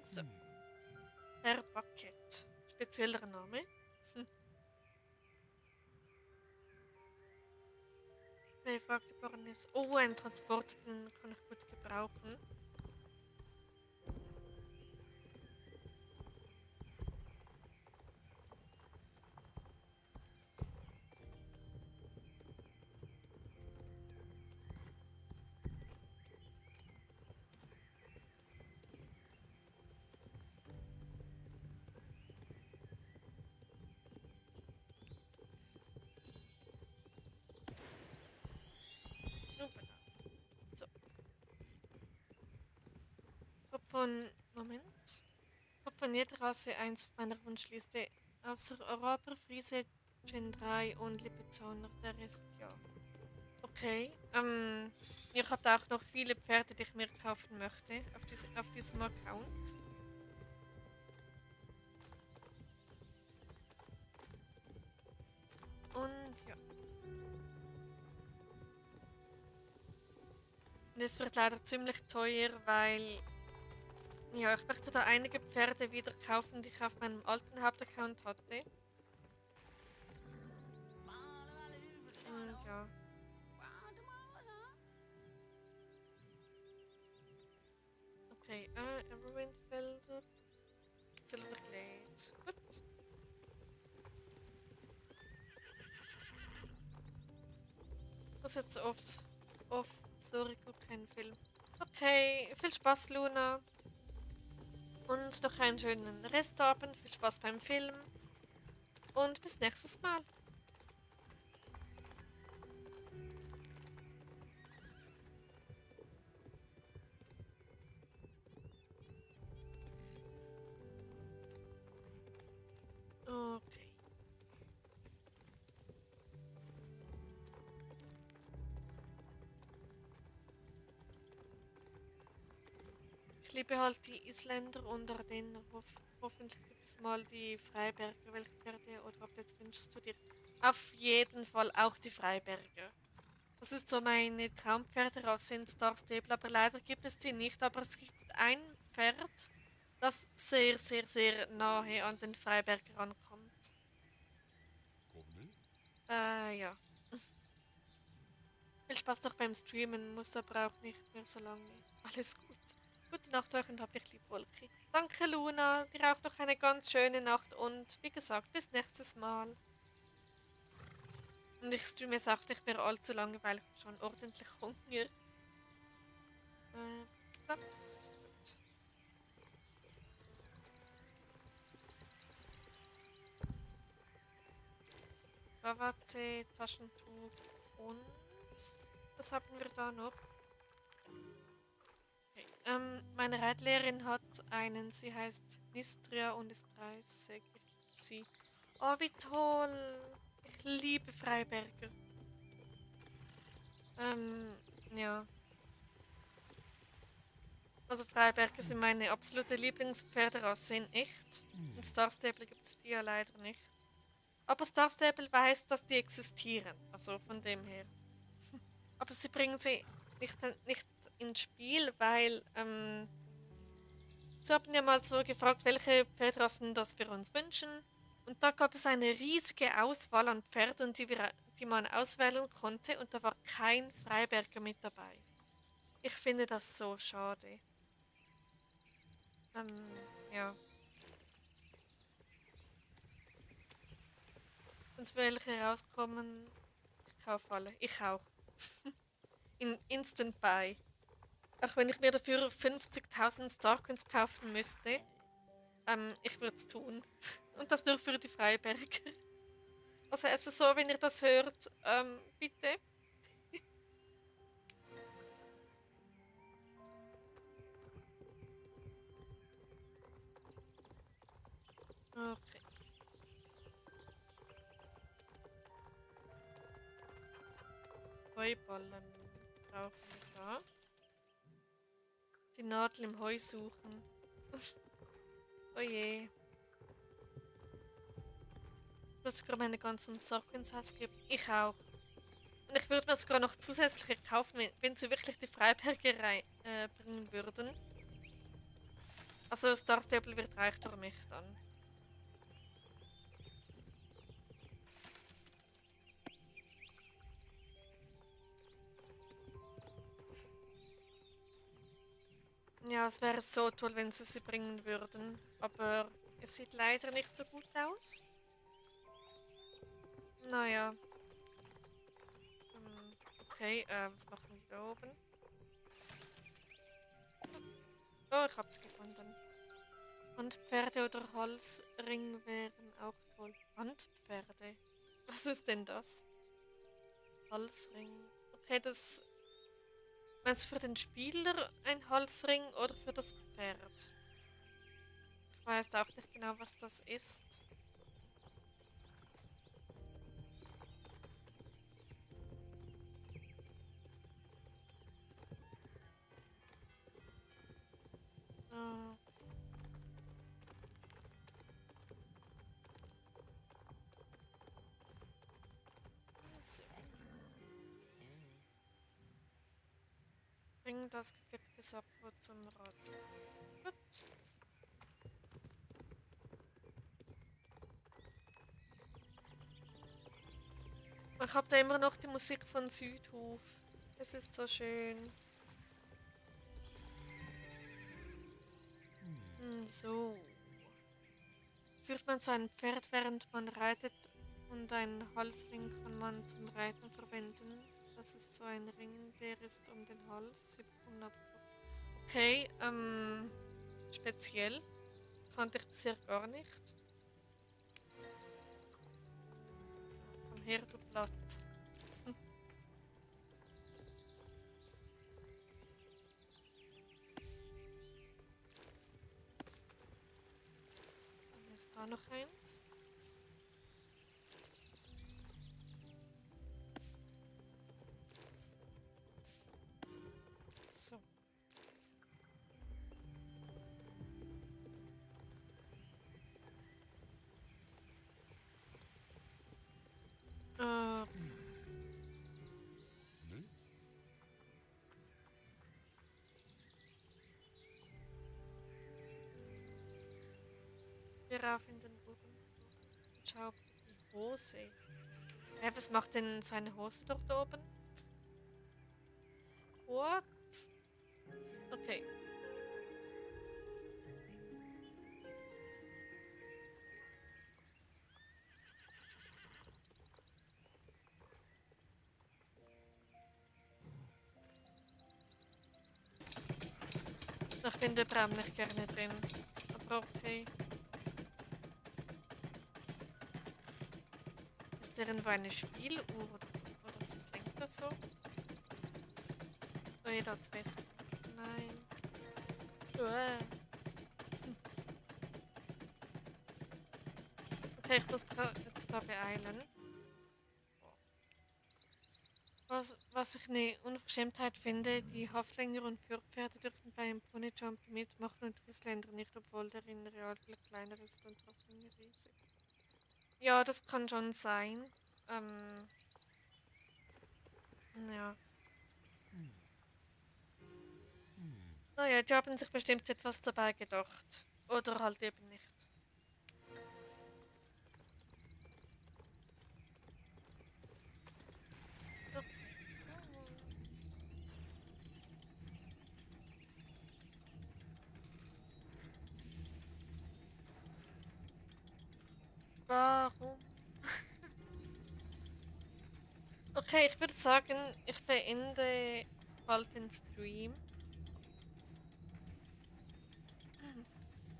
A: So, Herr Bucket. Spezieller Name. Wer fragt die Baroness? Oh, ein Transport, den kann ich gut gebrauchen. Hoppala. So. Hab von. Moment. Hab von jeder Rasse eins auf meiner Wunschliste. Außer Araber, Friese, Gen 3 und Lipizzaner. Der Rest ja. Okay. Ich habe auch noch viele Pferde, die ich mir kaufen möchte. Auf diesem Account. Und ja. Und es wird leider ziemlich teuer, weil ja, ich möchte da einige Pferde wieder kaufen, die ich auf meinem alten Hauptaccount hatte. Und ja. Okay, Everwindfelder. Silverglade. Gut. Was jetzt off. Sorry, guck keinen Film. Okay, viel Spaß, Luna. Und noch einen schönen Restabend. Viel Spaß beim Film. Und bis nächstes Mal. Okay. Ich liebe halt die Isländer unter denen. Hoffentlich gibt es mal die Freiberger, welche Pferde oder ob jetzt wünschst du dir auf jeden Fall auch die Freiberger. Das ist so meine Traumpferderasse in Star Stable, aber leider gibt es die nicht. Aber es gibt ein Pferd, das sehr, sehr, sehr nahe an den Freiberger rankommt.
B: Kommel?
A: Ja. Viel Spaß noch beim Streamen, muss aber auch nicht mehr so lange. Alles gut. Gute Nacht euch und habt euch lieb, Wolki. Danke, Luna. Dir auch noch eine ganz schöne Nacht und wie gesagt, bis nächstes Mal. Und ich streame jetzt auch nicht mehr allzu lange, weil ich hab schon ordentlich Hunger. Ja, gut. Krawatte, Taschentuch und was haben wir da noch? Okay. Meine Reitlehrerin hat einen, sie heißt Nistria und ist 30. Ich liebe sie. Oh, wie toll! Ich liebe Freiberger. Ja. Also Freiberger sind meine absolute Lieblingspferderasse in echt. In Star Stable gibt es die ja leider nicht. Aber Star Stable weiß, dass die existieren. Also von dem her. Aber sie bringen sie nicht ins Spiel, weil sie haben ja mal so gefragt, welche Pferderassen das wir uns wünschen. Und da gab es eine riesige Auswahl an Pferden, die man auswählen konnte. Und da war kein Freiberger mit dabei. Ich finde das so schade. Ja. Wenn welche rauskommen, ich kaufe alle. Ich auch. In Instant Buy. Auch wenn ich mir dafür 50.000 Starcoins kaufen müsste. Ich würde es tun. Und das nur für die Freiberger. Also es ist so, wenn ihr das hört, bitte. Okay. Heuballen brauchen wir da. Die Nadel im Heu suchen. Oh je. Du hast sogar meine ganzen Starcoins ausgegeben. Ich auch. Und ich würde mir sogar noch zusätzliche kaufen, wenn sie wirklich die Freiberger bringen würden. Also Star Stable wird reich durch mich dann. Ja, es wäre so toll, wenn sie bringen würden. Aber es sieht leider nicht so gut aus. Naja. Okay, was machen die da oben? So. Oh, ich hab's gefunden. Handpferde oder Halsring wären auch toll. Handpferde? Was ist denn das? Halsring. Okay, das. Meinst du für den Spieler ein Halsring oder für das Pferd? Ich weiß auch nicht genau, was das ist. Ah. So. Bring das gepflückte Sapo zum Rat. Gut. Ich habe da immer noch die Musik von Südhof. Es ist so schön. So. Führt man so ein Pferd, während man reitet, und einen Halsring kann man zum Reiten verwenden. Das ist so ein Ring, der ist um den Hals. Sie bekommen aber okay, speziell. Kannte ich bisher gar nicht. Komm her, du Blatt. Dann ist da noch eins. So. Äh,
B: Ne?
A: wir rauf in den Ohren. Schau ob die Hose. Hä, was macht denn seine Hose dort oben? What? Okay. Ich bin der Bram nicht gerne drin. Aber okay. Ist irgendwo eine Spieluhr oder das klingt das so? Oh, da hat's Wespen. Nein. Uah. Okay, ich muss mich jetzt da beeilen. Was ich eine Unverschämtheit finde, die Haflinger und Pferde dürfen beim Ponyjump mitmachen und die Isländer nicht, obwohl der in Real viel kleiner ist und Haflinger riesig. Ja, das kann schon sein. Ähm, ja. Naja, die haben sich bestimmt etwas dabei gedacht. Oder halt eben nicht. Okay. Warum? Okay, ich würde sagen, ich beende bald den Stream.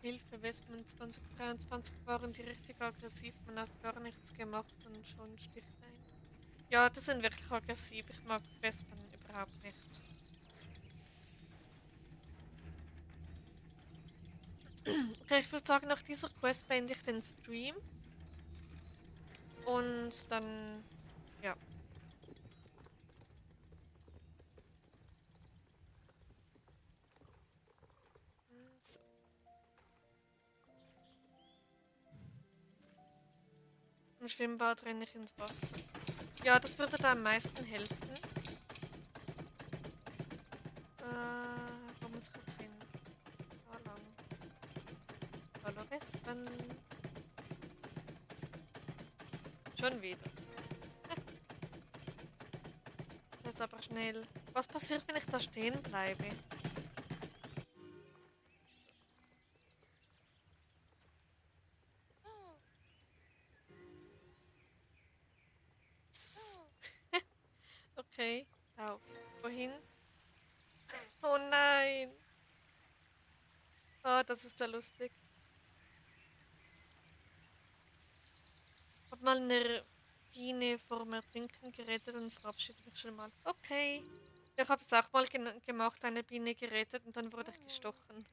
A: Hilfe, Westman 2023 waren die richtig aggressiv. Man hat gar nichts gemacht und schon sticht ein. Ja, die sind wirklich aggressiv. Ich mag Westman überhaupt nicht. Okay, ich würde sagen, nach dieser Quest beende ich den Stream. Und dann, ja. So. Im Schwimmbad renne ich ins Wasser. Ja, das würde da am meisten helfen. Wo muss ich jetzt hin? Da lang. Hallo Wespen. Schon wieder. Das ist aber schnell. Was passiert, wenn ich da stehen bleibe? Psst. Okay, lauf. Wohin? Oh nein. Oh, das ist ja lustig. Hab mal eine Biene vor mir Trinken gerettet und verabschiede mich schon mal. Okay. Ich habe es auch mal gemacht, eine Biene gerettet und dann wurde ich gestochen.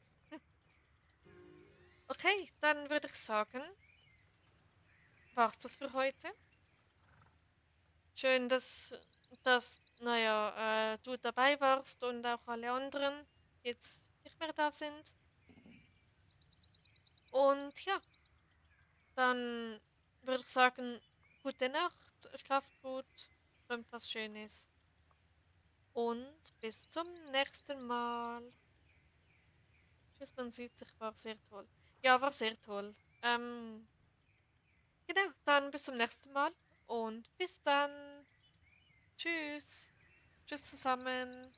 A: Okay, dann würde ich sagen, war's das für heute. Schön, dass naja, du dabei warst und auch alle anderen jetzt nicht mehr da sind. Und ja, dann würde ich sagen, gute Nacht, schlaf gut, träumt was Schönes. und bis zum nächsten Mal. Tschüss, man sieht sich, war sehr toll. Ja, war sehr toll. Genau, dann bis zum nächsten Mal und bis dann. Tschüss. Tschüss zusammen.